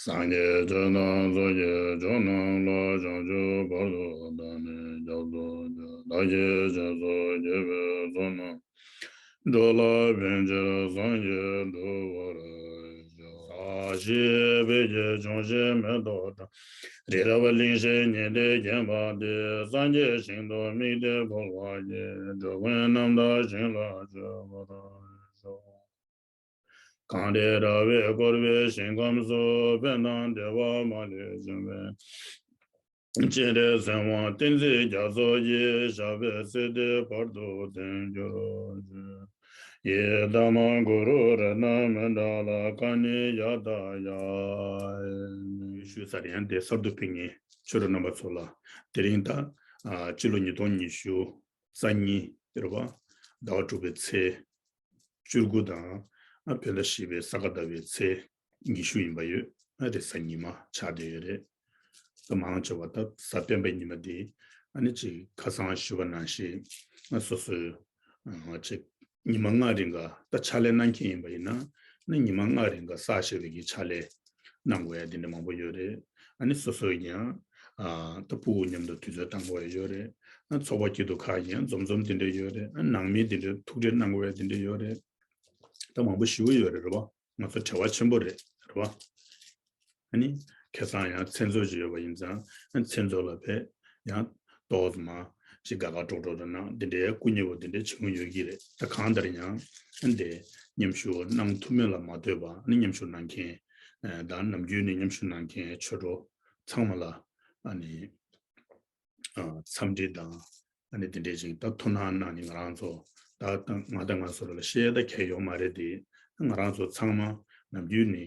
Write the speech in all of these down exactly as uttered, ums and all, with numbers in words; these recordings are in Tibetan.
སངས་རྒྱས་ཆོས་དང་ཚོགས་ཀྱི་མཆོག་རྣམས་ལ། བྱང་ཆུབ་བར་དུ་བདག་ནི་སྐྱབས་སུ་མཆི། བདག་གིས་སྦྱིན་སོགས་བགྱིས་པའི་ཚོགས་རྣམས། འགྲོ་ལ་ཕན་ཕྱིར་བསམ་གྱིས་འགྲུབ་པར་ཤོག། ས་གཞི་བོད་ཀྱི་ལྗོངས་བཞི་མེ་ཏོག་བཀྲ། རི་རབ་གླིང་བཞི་ཉི་ཟླས་བརྒྱན་པ་སྟེ། སངས་རྒྱས་ཞིང་དུ་དམིགས་ཏེ་འཕོ་བ་ཡི། འགྲོ་ཀུན་རྣམ་དག་ཞིང་ལ་སྤྱོད་པར་ཤོག། གངས་རི་ར་བས་བསྐོར་བའི་ཞིང་ཁམས་སུ། ཕན་དང་བདེ་བ་མ་ལུས་འབྱུང་བའི། སྤྱན་རས་གཟིགས་དབང་བསྟན་འཛིན་རྒྱ་མཚོ་ཡི། ཞབས་པད་སྲིད་མཐའི་བར་དུ་བརྟན་གྱུར་ཅིག། ཡི་དམ་གུ་རུ་རཏྣ་མཎྜལ་ཀ་ཎི་ཡ་ཏ་ཡ། ཞུས་ཚར། ཡང་དེ་གསར་དུ་ཕེབས་མཁན་ཆོས་གྲོགས་རྣམ་པ་ཚོ་ལ་དེ་རིང་ད་ཨ་སྤྱི་ལོ་ཉིས་སྟོང་ཉི་ཤུ་རྩ་གཉིས་རེད་པ། ཟླ་བ་དྲུག་པའི་ཚེས་བཅུ་དགུ་དང་ཨ་བོད་ཟླ་བཞི་པའི་ས་ག་ཟླ་བའི་ཚེས་ཉི་ཤུ་ཡིན་པ་ཡོད། ཨ་རེས་གཟའ་ཉི་མ་ཆགས་བསྡད་ཡོད་རེད། ད་མང་ཆེ་བ་ད་གཟའ་སྤེན་པའི་ཉི་མ་དེ་ཨ་ནི་ཅིག་ཁ་སང་ཞུས་པ་ནང་བཞིན་ཨ་སོ་སོའི་ཨ་ཅིག་ཉི་མ་ལྔ་རིང་ག་ད་ཕྱག་ལས་གནང་མཁན་ཡིན་པ་ཡིན་ན་ཨ་ནི་ཉི་མ་ལྔ་རིང་ག་བསགས་བཞག་པའི་གི་ཕྱག་ལས་གནང་དགོས་ཡ་དེ་འདྲ་མང་པོ་ཡོད་རེད། ཨ་ནི་སོ་སོ་ཡིན་ཡང་ཨ་ད་ཕྲུ་གུ་མཉམ་དུ་དུས་ཚོད་བཏང་དགོས་ཡ་ཡོད་རེད། ཨ་ཚོགས་པ་སྐྱིད་སྡུག་ཁག་ཡིན་ཡང་འཛོམས་འཛོམས་དེ་འདྲ་ཡོད་རེད། ཨ་ནང་མི་དེ་འདྲ་ཐུག་འཕྲད་གནང་དགོས་ཡ་དེ་འདྲ་ཡོད་རེད། ད་མང་པོ་ཞེ་པོ་ཡོད་རེད། རེད་པ། ང་ཚོ་བྲེལ་བ་ཆེན་པོ་རེད། རེད་པ། ཨ་ནི་ཁ་སང་ཡང་མཚན་ཚོགས་ཅིག་ཡོད་པ་ཡིན་ཙང་ཨ་མཚན་ཚོགས་ལ་ཕེབས་ཡང་ཏོག་ཙམ་ཅིག་དགའ་དགའ་སྤྲོ་སྤྲོ་དང་ནང་དེ་འདྲའི་སྐུ་མཉེལ་པོ་དེ་འདྲའི་བྱེད་མྱོང་ཡོད་ཀྱི་རེད། ད་གང་ལྟར་ཡང་ཨ་འདི་མཉམ་ཞུགས་གནང་ཐུབ་མིན་ལ་མ་ལྟོས་པ་ཨ་ནི་མཉམ་ཞུགས་གནང་མཁན་ཨ་དང་ནམ་རྒྱུན་ནས་མཉམ་ཞུགས་གནང་མཁན་ཆོས་གྲོགས་ཚང་མ་ལ་ཨ་ནི་ཨ་འཚམས་འདྲི་དང་ཨ་ནི་དེ་འདྲས་ཅིག་ད་ཐུགས་སྣང་གནང་ནས་ང་རང་ཚོ་ད་ད་ང་ད་ང་ཚོ་ལ་བཤད་ད་གལ་ཡོད་མ་རེད་དེ། ང་རང་ཚོ་ཚང་མ་ནམ་རྒྱུན་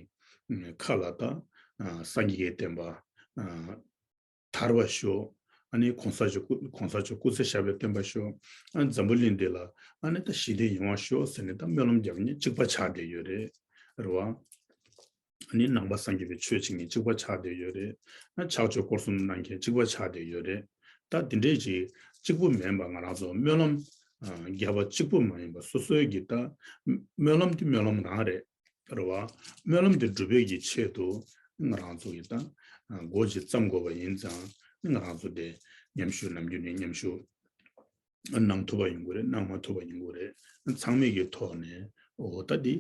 ནས་ཨ་ཁ་ལ་ད་ཨ་སངས་རྒྱས་ཀྱི་བསྟན་པ་ཨ་དར་བར་ཤོག། ཨ་ནི་གོང་ས་མཆོག་སྐུ་གོང་ས་མཆོག་སྐུ་ཚེ་ཞབས་པད་བརྟན་པར་ཤོག། ཨ་འཛམ་བུ་གླིང་འདི་ལ་ཨ་ནི་ད་ཞི་བདེ་ཡོང་བར་ཤོག་ཟེར་ནས་ད་སྨོན་ལམ་རྒྱབ་མཁན་གཅིག་པ་ཆགས་བསྡད་ཡོད་རེད། རེད་བ། ཨ་ནི་ནང་པ་སངས་རྒྱས་པའི་ཆོས་བྱེད་མཁན་གཅིག་པ་ཆགས་བསྡད་ཡོད་རེད། ཨ་ཕྱག་མཆོད་སྐོར་གསུམ་གནང་མཁན་གཅིག་པ་ཆགས་བསྡད་ཡོད་རེད། ད་དེ་འདྲས་ཅིག་གཅིག་པུ་མིན་པ་ང་རང་ཚོ་སྨོན་ལམ་ཨ་རྒྱབ་པ་གཅིག་པུ་མ་ཡིན་པ་སོ་སོའི་གི་ད་སྨོན་ལམ་དེ་སྨོན་ལམ་རང་རེད། རེད་བ། སྨོན་ལམ་དེ་སྒྲུབ་པའི་གི་ཆེད་དུ་ང་རང་ཚོ་གི་ད་ཨ་སྒོ་ཅིག་བརྩམ་དགོས་པ་ཡིན་ཙང་ང་རང་ཚོ་དེ་མཉམ་ཞུགས་ནམ་རྒྱུན་ནས་མཉམ་ཞུགས། གནང་ཐུབ་པ་ཡོང་གི་རེད། གནང་མ་ཐུབ་པ་ཡོང་གི་རེད། ཚང་མས་ཀྱི་ཐོག་ནས་འོ་ད་འདི་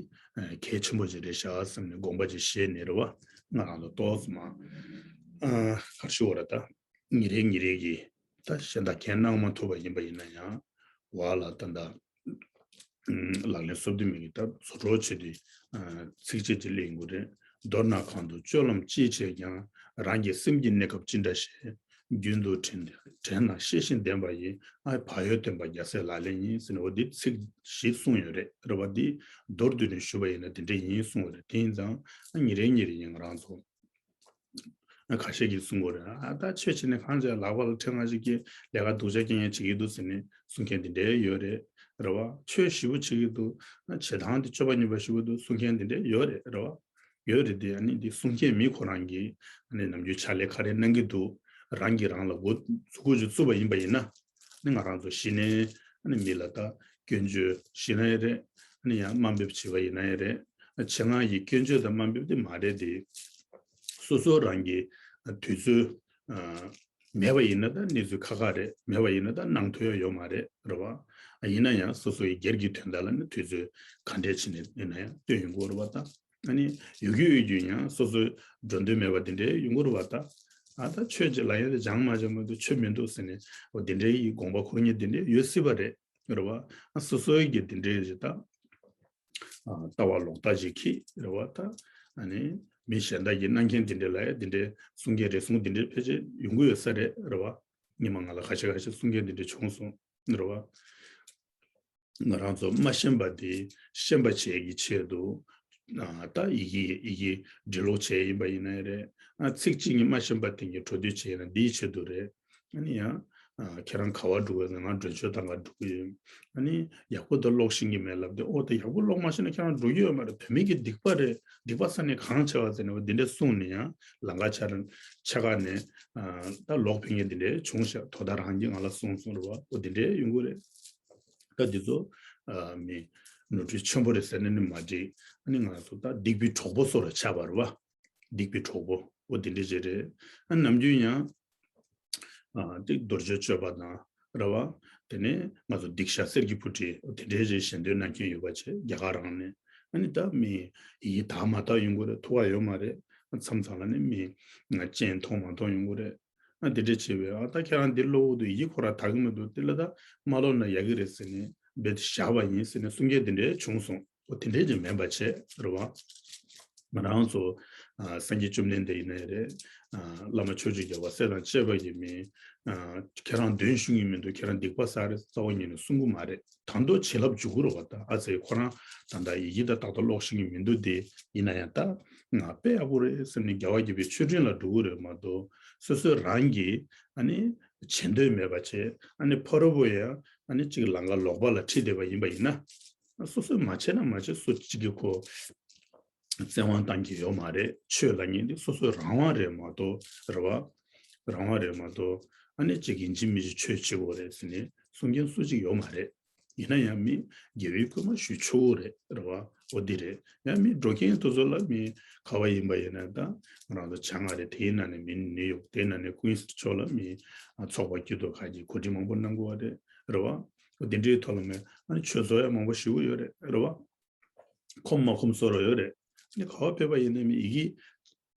གལ་ཆེན་པོ་ཅིག་རེད་ཤག་བསམ་ནས་དགོངས་པ་ཅིག་བཞེས་ནས་རེད་བ། ང་རང་ཚོ་ཏོག་ཙམ་ག་རེ་ཞུ་བ་རེད། ད་ཉིན་རེ་ཉིན་རེ་གི་ད་གཞན་དག་གས་གནང་མ་ཐུབ་པ་ཡིན་པ་ཡིན་ན་ཡང་བ་ལ་ད་ད་ལག་ལེན་སོབ་དུ་མི་གི་ད་བཟོ་གྲོགས་བྱེད་དུས་ཚིགས་བཅད་ཅིག་ལེན་དགོས་རེད། མདོར་ན་གང་དུ་སྤྱོད་ལམ་ཅི་བྱས་ཀྱང་། རང་གི་སེམས་ཀྱི་གནས་སྐབས་ཅི་འདྲ་ཞིག་རྒྱུན་དུ་དྲན་དྲན་ན་ཤེས་བཞིན་ལྡན་པ་ཡིས། ཨ་བག་ཡོད་བསྟན་པ་རྒྱལ་སྲས་ལག་ལེན་ཡིན་ཟེར་ནས་འོ་འདི་ཚིག་བཞི་གསུངས་ཡོད་རེད། རེད་བ། འདི་མདོར་བསྡུས་ནས་ཞུས་པ་ཡིན་ན་དེ་འདྲ་ཡིན་གསུངས་པ་རེད། དེ་ཡིན་ཙང་ཨ་ཉིན་རེ་ཉིན་རེ་ཡིན་ང་རང་ཚོ་ཨ་ཁ་ཤས་ཀྱིས་གསུང་གི་རེད། ཨ་ད་ཆོས་བྱེད་ནས་གང་བྱས་ལག་པ་ལ་ཁྲེལ་ང་ཞིག་གིས་ལས་ཀ་སྡུག་ཅག་རྐྱང་རྐྱང་བྱེད་ཀྱི་འདུག་ཟེར་ནས་གསུང་མཁན་དེ་འདྲ་ཡོད་རེད། རེད་བ། ཆོས་ཞེ་པོ་བྱེད་ཀྱི་འདུག་ཨ་བྱེད་སྟངས་དེ་སྤྱོད་པ་ངན་པ་ཞེ་པོ་འདུག་གསུང་མཁན་དེ་འདྲ་ཡོད་རེད། རེད་བ། ཡོད་རེད་དེ། ཨ་ནི་འདི་གསུང་མཁན་མི་ཁོ་རང་གིས་ཨ་ནི་ནམ་རྒྱུན་ཕྱག་ལས་ག་རེ་གནང་གི་འདུག་རང་གིས་རང་ལ་མགོ་མཛུ་གུ་ཅིག་བཙུགས་པ་ཡིན་པ་ཡིན་ན། ཨ་ནི་ང་རང་ཚོ་གཞི་ནས་ཨ་ནི་མི་ལ་ད་སྐྱོན་བརྗོད་ཞུས་ན་ཡང་རེད། ཨ་ནི་ཡང་དམའ་འབེབས་བྱས་པ་ཡིན་ན་ཡང་རེད། ཆེད་མངགས་ཀྱི་སྐྱོན་བརྗོད་དང་དམའ་འབེབས་དེ་མ་རེད་དེ། སོ་སོ་རང་གི་དུས་ཚོད་མེད་པ་ཡིན་ན་ད་གནས་ཚུལ་ཁག་ཁག་རེད། མེད་པ་ཡིན་ན་ད་གནང་ཐུབ་ཡ་ཡོད་མ་རེད། རེད་བ། ཡིན་ན་ཡང་སོ་སོ་ཡི་སྒེར་གྱི་དོན་དག་ལ་ནི་དུས་ཚོད་ག་འདྲས་བྱས་ནས་ཡིན་ན་ཡང་བཏོན་ཡོང་གི་ཡོད་རེད་བ། ད་ཨ་ནི་ཡོད་རྒྱུ་ཡོད་རྒྱུ་ཡང་སོ་སོའི་འགྲོ་འདུན་མེད་པ་དེ་འདྲའི་ཡོང་གི་རེད་བ། ད་ཨ་ད་ཆོས་ཅིག་ལ་ཡང་དེ་སྦྱང་མ་སྦྱང་མ་འདུག་ཆོས་མི་འདུག་ཟེར་ནས་འོ་དེ་འདྲའི་ཡི་དགོངས་པ་འཁོར་མཁན་དེ་འདྲའི་ཡོད་སྲིད་པ་རེད། རེད་བ། ཨ་སོ་སོའི་གི་དེ་འདྲའི་རེད་ད། ཨ་ལྟ་བ་ལོག་ལྟ་ཅིག་གིས་རེད་བ། ད་ཨ་ནི་མི་གཞན་དག་གིས་གནང་མཁན་དེ་འདྲ་ལ་ཡང་དེ་འདྲའི་གསུང་མཁན་རེ་ཟུང་དེ་འདྲའི་ཕལ་ཆེར་ཡོང་གི་ཡོད་ས་རེད། རེད་བ། ཉི་མ་ང་ལ་ཁ་ཤས་ཁ་ཤས་གསུང་མཁན་དེ་འདྲ་བྱུང་སོང་། རེད་བ། ང་རང་ཚོ་མ་ཤེས་པ་དེ་ཤེས་པ་བྱེད་ཀྱི་ཆེད་དུ་ཨ་ད་ཡི་གེ་ཡི་གེ་འབྲི་ཀློག་བྱས་ཡིན་པ་ཡིན་ན་རེད། ཨ་ཚིག་གཅིག་གཉིས་མ་ཤེས་པ་དེ་གི་འཕྲོ་མཐུད་བྱས་ན་འདིའི་ཆེད་དུ་རེད། ཨ་ནི་ཡང་ཨ་ཁྱེད་རང་ག་པར་འགྲོ་གི་ཡོད། ང་མགྲོན་ཆོས་གཏོང་ག་འགྲོ་གི་ཡོད། ཨ་ནི་ཡག་པོ་ད་ཀློག་ཤེས་ཀྱི་མེད་ལབ་དེ། ཨོ་ད་ཡག་པོ་ཀློག་མ་ཤེས་ན་ཁྱེད་རང་འགྲོ་གི་ཡོད་མ་རེད། བུད་མེད་ཀྱི་སྡིག་པ་རེད། སྡིག་པ་ས་ནས་གང་ཆེ་བ་ཟེར་ནས་འོ་འདི་འདྲས་གསུངས་ནས་ཡང་ལམ་ཁ་ཆ་ཆ་ཁ་ནས་ཨ་ད་ལོག་ཕེབས་མཁན་འདི་འདྲས་བྱུང་ཤག་དོ་བདག་རང་གིས་ང་ལ་གསུངས་སོང་། རེད་བ། འོ་འདི་འདྲས་ཡོང་གི་རེད། ད་འདི་ཚོ་ཨ་མི་ནོར་འཁྲུལ་ཆེན་པོ་རེད་ཟེར་ནས་ནི་མ་འགྲིག་ཨ་ནི་ང་ཚོ་ད་སྡིག་པའི་གྲོགས་པོ་སོགས་ལ་ཆགས་པ་རེད་བ། སྡིག་པའི་གྲོགས་པོ་འོ་དེ་འདྲ་ཅིག་རེད། ཨ་ནམ་རྒྱུན་ཡང་། ཨ་དེ་རྡོ་རྗེ་གཅོད་པ་དང་རེད་བ། དེ་ནས་ང་ཚོ་སྡིག་བཤགས་གསེར་གྱི་སྤུ་གྲི་འོ་དེ་འདྲའི་ཅིག་ཞལ་འདོན་གནང་མཁན་ཡོད་པ་བྱས་རྒྱ་གར་རང་ནས། ཨ་ནི་ད་མི་ཡི་དྭགས་མ་དག་ཡོང་གི་རེད། ཐུག་ག་ཡོད་མ་རེད། མཚམས་མཚམས་ལ་ནི་མི་སྤྱན་མཐོང་མ་མཐོང་ཡོང་གི་རེད། ཨ་འདི་འདྲ་བྱས་པས་ཨ་ད་ཁྱེད་རང་འདི་ཀློག་འོ་དུ་ཡི་གེ་ཁོ་རང་དག་གི་མི་འདུག་འདི་ལ་ད་མ་ཀློག་ན་ཡག་གི་རེད་ཟེར་ནས་རྦད་དེ་བཞག་པ་ཡིན་ཟེར་ནས་གསུང་མཁན་འདི་འདྲ་བྱུང་སོང་། འོ་དེ་འདྲ་ཅིག་མིན་པ་བྱས་རེད་བ། ང་རང་ཚོ་ཨ་སངས་རྒྱས་བཅོམ་ལྡན་འདས་ཡིན་ནའི་རེད། ཨ་བླ་མ་ཕྱོགས་བཅུའི་རྒྱལ་བ་སྲས་དང་བཅས་པ་ཡིན་མིན། ཨ་ཁྱེད་རང་འདོན་ཞུ་གི་མི་འདུག་ཁྱེད་རང་སྡིག་པ་བསགས་རེད་རྩ་བ་ཉིད་ནས་གསུང་གི་མ་རེད། ད་དུང་བྱིན་རླབས་འཇུག་གི་རེད་བ། ད་ཨ་ཙི་ཁོ་རང་ད་ལྟ་ཡི་གེ་ད་ཏག་ཏག་ཀློག་ཤེས་ཀྱི་མི་འདུག་དེ་ཡིན་ན་ཡང་ད་ང་དཔེ་ཡག་པོ་རེད་བསམ་ནས་རྒྱལ་བ་དགྱེས་པའི་མཆོད་སྤྲིན་ལ་འགྲོ་གི་རེད་མ་གཏོགས་སོ་སོའི་རང་གི་ཨ་ནི་བྱེད་འདོད་མེད་པ་བྱས་ཨ་ནི་ཕ་རོལ་པོ་ཡང་ཨ་ནི་གཅིག་ལམ་ཁ་ལོག་པ་ལ་ཁྲིད་བསྡད་པ་ཡིན་པ་ཡིན་ན། སོ་སོས་མ་བྱས་ན་མ་བྱས་སུ་གཅིག་གིས་ཁོ་བཙན་དབང་བཏང་གི་ཡོད་མ་རེད། ཆོས་ལབ་མཁན་འདི་སོ་སོའི་རང་དབང་རེད་མ་གཏོགས་རེད་བ། རང་དབང་རེད་མ་གཏོགས་ཨ་ནི་གཅིག་ཡིན་གཅིག་མིན་གཅིག་ཆོས་བྱེད་དགོས་རེད་ཟེར་ནས་གསུང་མཁན་སུ་གཅིག་ཡོད་མ་རེད། ཡིན་ན་ཡང་མི་དགེ་བའི་བསྐུལ་མ་ཞུ་ཆོག་གི་རེད་རེད་བ། འོ་འདི་རེད། ཡང་མི་འགྲོ་མཁན་དེ་ཚོ་ལ་མི་ག་བ་ཡིན་པ་ཡིན་ན་ད་ང་རང་ཚོ་བྱང་ང་རེད། དེའི་ནང་ནས་མི་ནིའུ་ཡོག་དེའི་ནང་ནས་ཀུན་སི་ཕྱོགས་ལ་མི་ཚོགས་པ་སྐྱིད་སྡུག་ཁག་གིས་གོ་སྒྲིག་མང་པོ་གནང་དགོས་པ་རེད་རེད་བ། འོ་འདི་འདྲའི་ཐོག་ལ་མི་ཨ་ནི་ཆོས་ཚོགས་ཡང་མང་པོ་ཞེ་པོ་ཡོད་རེད་རེད་བ། ཁོམ་མ་ཁོམ་བཟོ་རོགས་ཡོད་རེད། ནི་ག་བ་ཕེབས་པ་ཡིན་ན་མི་ཡི་གེ་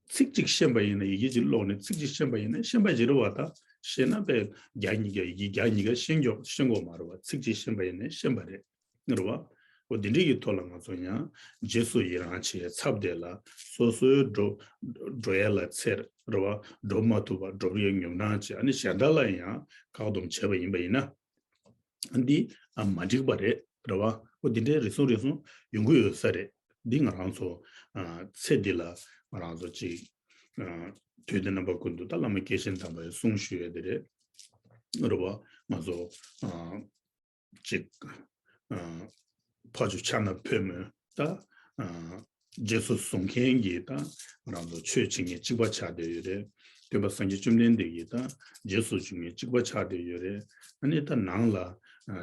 ཚིག་གཅིག་ཤེས་པ་ཡིན་ན་ཡི་གེ་གཅིག་ཀློག་ནས་ཚིག་གཅིག་ཤེས་པ་ཡིན་ན་ཤེས་པ་ཞིག་རེད་བ། ད་ཤེས་ན་པས་བརྒྱ་ཉིས་བརྒྱ་ཡི་གེ་བརྒྱ་ཉིས་བརྒྱ་ཤེས་མགྱོགས་ཤེས་དགོས་མ་རེད་བ། ཚིག་གཅིག་ཤེས་པ་ཡིན་ན་ཤེས་པ་རེད་རེད་བ། འོ་དེ་འདྲའི་གི་ཐོག་ལ་ང་ཚོ་ཡང་རྗེས་སུ་ཡི་རང་བྱེད་ཚབ་དེ་ལ་སོ་སོའི་འགྲོ་འགྲོ་ཡ་ལ་འཚེར་རེད་བ། འགྲོ་མ་ཐུབ་པ་འགྲོ་བའི་ཉོབ་སྣང་བྱེད་ཨ་ནི་གཞན་དག་ལ་ཡང་བཀག་སྡོམ་བྱས་པ་ཡིན་པ་ཡིན་ན། འདི་ཨ་མ་འགྲིག་པ་རེད་རེད་བ། འོ་འདི་འདྲའི་རེ་ཟུང་རེ་ཟུང་ཡོང་གི་ཡོད་ས་རེད། འདི་ང་རང་ཚོ་ཨ་ཚེ་འདི་ལ་ང་རང་ཚོ་ཅིག་ཨ་དུས་དང་རྣམ་པ་ཀུན་ཏུ་ད་བླ་མ་སྐྱེས་ཆེན་དམ་པའི་གསུང་ཞུ་ཡས་དེ་རེད་རེད་བ། ང་ཚོ་ཨ་ཅིག་ཨ་ཕ་ཆུ་ཕྱག་ན་ཕོ་མོ་ད་ཨ་རྗེས་སུ་བཟུང་མཁན་གྱི་ད་ང་རང་ཚོ་ཆོས་བྱེད་མཁན་གཅིག་པ་ཆགས་བསྡད་ཡོད་རེད། སྟོན་པ་སངས་རྒྱས་བཅོམ་ལྡན་འདས་ཀྱི་ད་རྗེས་སུ་འཇུག་མཁན་གཅིག་པ་ཆགས་བསྡད་ཡོད་རེད། ཨ་ནི་ད་ནང་ལ་ཨ་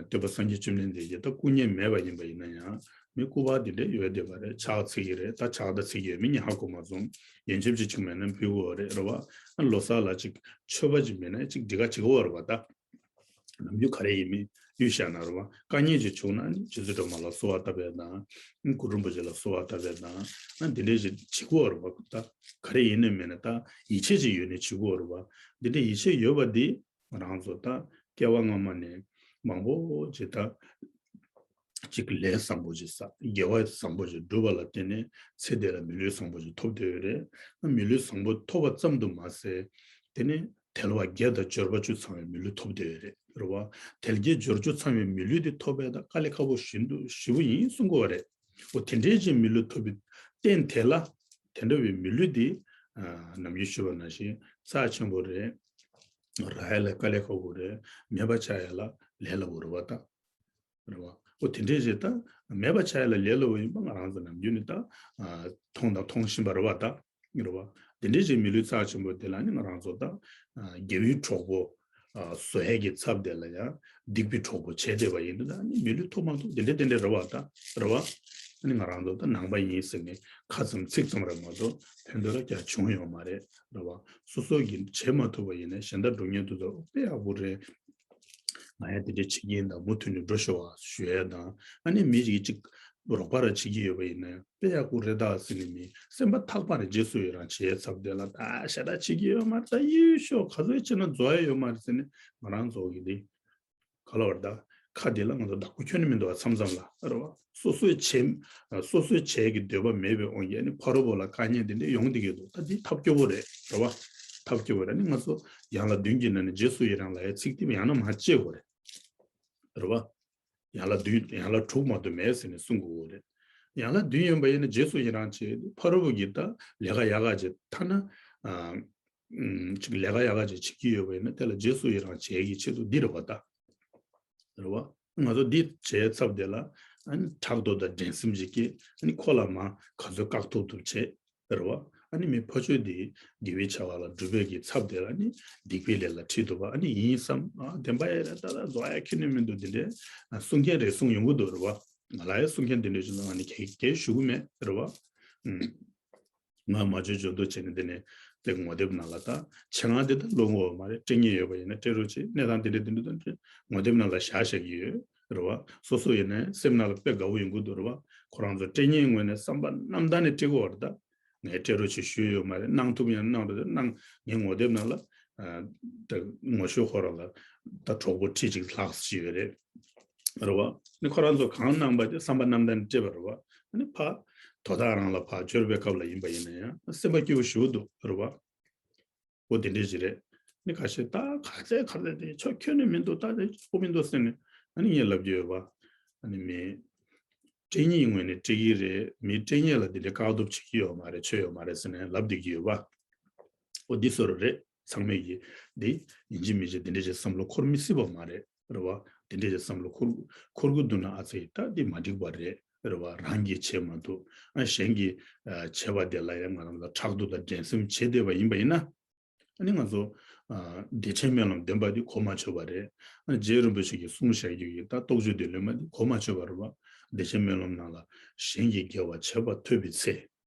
སྟོན་པ་སངས་རྒྱས་བཅོམ་ལྡན་འདས་ཀྱི་ད་སྐུ་བརྙན་མེད་པ་ཡིན་པ་ཡིན་ན་ཡང་མི་སྐུ་པར་དེ་འདྲ་ཡོད་བསྡད་པ་རེད། ཕྱག་འཚལ་གྱི་རེད། ད་ཕྱག་ད་འཚལ་གྱི་ཡོད་མེད་ངས་ཧ་གོ་མ་སོང་། ཡོན་ཆབ་ཅིག་ཅིག་མེད་ན་ཕུལ་དགོས་རེད་རེད་བ། ཨ་ལོ་གསར་ལ་ཅིག་མཆོད་པ་ཅིག་མེད་ན་ཅིག་འགྲིག་ག་བྱེད་དགོས་རེད་བ་ད། ནམ་རྒྱུན་ག་རེ་ཡིན་མིན་གཡུལ་བཞག་ན་རེད་བ། དཀའ་ངལ་ཅིག་བྱུང་ན་ནི་རྗེ་བཙུན་སྒྲོལ་མ་ལ་གསོལ་བ་བཏབ་པ་དང་། གུ་རུ་རིན་པོ་ཆེ་ལ་གསོལ་བ་བཏབ་པ་དང་། ཨ་འདི་འདྲས་ཅིག་བྱེད་དགོས་རེད་བ། ད་ག་རེ་ཡིན་ནའི་མིན་ནའི་ད་ཡིད་ཆེས་ཅིག་ཡོད་ནའི་བྱེད་དགོས་རེད་བ། འདི་འདྲས་ཡིད་ཆེས་ཡོད་པ་འདི་ང་རང་ཚོ་ད་སྐྱེ་བ་སྔ་མ་ནས་མང་པོ་ཅིག་ད་ཅིག་ལས་བཟང་པོ་ཅིག་བསགས། དགེ་བ་བཟང་པོ་ཅིག་བསྒྲུབས་པ་ལ་བརྟེན་ནས་ཚེ་འདི་ལ་མི་ལུས་བཟང་པོ་ཅིག་ཐོབ་བསྡད་ཡོད་རེད། ཨ་མི་ལུས་བཟང་པོ་ཐོབ་པ་ཙམ་དུ་མ་ཟད། དེ་ནས་དལ་བ་བརྒྱད་དང་འབྱོར་པ་བཅུ་ཚང་བའི་མི་ལུས་ཐོབ་བསྡད་ཡོད་རེད་རེད་བ། དལ་བརྒྱད་འབྱོར་བཅུ་ཚང་བའི་མི་ལུས་དེ་ཐོབ་པ་ད་དཀའ་ལས་ཁག་པོ་ཞིག་འདུག་ཞེ་པོ་ཡིན་གསུང་གི་ཡོད་རེད། འོ་དེ་འདྲའི་ཅིག་མི་ལུས་ཐོབ་པའི་རྟེན་དེ་ལ་དེ་འདྲ་བའི་མི་ལུས་དེ་ཨ་ནམ་རྒྱུན་ཞུས་པ་ནང་བཞིན་རྩ་ཆེན་པོ་རེད། རག་ཡ་ལ་དཀའ་ལས་ཁག་པོ་རེད། མེད་པ་ཆགས་ཡ་ལ་ལས་སླ་པོ་རེད་བ་ད། རེད་བ། འོ་དེ་འདྲའི་ཞིག་ད་མེད་པ་ཆགས་ཡ་ལ་ལས་སླ་པོ་ཡིན་པ་ང་རང་ཚོ་ནམ་རྒྱུན་ནས་ད་ཨ་མཐོང་དང་མཐོང་བཞིན་པ་རེད་བ་ད། རེད་བ། དེ་འདྲའི་ཞིག་མི་ལུས་རྩ་ཆེན་པོ་དེ་ལ་ནི་ང་རང་ཚོ་ད་ཨ་དགེ་བའི་གྲོགས་པོ་ཨ་བཟོ་ཡས་ཀྱི་ཚབ་དེ་ལ་ཡང་སྡིག་པའི་གྲོགས་པོ་བྱས་བསྡད་པ་ཡིན་ན་ད་ནི་མི་ལུས་ཐོབ་མ་ཐོབ་དེ་འདྲ་དེ་འདྲ་རེད་བ་ད། རེད་བ། ཨ་ནི་ང་རང་ཚོ་ད་ནང་པ་ཡིན་ཟེར་ནས་ཁ་ཙམ་ཚིག་ཙམ་རེད་མ་གཏོགས་ཕན་ཐོགས་ར་རྒྱ་བྱུང་ཡོད་མ་རེད། རེད་བ། སོ་སོ་གིས་བྱེད་མ་ཐུབ་པ་ཡིན་ན་གཞན་དག་སྒྲུབ་མཁན་དེ་ཚོ་དཔེ་ཡག་པོ་རེད། ང་ཡང་དེ་འདྲ་བྱེད་ཀྱི་ཡིན་ད་མུ་མཐུད་ནས་འགྲོ་ཤོག་ཨ་ཞུ་ཡ་དང་ཨ་ནི་མི་ཞིག་གིས་ཅིག་རོགས་པ་ར་བྱེད་ཀྱི་ཡོད་པ་ཡིན་ན་དཔེ་ཡག་པོ་རེད་ད་ཟེར་ནས་མི་སེམས་པ་ཐག་པ་ནས་རྗེས་སུ་ཡི་རང་བྱེད་ཚབ་དེ་ལ་ད་ཞེ་དྲག་བྱེད་ཀྱི་ཡོད་མ་རེད། ད་ཡུལ་ཤོག་ག་ཚོད་བྱས་ན་རྫོགས་ཡ་ཡོད་མ་རེད་ཟེར་ནས་ང་རང་ཚོ་གི་དེ་ག་ལ་བར་ད་ཁ་དེ་ལ་ང་ཚོ་བདག་པོ་ཁྱོན་ནས་མི་འདུག་བ། མཚམས་མཚམས་ལ་རེད་བ། སོ་སོའི་བྱེད་སོ་སོའི་བྱེད་ཀྱི་འདོད་པ་མེད་པའི་དབང་གིས་ནི་ཕ་རོལ་པོ་ལ་དཀའ་ངལ་དེ་འདྲ་ཡོང་བསྡད་ཀྱི་འདུག་ད་འདི་ཐབས་སྐྱོ་བོ་རེད་རེད་བ། ཐབས་སྐྱོ་བོ་རེད། ནི་ང་ཚོ་ཡང་ལ་བདུན་གྱི་ནང་ནས་རྗེས་སུ་ཡི་རང་ལབ་ཡའི་ཚིག་དེ་ཡང་ན་མ་བཅད་དགོས་རེད། རེད་བ། ཡང་ལ་བདུན་ཡང་ལ་དྲུག་མ་གཏོགས་མེད་ཟེར་ནས་གསུང་དགོས་རེད། ཡང་ལ་བདུན་ཡོད་པ་ཡིན་ན་རྗེས་སུ་ཡི་རང་བྱེད་ཕ་རོལ་པོ་གི་ད་ལས་ཀ་ཡག་ག་བྱེད་ཐ་ན་ཨ་ཅིག་ལས་ཀ་ཡག་ག་ཅིག་བྱེད་ཀྱི་ཡོད་པ་ཡིན་ན་དེ་ལ་རྗེས་སུ་ཡི་རང་བྱེད་ཀྱི་ཆེད་དུ་འདི་རེད་བ་ད། རེད་བ། ང་ཚོ་འདི་བྱས་ཚབ་དེ་ལ་ཨ་ནི་ཕྲག་དོག་དང་འགྲན་སེམས་ཅིག་སྐྱེས་ཨ་ནི་ཁོ་ལ་མ་ག་ཚོད་བཀག་ཐུབ་ཐུབ་བྱས་རེད་བ། ཨ་ནི་མི་ཕ་ཆོས་འདི་དགེ་བའི་བྱ་བ་ལ་སྒྲུབ་པའི་གི་ཚབ་དེ་ལ་ནི་སྡིག་པའི་ལས་ལ་ཁྲིད་ཐུབ་པ་ཨ་ནི་ཡིན་བསམ་ཨ་བདེན་པ་ཡ་རེད་ད་ད་རྫོགས་ཡ་ཁྱོན་ནས་མི་འདུག་འདི་འདྲའི་གསུང་མཁན་རེ་ཟུང་ཡོང་གི་འདུག་རེད་བ། ང་ལ་ཡ་གསུང་མཁན་འདི་འདྲའི་ཅིག་ལ་ང་ནི་གལ་གལ་ཞུ་གི་མེད་རེད་བ། ཨུམ། ང་མ་བཅོས་བཅོས་ཐབས་བྱས་ནས་དེ་ནས་དེ་ངོ་དེབ་ནང་ལ་ད་ཆེད་མངགས་དེ་ད་བླུག་དགོས་པ་མ་རེད། སྤྲད་མཁན་ཡོད་པ་ཡིན་ན་སྤྲད་རོགས་བྱེད། གནས་སྟངས་དེ་འདྲ་དེ་འདྲ་དང་འབྲེལ་ངོ་དེབ་ནང་ལ་བཞག་བཞག་གི་ཡོད་རེད་བ། སོ་སོ་ཡིན་ན་སེམས་ནང་ལ་དཔེ་དགའ་བོ་ཡོང་གི་འདུག་རེད་བ། ཁོ་རང་ཚོ་སྤྲད་མཁན་ངོས་ནས་བསམ་པ་རྣམ་དག་ནས་སྤྲད་དགོས་པ་རེད། ད་ངས་སྤྲད་རོགས་བྱེད་ཞུས་ཡོད་མ་རེད། གནང་ཐུབ་ཡང་གནང་རོགས་བྱེད། གནང་། ངའི་ངོ་དེབ་ནང་ལ་ཨ་ད་ངོ་ཤོས་ཁོ་རང་ལ་ད་གྲོགས་པོ་ཁྲི་གཅིག་ལྷག་ཅིག་ཡོད་རེད། རེད་བ། ནི་ཁོ་རང་ཚོ་གང་གནང་པ་དེ་བསམ་པ་རྣམ་དག་ནས་སྤྲད་པ་རེད་བ། ཨ་ནི་ཕ་དོ་བདག་རང་ལ་ཕར་འབྱོར་བའི་སྐབས་ལ་ཡིན་པ་ཡིན་ན་ཡང་སེམས་པ་སྐྱིད་པོ་ཞེ་པོ་འདུག་རེད་བ། འོ་དེ་འདྲས་ཞིག་རེད། ནི་ཁ་ཤས་ད་ག་ཚད་ག་ཚད་དེ་ཆོ་ཁྱོན་ནས་མི་འདུག་ད་དེ་ཆོ་མི་འདུག་ཟེར་ནས་ཨ་ནི་ངས་ལབ་ཀྱི་ཡོད་བ། ཨ་ནི་མི་སྤྲད་མཁན་ངོས་ནས་སྤྲད་ཀྱི་རེད། མི་སྤྲད་མཁན་ལ་དེ་འདྲས་བཀག་སྡོམ་བྱེད་ཀྱི་ཡོད་མ་རེད། ཆོ་ཡོད་མ་རེད་ཟེར་ནས་ལབ་བསྡད་ཀྱི་ཡོད་བ། འོ་འདི་བཟོ་འདྲ་རེད། ཚང་མས་ཀྱི་འདི་ཡིན་གཅིག་མིན་གཅིག་འདི་འདྲ་ཞིག་བསམ་བློ་འཁོར་མི་སྲིད་པ་མ་རེད། རེད་བ། འདི་འདྲ་ཞིག་བསམ་བློ་འཁོར་འཁོར་གི་འདུག་ན་ཨ་ཙི་ད་འདི་མ་འགྲིག་པ་རེད། རེད་བ། རང་གིས་བྱས་མ་གཏོགས་ཨ་གཞན་གྱིས་ཨ་བྱས་པ་དེ་ལ་ཡང་ང་རང་ལ་ཕྲག་དོག་དང་འགྲན་སེམས་བྱེད་བསྡད་པ་ཡིན་པ་ཡིན་ན། ཨ་ནི་ང་ཚོ་ཨ་བདེ་ཆེན་སྨོན་ལམ་འདོན་པ་འདི་གོ་མ་ཆོད་པ་རེད། ཨ་ནི་རྗེ་རིན་པོ་ཆེ་གིས་གསུངས་བཞག་རྒྱུ་ཡི་ད་རྟོགས་བརྗོད་འདོན་ལེན་མ་འདི་གོ་མ་ཆོད་པ་རེད་བ། བདེ་ཆེན་སྨོན་ལམ་ནང་ལ་གཞན་གྱི་དགེ་བ་བྱས་པ་ཐོས་པའི་ཚེ།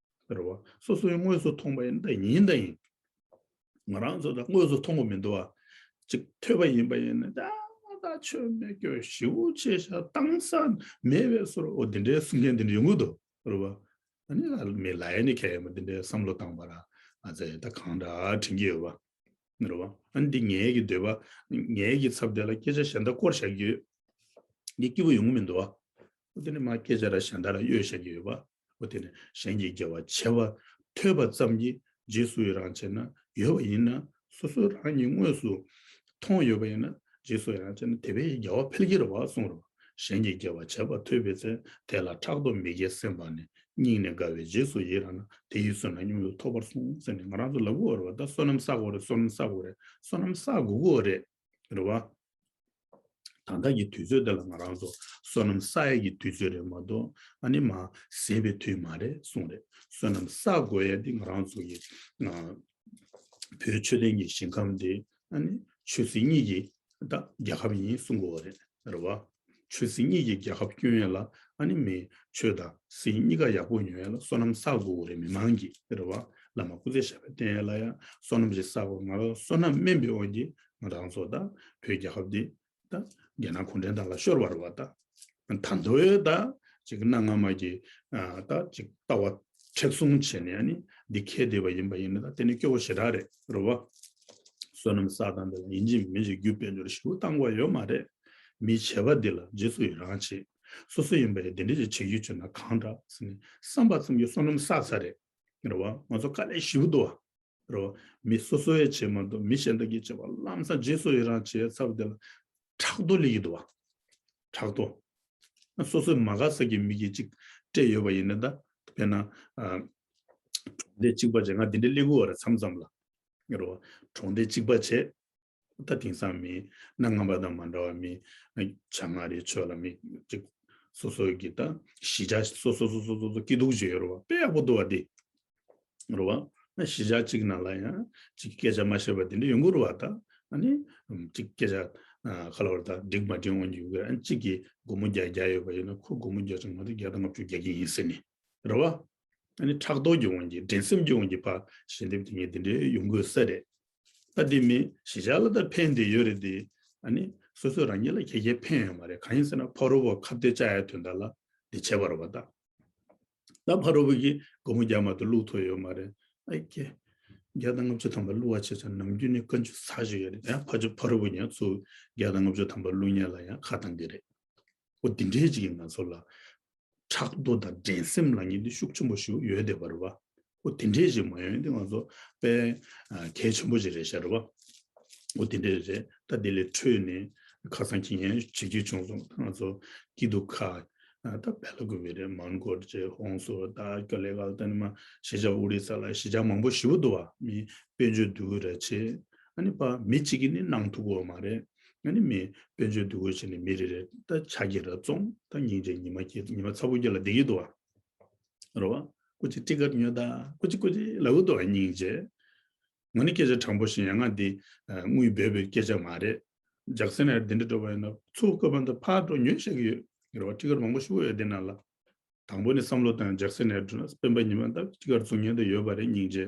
རེད་བ། སོ་སོའི་དངོས་སུ་མཐོང་བ་ཡིན་ད་ཡིན་ད་ཡིན། ང་རང་ཚོ་ད་དངོས་སུ་མཐོང་གི་མི་འདུག་བ། ཅིག་ཐོས་པ་ཡིན་པ་ཡིན་ན་ད་ད་ཆོས་མེད་སྐྱོ་ཞེ་པོ་ཆེ་ཤ་བཏང་ས་མེད་པའི་བཟོ་འདྲ། འོ་འདི་འདྲའི་གསུང་མཁན་འདི་འདྲ་ཡོང་གི་འདུག་རེད་བ། ཨ་ནི་ལ་མི་ལ་ཡ་ནི་ཁྱད་ཡོད་མ་འདི་འདྲའི་བསམ་བློ་བཏང་བ་ར། ཨ་ཙེ་ད་གང་འདྲ་དྲན་གྱི་ཡོད་བ། རེད་བ། ཨ་ནི་འདི་ངའི་གི་འདོད་པ་ངའི་གི་ཚབ་དེ་ལ་སྐད་ཆ་གཞན་དག་སྐོར་བཞག་རྒྱུ་འདི་སྐྱིད་པོ་ཡོང་གི་མི་འདུག་བ། འོ་དེ་ནི་མ་སྐད་ཆ་ར་གཞན་དག་ལ་གཡོལ་བཞག་གི་ཡོད་པ། འོ་དེ་ནི་གཞན་གྱི་དགེ་བ་བྱས་པ་ཐོས་པ་ཙམ་གྱིས་རྗེས་སུ་ཡི་རང་བྱས་ན་ཡོད་པ་ཡིན་ན། སོ་སོ་རང་གིས་དངོས་སུ་མཐོང་ཡོད་པ་ཡིན་ན་རྗེས་སུ་ཡི་རང་བྱས་ན་དེ་བས་དགེ་བ་འཕེལ་གྱི་རེད་བ་གསུངས་རེད་བ། གཞན་གྱི་དགེ་བ་བྱས་པ་ཐོས་པའི་ཚེ། དེ་ལ་ཕྲག་དོག་མི་དགེ་སེམས་སྤངས་ནས། སྙིང་ནས་དགའ་བས་རྗེས་སུ་ཡི་རང་ན། དེ་ཡི་བསོད་ནམས་མྱུར་དུ་ཐོབ་པར་གསུངས་ཟེར་ནས་ང་རང་ཚོ་ལབ་དགོས་རེད་བ། ད་བསོད་ནམས་བསགས་དགོས་རེད། བསོད་ནམས་བསགས་དགོས་རེད། བསོད་ནམས་བསགས་དགོས་ཀྱི་ཡོད་རེད། རེད་བ། ད་ལྟ་གི་དུས་ཚོད་འདི་ལ་ང་རང་ཚོ་བསོད་ནམས་བསགས་ཡས་ཀྱི་དུས་ཚོད་རེད་མ་གཏོགས་ཨ་ནི་མ་ཟད་པའི་དུས་མ་རེད་གསུངས་རེད། བསོད་ནམས་བསགས་དགོས་ཡས་འདི་ང་རང་ཚོ་གི་ཨ་བོད་ཆོས་ལྡན་གྱི་ཞིང་ཁམས་འདི་ཨ་ནི་ཆོས་སྲིད་གཉིས་ཀྱི་ད་རྒྱལ་ཁབ་ཡིན་གསུང་དགོས་པ་རེད། རེད་བ། ཆོས་སྲིད་གཉིས་ཀྱི་རྒྱལ་ཁབ་སྐྱོང་ཡས་ལ་ཨ་ནི་མི་ཆོས་དང་སྲིད་གཉིས་ཀ་ཡག་པོ་ཡོང་ཡས་ལ་བསོད་ནམས་བསགས་དགོས་རེད། མི་མང་གི་རེད་བ། བླ་མ་སྐུ་ཚེ་ཞབས་པད་བརྟན་ཡས་ལ་ཡང་བསོད་ནམས་ཤིག་བསགས་དགོས། ང་རང་བསོད་ནམས་དམན་པའི་དབང་གིས་ང་རང་ཚོ་ད་བོད་རྒྱལ་ཁབ་འདི་ད་རྒྱ་ནག་གུང་ཁྲན་ཏང་ལ་ཤོར་བ་རེད་བ། ད་ད་དུང་ད་ཅིག་གནའ་སྔ་མ་གི་ཨ་ད་ཅིག་ལྟ་བ་མཁྲེགས་བཟུང་བྱས་ནས་ཨ་ནི་འདི་འཁྱེར་བསྡད་པ་ཡིན་པ་ཡིན་ན་ད་དེ་ནི་སྐྱོ་བོ་ཞེ་དྲག་རེད། རེད་བ། བསོད་ནམས་བསགས་སྟངས་འདི་ལ་ཡིན་གཅིག་མིན་གཅིག་རྒྱུ་དཔལ་འབྱོར་ཞེ་པོ་བཏང་དགོས་ཡོད་མ་རེད། མི་བྱས་པ་འདི་ལ་རྗེས་སུ་ཡི་རང་བྱེད། སོ་སོ་ཡིན་པ་ཡིན་འདི་འདྲ་ཅིག་བྱེད་རྒྱུ་བྱུང་ན་གང་འདྲ་ཟེར་ནས་བསམ་པ་ཙམ་གྱིས་བསོད་ནམས་བསགས་ཚར་རེད། རེད་བ། ང་ཚོ་དཀའ་ལས་ཞེ་པོ་འདུག་བ། རེད་བ། མི་སོ་སོ་ཡས་བྱེད་མ་གཏོགས་མི་གཞན་དག་གིས་བྱེད་པ་ལམ་སང་རྗེས་སུ་ཡི་རང་བྱེད་ཚར་བ་འདི་ལ་ཕྲག་དོག་སླེབས་ཀྱི་འདུག་བ། ཕྲག་དོག་ཨ་སོ་སོའི་མ་དགའ་ས་གི་མི་གིས་ཅིག་སྤྲད་ཡོད་པ་ཡིན་ན་ད་དཔེར་ན་ཨ་གྲོང་སྡེ་གཅིག་པ་བྱས། ང་འདི་འདྲ་སླེབས་ཀྱི་ཡོད་རེད་མཚམས་མཚམས་ལ། རེད་བ། གྲོང་སྡེ་གཅིག་པ་བྱས། ད་དེང་སང་མི་གནའ་སྔ་མ་དང་མ་འདྲ་བ་མི་བྱ་ང་རེ་ཆོས་ལ་མི་ཅིག་སོ་སོ་གི་ད་གཞིས་ཆགས་སོ་སོ་སོ་སོ་སོ་སོ་སྐྱིད་སྡུག་བརྗོད་ཡོད་རེད་བ། དཔེ་ཡག་པོ་འདུག་བ་འདི། རེད་བ། གཞིས་ཆགས་གཅིག་ནང་ལ་ཡང་ཅིག་སྐད་ཆ་མ་ཤེས་པ་དེ་འདྲ་ཡོང་གི་རེད་བ། ད་ཨ་ནི་ཅིག་སྐད་ཆ་ཁ་ལོ་བར་ད་འགྲིག་མ་འགྲིག་འོང་རྒྱུ་གི་ཨ་ནི་གཅིག་གིས་སྒོར་མོ་བརྒྱ་བརྒྱ་ཡོད་པ་ཡིན་ན་ཁོ་སྒོར་མོ་བརྒྱ་ཅིག་མ་གཏོགས་བརྒྱ་དང་ལྔ་བཅུ་རྒྱག་གི་ཡིན་ཟེར་ནས། རེད་བ། ཨ་ནི་ཕྲག་དོག་གི་དབང་གིས་འགྲན་སེམས་ཀྱི་དབང་གིས་ཕར་ཞལ་འདེབས་དེ་ངས་དེ་འདྲའི་ཡོང་དགོས་ས་རེད། ད་དེ་མིན་གཞིས་ཆགས་ལ་ད་ཕན་བདེ་ཡོད་རེད་དེ། ཨ་ནི་སོ་སོ་རང་ཉིད་ལ་ག་གེ་ཕན་ཡོད་མ་རེད། གང་ཡིན་ཟེར་ན་ཕ་རོལ་པོ་ཁ་གཏད་བཅག་ཡ་དོན་དག་ལ་འདི་བྱས་པ་རེད་བ་ད། ད་ཕ་རོལ་པོ་གིས་སྒོར་མོ་བརྒྱ་མ་གཏོགས་བླུག་ཐུབ་ཡོད་མ་རེད། ཨ་ཀྱེ། བརྒྱ་དང་ལྔ་བཅུ་ཐམ་པ་བླུག་པ་བྱས་ཙང་ནམ་རྒྱུན་ནས་དཀོན་མཆོག་ཚ་ཞིག་ཡོད་རེད། ཡང་ཕ་ཕ་རོལ་པོ་ཡང་ཚུར་བརྒྱ་དང་ལྔ་བཅུ་ཐམ་པ་བླུག་མཁན་ལ་ཡང་ཁ་བཏང་གི་རེད། འོ་དེ་འདྲའི་ཅིག་གིས་ང་ཚོ་ལ་ཕྲག་དོག་དང་འགྲན་སེམས་ལབ་མཁན་འདི་ཤུགས་ཆེན་པོ་ཞིག་ཡོད་བསྡད་པ་རེད་བ། འོ་དེ་འདྲའི་ཅིག་མ་ཡོང་འདི་ང་ཚོ་དཔེ་ཨ་གལ་ཆེན་པོ་ཅིག་རེད་ཤག་རེད་བ། འོ་དེ་འདྲ་རེད། ད་དེ་ལས་འཕྲོས་ནས་ཁ་སང་ཁྱི་ངན་བྱེད་རྒྱུ་བྱུང་སོང་། ད་ང་ཚོ་སྐྱིད་སྡུག་ཁ་ད་བེ་ལ་ཀུ་བེ་རེད། མོན་གྷོ་རེད། ཧོང་སུར། ད་ཀ་ལེ་གལ། ད་ནི་མ་གཞིས་ཆགས་ཨོ་རི་ས་ལ་གཞིས་ཆགས་མང་པོ་ཞེ་པོ་འདུག་བ། མི་དཔལ་འབྱོར་སྡུག་ར་ཆེ། ཨ་ནི་པ་མི་གཅིག་གིས་ནི་གནང་ཐུབ་ཀྱི་ཡོད་མ་རེད། ཨ་ནི་མི་དཔལ་འབྱོར་སྡུག་ཆེ་ནི་མི་རེ་རེ་ད་ཆ་གི་ར་བཙོང་། ད་སྙིང་རྗེ་ཉི་མ་སྐྱེ་ཉི་མ་ཚ་པོ་སྐྱེ་ལ་བསྡད་ཀྱི་འདུག་བ། རེད་བ། སྐུ་མཁྱེན་ཊི་ཀཊ་ཉོས་ད། སྐུ་མཁྱེན་སྐུ་མཁྱེན་ལབ་ཀྱི་འདུག་བ་སྙིང་རྗེ། ང་ནི་སྐད་ཆ་དྲང་པོ་བཤད་ཡང་ང་འདི་དངུལ་འབེལ་བའི་སྐད་ཆ་མ་རེད། ཇག་སན་ནས་འདི་འདྲ་འགྲོ་བ་ཡིན་ན་ཚུར་བཀོད་པ་འདི་ཕར་འགྲོ་ཉོས་བཤད་ཀྱི་ཡོད་རེད་བ། ཊི་ཀཊ་མང་པོ་ཞིག་ཡོད་འདི་ནང་ལ། དང་པོ་ནས་བསམ་བློ་བཏང་ཡང་ཇག་སེ་ནས་བསྒྲུབས་ན་སྤེན་པ་ཉི་མ་ད་ཅི་གར་བཙུགས་མཁན་དེ་ཡོད་པ་རེད། སྙིང་རྗེ།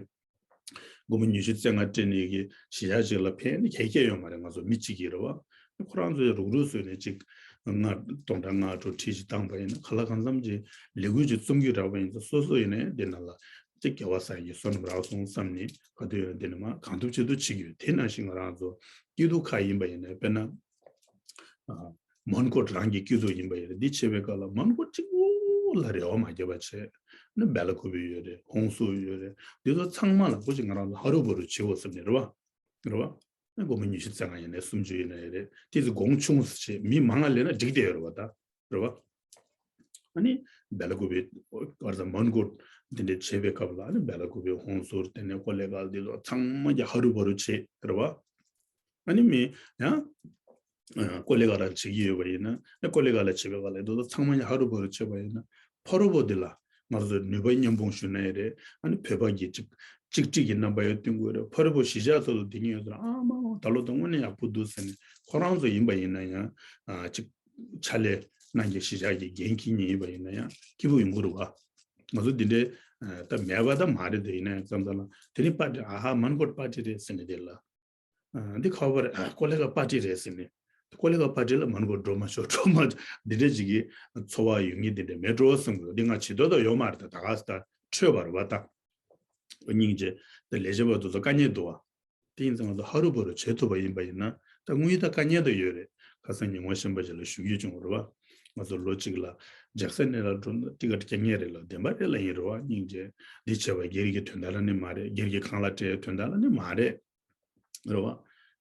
སྒོར་མོ་ཉི་ཤུ་རྩ་ལྔ་སྤྲད་ནས་ཀྱི་གཞིས་ཆགས་ཅིག་ལ་ཕན་ནི་གལ་ཆེ་ཡོད་མ་རེད། ང་ཚོ་མི་གཅིག་གིས་རེད་བ། ཁོ་རང་ཚོས་རུག་རུག་བཟོས་ནས་ཅིག་ལྔ་སྟོང་ཕྲག་ལྔ་དྲུག་ཁྲི་ཅིག་བཏང་པ་ཡིན་ན་ག་ལ་གང་འཚམ་ཅིག་ལས་འགུལ་ཅིག་རྩོམ་གྱི་རག་པ་ཡིན་ཙང་སོ་སོ་ཡིན་ནའི་འདི་ནང་ལ་ཅིག་སྐལ་བ་བཟང་གི་བསོད་ནམས་རག་སོང་བསམ་ནས་ག་དུས་ཡང་འདི་ནས་མ་གང་ཐུབ་ཅི་ཐུབ་བྱེད་ཀྱི་ཡོད། དེ་ནང་བཞིན་ང་རང་ཚོ་སྐྱིད་སྡུག་ཁག་ཡིན་པ་ཡིན་ནའི་དཔེར་ན། མོན་གྷོ་རང་གི་སྐྱིད་སྡུག་ཡིན་པ་ཡིན་ན་འདི་བྱེད་པའི་སྐབས་ལ་མོན་གྷོ་གཅིག་པོ་ལ་རེ་བ་མ་བརྒྱབ་པ་བྱས་ན་སྦེ་ལ་ཀུ་པེ་ཡོད་རེད། ཧོང་སུར་ཡོད་རེད། འདི་ཚོ་ཚང་མ་ལ་ཀོ་ཅིག་ང་རང་ཚོ་ཧ་རུ་བ་རུ་བྱེད་འོ་ཟེར་ནས་རེད་བ། རེད་བ། སྒོར་མོ་ཉི་ཤུ་རྩ་ལྔ་ཡིན་ནའི་སུམ་ཅུ་ཡིན་ནའི་རེད། དེ་ཚོ་གོང་ཆུང་ཟེར་བྱས་མི་མང་ང་ལེན་ན་འགྲིག་བསྡད་ཡོད་རེད་བ་ད། རེད་བ། ཨ་ནི་སྦེ་ལ་ཀུ་པེ་གར་ས་མོན་གྷོ་འདི་འདྲ་བྱེད་པའི་སྐབས་ལ་ཨ་ནི་སྦེ་ལ་ཀུ་པེ་ཧོང་སུར་དེ་ནས་ཀོ་ལེ་གལ་འདི་ཚོ་ཚང་མ་གྱི་ཧ་རུ་བ་རུ་བྱེད་རེད་བ། ཨ་ནི་མི་ཡང་ཀོ་ལེ་གལ་ལ་བྱེད་ཀྱི་ཡོད་པ་ཡིན་ན་ཨ་ཀོ་ལེ་གལ་ལ་བྱེད་པའི་སྐབས་ལ་འདི་ཚོ་ཚང་མ་གྱི་ཧ་རུ་བ་རུ་བྱེད་པ་ཡིན་ན་ཕ་རོལ་པོ་འདི་ལ་ང་ཚོ་ནུས་པ་མཉམ་སྤུངས་ཞུ་ན་ཡང་རེད། ཨ་ནི་བོད་པ་གི་གཅིག་གཅིག་གཅིག་གི་རྣམ་པ་ཡང་སྟོན་དགོས་རེད། ཕ་རོལ་པོ་གཞིས་ཆགས་ཚོ་ལ་བསྡད་ཀྱི་ཡོད་ཚོ་ཨ་མ་མ་ད་ལོ་ད་དངོས་གནས་ཡག་པོ་འདུག་ཟེར་ནས་ཁོ་རང་ཚོ་ཡིན་པ་ཡིན་ན་ཡང་ཨ་གཅིག་ཕྱག་ལས་གནང་མཁན་གཞིས་ཆགས་ཀྱི་འགན་འཁྱེར་མཁན་ཡིན་པ་ཡིན་ན་ཡང་སྐྱིད་པོ་ཡོང་གི་རེད་བ། ང་ཚོ་འདི་འདྲའི་ད་མེད་པ་ད་མ་རེད། དེ་ཡིན་ན་ཡང་བསམ་ཚར་ན་དེ་ནི་པར་ཊི་ཨ་ཧ་མོན་གྷོ་པར་ཊི་རེད་ཟེར་ནས་དེ་ལ། ཨ་འདི་ཁ་བར་ཨ་ཀོ་ལེ་གལ་པར་ཊི་རེད་ཟེར་ནས། ཀོ་ལེ་གལ་པར་ཊི་ལ་མོན་གྷོ་འགྲོ་མ་ཆོག་འགྲོ་མ་ཆོག་འདི་འདྲ་ཅིག་གི་འཚོ་བ་ཡོད་ངེས་འདི་འདྲ་མེད་འགྲོ་བསམ་གི་འདི་ང་བྱེད་འདོད་ད་ཡོད་མ་རེད། ད་ད་ག་ས་ད་འཕྲོད་པ་རེད་བ་ད། སྙིང་རྗེ། ད་ལས་བྱེད་པ་དེ་ཚོ་དཀའ་ངལ་འདུག་བ། དེ་ཡིན་ཙང་ང་ཚོ་ཧ་རུ་བ་རུ་བྱེད་ཐུབ་པ་ཡིན་པ་ཡིན་ན་ད་དངུལ་ད་དཀའ་ངལ་ད་ཡོད་རེད། ཁ་སང་ཉིན་མོ་གཞན་པ་ཞིག་ལ་ཞུ་རྒྱུ་བྱུང་རེད་བ། ང་ཚོ་ལོ་གཅིག་ལ་ཇག་སེ་ནས་ལ་འགྲོ་ན་ཏི་ཀ་ཊི་རྐྱང་ངེས་རེད་ལ་བདེན་པ་རེད་ལ་ཡིན་རེད་བ། སྙིང་རྗེ། འདི་བྱས་པ་སྒེར་གྱི་དོན་དག་ལ་ནི་མ་རེད། སྒེར་གྱི་ཁང་གླ་སྤྲད་དོན་དག་ལ་ནི་མ་རེད། རེད་བ།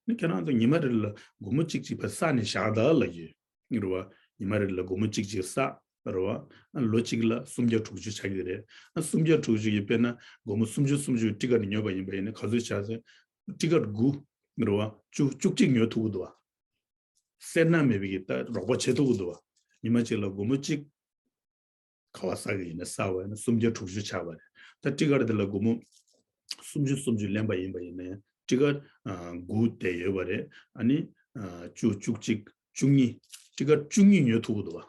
ནི་ཁྱེད་རང་ཚོ་ཉི་མ་རེ་ལ་སྒོར་མོ་གཅིག་གཅིག་ཕར་བསགས་ནས་བཞག་ད་ལབ་ཀྱི་ཡོད། རེད་བ། ཉི་མ་རེ་ལ་སྒོར་མོ་གཅིག་གཅིག་བསགས། རེད་བ། ཨ་ལོ་གཅིག་ལ་སུམ་བརྒྱ་དྲུག་ཅུ་ཆགས་ཀྱི་རེད། ཨ་སུམ་བརྒྱ་དྲུག་ཅུ་ཡི་དཔེར་ན་སྒོར་མོ་སུམ་ཅུ་སུམ་ཅུ་ཊི་ཀ་ཊི་ཉོས་པ་ཡིན་པ་ཡིན་ན་ག་ཚོད་ཆགས་ཟེར། ཊི་ཀ་ཊི་དགུ། རེད་བ། བཅུ་བཅུ་གཅིག་ཉོ་ཐུབ་ཀྱི་འདུག་བ། སེར་སྣ་མེད་པའི་གི་ད་རོགས་པ་བྱེད་ཐུབ་ཀྱི་འདུག་བ། ཉི་མ་གཅིག་ལ་སྒོར་མོ་གཅིག་ག་བ་བསགས་ཀྱི་ཡིན་ན་བསགས་པ་ཡིན་ན་སུམ་བརྒྱ་དྲུག་ཅུ་ཆགས་པ་རེད། ད་ཊི་ཀ་ཊི་དེ་ལ་སྒོར་མོ་སུམ་ཅུ་སུམ་ཅུ་ལེན་པ་ཡིན་པ་ཡིན་ན་ཡང་ཊི་ཀ་ཊི་ཨ་དགུ་དེ་ཡོད་པ་རེད། ཨ་ནི་ཨ་བཅུ་བཅུ་གཅིག་བཅུ་གཉིས། ཊི་ཀ་ཊི་བཅུ་གཉིས་ཉོ་ཐུབ་ཀྱི་འདུག་བ།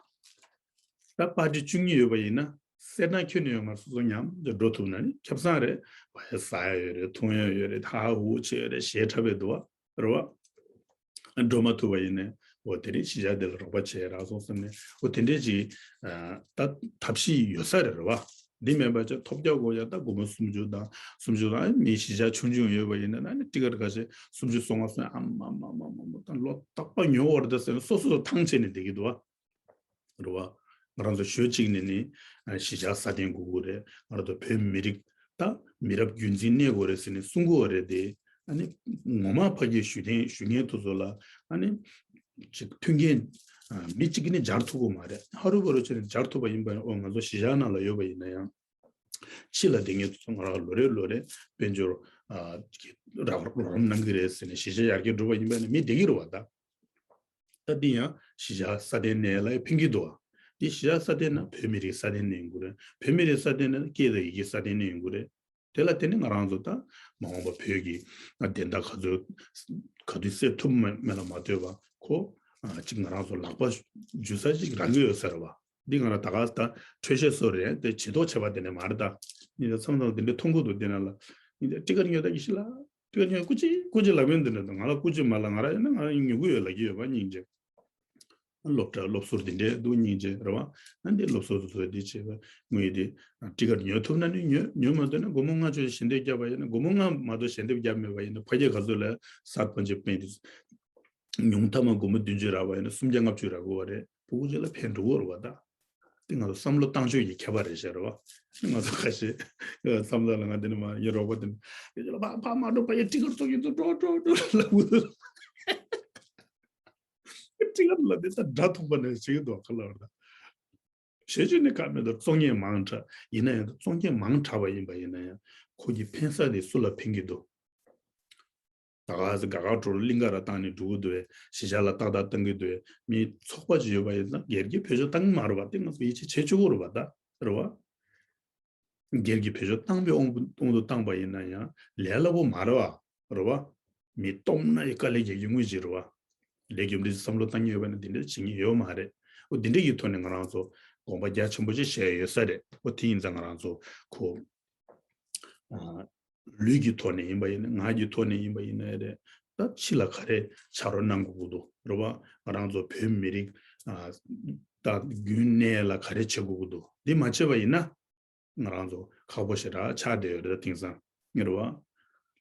ད་པར་ཊི་བཅུ་གཉིས་ཡོད་པ་ཡིན་ན་སེར་སྣ་ཁྱོན་ནས་ཡོད་མ་རེད། སོ་སོ་མཉམ་དུ་འགྲོ་ཐུབ་ན་ནི་ཁེ་བཟང་རེད། བ་ཡ་ཟ་ཡ་ཡོད་རེད། འཐུང་ཡ་ཡོད་རེད། ཧ་ཧ་ཧུ་ཧུ་བྱེད་ཡ་ཡོད་རེད། གཞས་འཁྲབ་པའི་འདུག་བ། རེད་བ། འགྲོ་མ་ཐུབ་པ་ཡིན་ནའི་འོ་དེ་རིང་གཞིས་ཆགས་འདི་ལ་རོགས་པ་བྱས་རག་སོང་བསམ་ནས་འོ་དེ་འདྲས་ཅིག་ཨ་ད་ཐབས་ཤེས་ཡོད་ས་རེད་རེད་བ། འདི་མེད་པ་ཅིག་ཐོབ་རྒྱག་དགོས་ཡ་ད་སྒོར་མོ་སུམ་ཅུ་དང་སུམ་ཅུ་དང་མི་གཞིས་ཆགས་ཆུང་ཆུང་ཡོད་པ་ཡིན་ན་ཨ་ནི་ཊི་ཀ་ཊི་ཁ་ཤས་སུམ་ཅུ་སོ་ལྔ་སོང་ཨ་མ་མ་མ་མ་མ་ད་ལོ་རྟག་པར་ཉོ་བར་ད་ཟེར་ནས་སོ་སོ་ཐང་ཆད་ནས་བསྡད་ཀྱི་འདུག་བ། རེད་བ། ང་རང་ཚོ་ཞོལ་གཅིག་ནས་ནི་ཨ་གཞིས་ཆགས་སྲ་བརྟན་དགོས་ཀྱི་རེད། ང་རང་ཚོ་བོད་མི་རིགས་ད་མི་རབས་རྒྱུན་འཛིན་གནས་དགོས་རེད་ཟེར་ནས་གསུང་གི་ཡོད་རེད་དེ། ཨ་ནི་ངོ་མ་ཕ་གིའི་ཞུ་ཐེངས་ཞུ་མཁན་དེ་ཚོ་ལ་ཨ་ནི་ཅིག་མཐུན་རྐྱེན་ཨ་མི་གཅིག་གིས་ནི་སྦྱར་ཐུབ་ཀྱི་མ་རེད། ཧ་རུ་བ་རུ་བྱས་ནས་སྦྱར་ཐུབ་པ་ཡིན་པ་ཡིན་ན་འོ་ང་ཚོ་གཞིས་ཆགས་ནང་ལ་ཡོད་པ་ཡིན་ན་ཡང་ཕྱི་ལ་བསྡད་མཁན་དེ་ཚོ་ང་རང་ལོ་རེ་ལོ་རེ་དཔལ་འབྱོར་ཨ་གི་རོགས་རམ་གནང་གི་རེད་ཟེར་ནས་གཞིས་ཆགས་ཡར་རྒྱས་འགྲོ་བ་ཡིན་པ་ཡིན་ན་མི་བསྡད་ཀྱི་རེད་བ་ད། ད་འདི་ཡང་གཞིས་ཆགས་སྲ་བརྟན་གནས་ལ་ཕན་གྱི་འདུག་བ། འདི་གཞིས་ཆགས་སྲ་བརྟན་ན་བོད་མི་རིགས་སྲ་བརྟན་གནས་ཡོང་གི་རེད། བོད་མི་རིགས་སྲ་བརྟན་ན་སྐད་དང་ཡི་གེ་སྲ་བརྟན་གནས་ཡོང་གི་རེད། དེ་ལ་བརྟེན་ནས་ང་རང་ཚོ་ད་མ་འོངས་པ་བོད་ཀྱི་བདེན་མཐའ་ག་ཚོད་ག་དུས་སེལ་ཐུབ་མེད་མེད་ལ་མ་ལྟོས་པ་ཁོ་ཨ་གཅིག་ང་རང་ཚོ་ལག་པ་འཇུ་ས་ཅིག་རག་གི་ཡོད་ས་རེད་བ། འདི་ང་རང་ད་ག་ད་འཕྲོད་བཤད་སོ་རེད་དེ་བྱེད་ཐོག་བྱས་པ་དེ་ནས་མ་རེད་ད། ཉིན་ད་མཚམས་མཚམས་དེ་འདྲའི་མཐོང་གི་འདུག་དེ་ན་ལ་ཉིན་ད་ཊི་ཀ་ཊི་ཉོ་ད་གི་ཤི་ལ། ཊི་ཀ་ཊི་ཉོ་སྐུ་མཁྱེན་སྐུ་མཁྱེན་ལབ་མཁན་འདི་འདྲ་འདུག་ང་ལ་སྐུ་མཁྱེན་མ་ལབ། ང་རང་ཡིན་ན་ང་རང་ཉོ་གི་ཡོད་ལབ་ཀྱི་ཡོད་པ་སྙིང་རྗེ། སློབ་གྲྭ་སློབ་ཟུར་འདི་འདྲས་འདུག་སྙིང་རྗེ་རེད་བ། ཨ་འདི་སློབ་ཟུར་དུ་ཚོས་འདི་བྱས་པ་དངུལ་འདི་ཊི་ཀ་ཊི་ཉོ་ཐུབ་ན་ནི་ཉོ་ཉོ་མ་ཐུབ་ན་སྒོར་མོ་ལྔ་བཅུ་ཞལ་འདེབས་བརྒྱབ་པ་ཡིན་ན་སྒོར་མོ་ལྔ་མ་གཏོགས་ཞལ་འདེབས་བརྒྱབ་མེད་པ་ཡིན་ན་ཕ་སྐད་ག་ཚོད་ལ་སར་པན་ཅི་པན་དེ་ཉུང་མཐའ་མ་སྒོར་མོ་བདུན་ཅུ་རག་པ་ཡིན་ན་སུམ་བརྒྱ་ལྔ་བཅུ་རག་དགོས་པ་རེད། ཕྲུ་གུ་ཅིག་ལ་ཕན་འགྲོ་གི་རེད་བ་ད། དེ་ང་ཚོ་བསམ་བློ་བཏང་ཕྱོགས་ཀྱི་ཁྱད་པར་རེད་ཤག་རེད་བ། ང་ཚོ་ཁ་ཤས་བསམ་བློ་ལ་ང་འདི་ནི་མ་ཡིན་རོགས་པ་དེ་ནི་ཕ་ཕ་མ་འགྲོ་ཕ་ཡི་ཊི་ཀ་ཊི་ཚོགས་ཀྱི་ཚོ་འགྲོ་འགྲོ་འགྲོ་ལབ་གི་འདུག་ཊི་ཀ་ཊི་ལབ་དེ་ད་དགྲ་ཐུག་པ་ནས་བྱེད་ཀྱི་འདུག་ག་ལ་བར་ད། བྱེད་ཆོས་ནི་ཁ་མེད་དུ་བཙོང་མཁན་མང་དྲགས་ཡིན་ན་ཡང་བཙོང་མཁན་མང་དྲགས་པ་ཡིན་པ་ཡིན་ན་ཡང་ཁོ་གི་ཕན་ས་དེ་སུ་ལ་ཕན་གྱི་འདུག་ད་ག་ཟེ་ག་ག་འགྲོ་གླིང་ག་ར་བཏང་ནས་འགྲོ་གི་འདུག་བས་གཞིས་ཆགས་ལ་ཏག་ཏག་བཏང་གི་འདུག་བས་མི་ཚོགས་པ་ཅིག་ཡོད་པ་ཡིན་ན་སྒེར་གྱི་བེད་སྤྱོད་བཏང་གི་མ་རེད་བ། དེ་ང་ཚོ་ཡིད་ཆེས་བྱེད་ཆོག་གི་རེད་བ་ད་རེད་བ། སྒེར་གྱི་བེད་སྤྱོད་བཏང་པའི་དབང་དབང་དུ་བཏང་པ་ཡིན་ན་ཡང་ལས་སླ་པོ་མ་རེད་བ། རེད་བ། མི་སྟོབས་ན་ཡི་དཀའ་ལས་རྒྱག་རྒྱུ་དངོས་གཞི་རེད་བ། ལས་རྒྱུ་འབྲས་བསམ་བློ་བཏང་མཁན་ཡོད་པ་ན་འདི་འདྲ་བྱེད་མཁན་ཡོད་མ་རེད། འོ་འདི་འདྲ་ཡི་ཐོག་ནས་ང་རང་ཚོ་ དགོངས་པ་རྒྱ་ཆེན་པོ་ཅིག་བཞེས་ཡོད་ས་རེད། ཨོ་དེ་ཡིན་ཙང་ང་རང་ཚོ་ཁོ། ཨ། ལུས་ཀྱི་ཐོག་ནས་ཡིན་པ་ཡིན་ན། ངག་གི་ཐོག་ནས་ཡིན་པ་ཡིན་ན་རེད། ད་ཕྱི་ལ་ག་རེ་ཕྱག་རོགས་གནང་དགོས་ཀྱི་འདུག་རེད་བ། ང་རང་ཚོ་བོད་མི་རིགས། ཨ། ད་རྒྱུན་གནས་ལ་ག་རེ་བྱེད་དགོས་ཀྱི་འདུག་འདི་མ་བྱས་པ་ཡིན་ན། ང་རང་ཚོ་ཁག་པོ་ཞེ་དྲག་ཆགས་བསྡད་ཡོད་རེད། དེང་སང་ངེད་རེད་བ།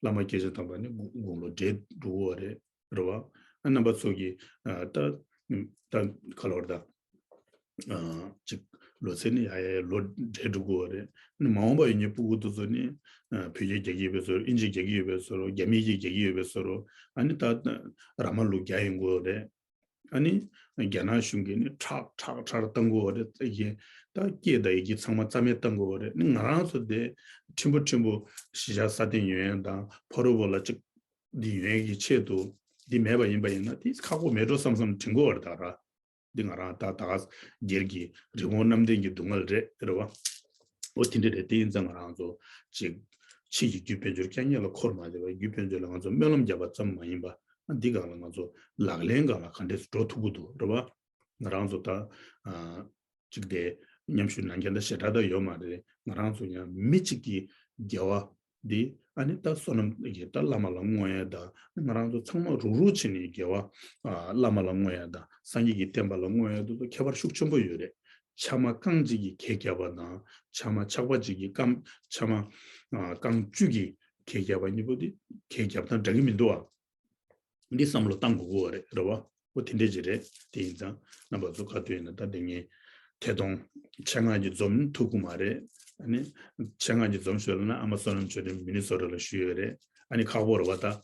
བླ་མ་སྐྱེས་ཆེན་དམ་པ་ནི་དགུང་ལོ་བགྲེས་འགྲོ་གི་ཡོད་རེད། རེད་བ། ཨ། རྣམ་པ་ཚོ་གིས། ཨ། ད་ད་ག་ལོར་ད། ཨ། ཅིག་ལོ་ཚད་ནི་ཡ་ཡ་ལོ་བགྲེས་འགྲོ་གི་ཡོད་རེད། ཨ་ནི་མ་འོངས་པ་ཡོད་མཁན་སྤུ་གུ་དེ་ཚོ་ནི། ཨ། བོད་སྐད་རྒྱག་གི་ཡོད་པའི་བཟོ་འདྲ། ཨིན་ཇི་རྒྱག་གི་ཡོད་པའི་བཟོ་འདྲ། རྒྱ་མིའི་སྐད་རྒྱག་གི་ཡོད་པའི་བཟོ་འདྲ། ཨ་ནི་ད་ར་མ་ལུག་རྒྱག་ཡོང་གི་ཡོད་རེད། ཨ་ནི་རྒྱ་ནག་གཞུང་གིས་ནི་ཁྲག་ཁྲག་ཁྲག་བཏང་གི་ཡོད་རེད། ད་ཡེ་ད་སྐད་དང་ཡི་གེ་ཚང་མ་རྩ་མེད་བཏང་གི་ཡོད་རེད། ཨ་ནི་ང་རང་ཚོ་དེ་ཕྲན་བུ་ཕྲན་བུ་གཞིས་ཆགས་སྲ་བརྟན་ཡོང་ཡ་དང་། ཕ་རོལ་པོ་ལ་ཅིག་འདི་ཡོང་ཡ་གི་ཆེད་དུ་འདི་མེད་པ་ཡིན་པ་ཡིན་ན་དེ་ཁག་པོ་མེད་འགྲོ་བསམ་བསམ་དྲན་གྱི་ཡོད་རེད། ད་ར་འདི་ང་རང་ད་ད་ག་སྒེར་གྱི་རི་བོང་གནམ་བསྟན་གྱི་སྡུག་བསྔལ་རེད། རེད་བ། ཨོ་དེ་འདྲ་རེད། དེ་ཡིན་ཙང་ང་རང་ཚོ་ཅིག་ཕྱི་ཡི་རྒྱུ་དཔལ་འབྱོར་རྐྱང་ངེས་ལ་འཁོར་མ་བསྡད་པར། རྒྱུ་དཔལ་འབྱོར་ལ་ང་ཚོ་སྨོན་ལམ་བརྒྱབ་པ་ཙམ་མ་ཡིན་པ། ཨ། འདི་སྒང་ལ་ང་ཚོ་ལག་ལེན་སྒང་ལ་ག་འདྲས་སེ་འགྲོ་ཐུབ་ཀྱི་འདུག་རེད་བ། ང་རང་ཚོ་ད། ཨ། ཅིག་དེ་མཉམ་ཞུགས་གནང་མཁན་ད་ཞེ་དྲག་ད་ཡོད་མ་རེད། ང་རང་ཚོ་ཡང་མི་གཅིག་གི་དགེ་བ་འདི། ཨ་ནི་ད་བསོད་ནམས་ཀྱི་ད་བླ་མ་ལ་བསྔོ་ཡ་དང་། ང་རང་ཚོ་ཚང་མ་རུག་རུག་བྱས་ནས་དགེ་བ། ཨ། བླ་མ་ལ་བསྔོ་ཡ་དང་། སངས་རྒྱས་ཀྱི་བསྟན་པ་ལ་བསྔོ་ཡ་དེ་ཚོ་ཁྱད་པར་ཤུགས་ཆེན་པོ་ཡོད་རེད། ཕྱག་མ་རྐང་གཅིག་གིས་གད་བརྒྱབ་པ་དང་། ཕྱག་མ་ཆག་པ་གཅིག་གིས་རྐང་། ཕྱག་མ། ཨ། རྐང་བཅུ་གིས་གད་བརྒྱབ་པ་གཉིས་པོ་དེ་གད་བརྒྱབ་སྟངས་འདྲ་གི་མི་འདུག་ཨ། འདི་བསམ་བློ་བཏང་དགོས་ཀྱི་ཡོད་རེད། རེད་བ། འོ་དེ་འདྲས་ཅིག་རེད། དེ་ཡིན་ཙང་རྣམ་པ་ཚོ་ག་དུས་ཡིན་ན་ད་དེ་ངས་ཐད་གཏོང་ཆེད་མངགས་ཀྱིས་འཛོམས་ཐུབ་ཀྱི་མ་རེད། ཨ་ནི་ཆེད་མངགས་ཀྱིས་འཛོམས་ཤོག་ལབ་ན་ཨ་མ་བསོད་ནམས་ཆོས་སྒྲོན་མི་ནི་སོ་ཊ་ལ་བཞུགས་ཡོད་རེད། ཨ་ནི་ཁག་པོ་རེད་བ་ད།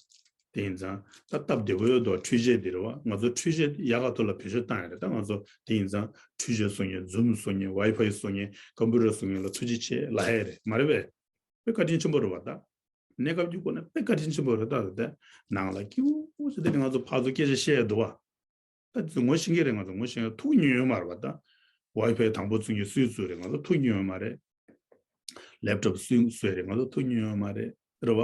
དེ་ཡིན་ཙང་ད་སྟབས་བདེ་པོ་ཡོད་དོ། འཕྲུལ་ཆས་འདི་རེད་བ། ང་ཚོ་འཕྲུལ་ཆས་ཡག་ག་ཐོག་ལ་བེད་སྤྱོད་བཏང་ཡ་རེད། ད་ང་ཚོ་དེ་ཡིན་ཙང་འཕྲུལ་ཆས་བཟོ་མཁན། ཛུམ་བཟོ་མཁན། ཝའི་ཕའི་བཟོ་མཁན། ཀམ་པུ་ཊར་བཟོ་མཁན་ལ་ཐུགས་རྗེ་ཆེ་ལབ་ཡ་རེད། མ་རེད་པས། དཔེ་བཀའ་དྲིན་ཆེན་པོ་རེད་བ་ད། གནས་སྐབས་ཀྱི་སྒོ་ནས་དཔེ་བཀའ་དྲིན་ཆེན་པོ་རེད་ད། ད་ནང་ལ་སྐྱིད་པོ་ཞིག་དེ་ནས་ང་ཚོ་ཕར་ཚུར་སྐད་ཆ་བཤད་ཡ་འདུག་བ། ད་དེ་ཚོ་ངོ་ཤེས་ཀྱི་རེད། ང་ཚོ་ངོ་ཤེས་ཡ་ཐུག་མྱོང་ཡོད་མ་རེད་བ་ད། ཝའི་ཕའི་དང་པོ་བཙུགས་མཁན་སུས་བཙུགས་རེད། ང་ཚོ་ཐུག་མྱོང་ཡོད་མ་རེད། ལེབ་ཊོབ་སུས་བཟོས་རེད། ང་ཚོ་ཐུག་མྱོང་ཡོད་མ་རེད། རེད་བ།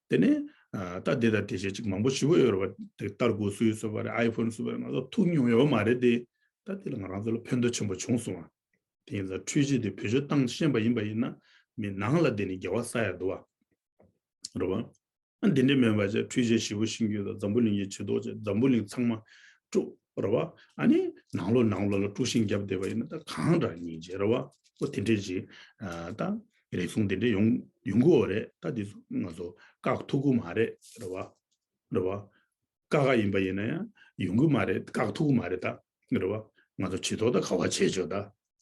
དེ་ནས། ཨ། ད་དེ་དང་དེ་བྱས་ཅིག་མང་པོ་ཞེ་པོ་ཡོད་རེད་བ། དེ་ཏར་ཀོ་སུས་བཟོས་པ་རེད། ཨའི་ཕོན་སུས་བཟོས་པ་རེད། ང་ཚོ་ཐུག་མྱོང་ཡོད་མ་རེད་དེ། ད་དེ་ལ་ང་རང་ཚོ་ལ་ཕན་ཐོགས་ཆེན་པོ་བྱུང་སོང་བ། དེ་ཡིན་ཙང་འཕྲུལ་ཆས་དེ་བེད་སྤྱོད་བཏང་ཤེས་པ་ཡིན་པ་ཡིན་ན། མི་ནང་ལ་བསྡད་ནས་དགེ་བ་བསགས་ཡ་འདུག་བ། རེད་བ། ཨ། འདི་འདྲ་མིན་པ་བྱས། འཕྲུལ་ཆས་ཞེ་པོ་ཤེས་ཀྱི་ཡོད་ད། འཛམ་བུ་གླིང་གི་བྱེ་ཐོག་བྱས། འཛམ་བུ་གླིང་ཚང་མ་དཀྲུགས། རེད་བ། ཨ་ནི་ནང་ལོགས་ནང་ལོགས་ལ་དཀྲུག་ཤིང་བརྒྱབ་བསྡད་པ་ཡིན་ན་ད་གང་འདྲ་སྙིང་རྗེ་རེད་བ། ཨོ་དེ་འདྲས་ཅིག་ཨ། ད་རེ་ཟུང་དེ་འདྲས་ཡོང་ཡོང་གི་ཡོད་རེད། ད་དེ་ཚོ་ང་ཚོ་བཀག་ཐུབ་ཀྱི་མ་རེད། རེད་བ། རེད་བ། ཀ་ཁ་ཡིན་པ་ཡིན་ན་ཡང་ཡོང་གི་མ་རེད། བཀག་ཐུབ་ཀྱི་མ་རེད་ད། རེད་བ། ང་ཚོ་བྱེ་ཐོག་ད་ག་བ་བྱས་ཆོག་ད།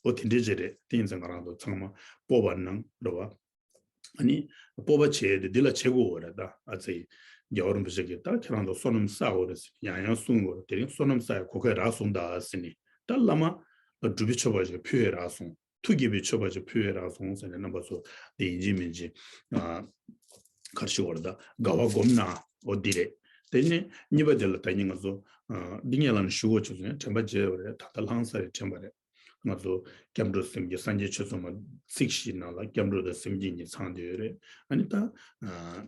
ཨོ་དེ་འདྲས་ཅིག་རེད། དེ་ཡིན་ཙང་ང་རང་ཚོ་ཚང་མ་སྤོབས་པ་གནང་། རེད་བ། ཨ་ནི་སྤོབས་པ་བྱས་ཏེ་འདི་ལ་བྱེད་དགོས་པ་རེད་ད། ཨ་ཙི། རྒྱལ་བ་རིན་པོ་ཆེ་གིས་ད་ཁྱེད་རང་ཚོ་བསོད་ནམས་བསགས་དགོས་རེད་ཟེར་ཡང་ཡང་གསུང་གི་ཡོད་རེད། དེ་རིང་བསོད་ནམས་བསགས་ཡ་གོ་སྐབས་རག་སོང་ད་ཟེར་ནས། ད་བླ་མ་ལ་སྒྲུབ་པའི་མཆོད་པ་ཞིག་ཕུལ་ཡ་རག་སོང་། ཐུགས་དགྱེས་པའི་མཆོད་པ་ཞིག་ཕུལ་ཡ་རག་སོང་ཟེར་ནས། རྣམ་པ་ཚོ་དེ་ཡིན་གཅིག་མིན་གཅིག་ཨ། ག་རེ་ཞུ་དགོས་རེད་ད། དགའ་བ་སྒོམ་ན་འོ་འདི་རེད། དེ་ནས་གཉིས་པ་དེ་ལ་ད་ནི་ང་ཚོ། ཨ། འདི་སྔོན་ལ་ནི་ཞུ་དགོས་བྱུང་སོང་། དྲན་པ་བརྗེད་པ་རེད། ད་ལྟ་ལྷང་ས་རེད། དྲན་པ་རེད། ང་ཚོ་སྐྱབས་འགྲོ་སེམས་བསྐྱེད། སངས་རྒྱས་ཆོས་ཚོགས་མ་ཚིག་བཞི་ནང་ལ་སྐྱབས་འགྲོ་དང་སེམས་བསྐྱེད་གཉིས་ཚང་བསྡད་ཡོད་རེད། ཨ་ནི་ད། ཨ།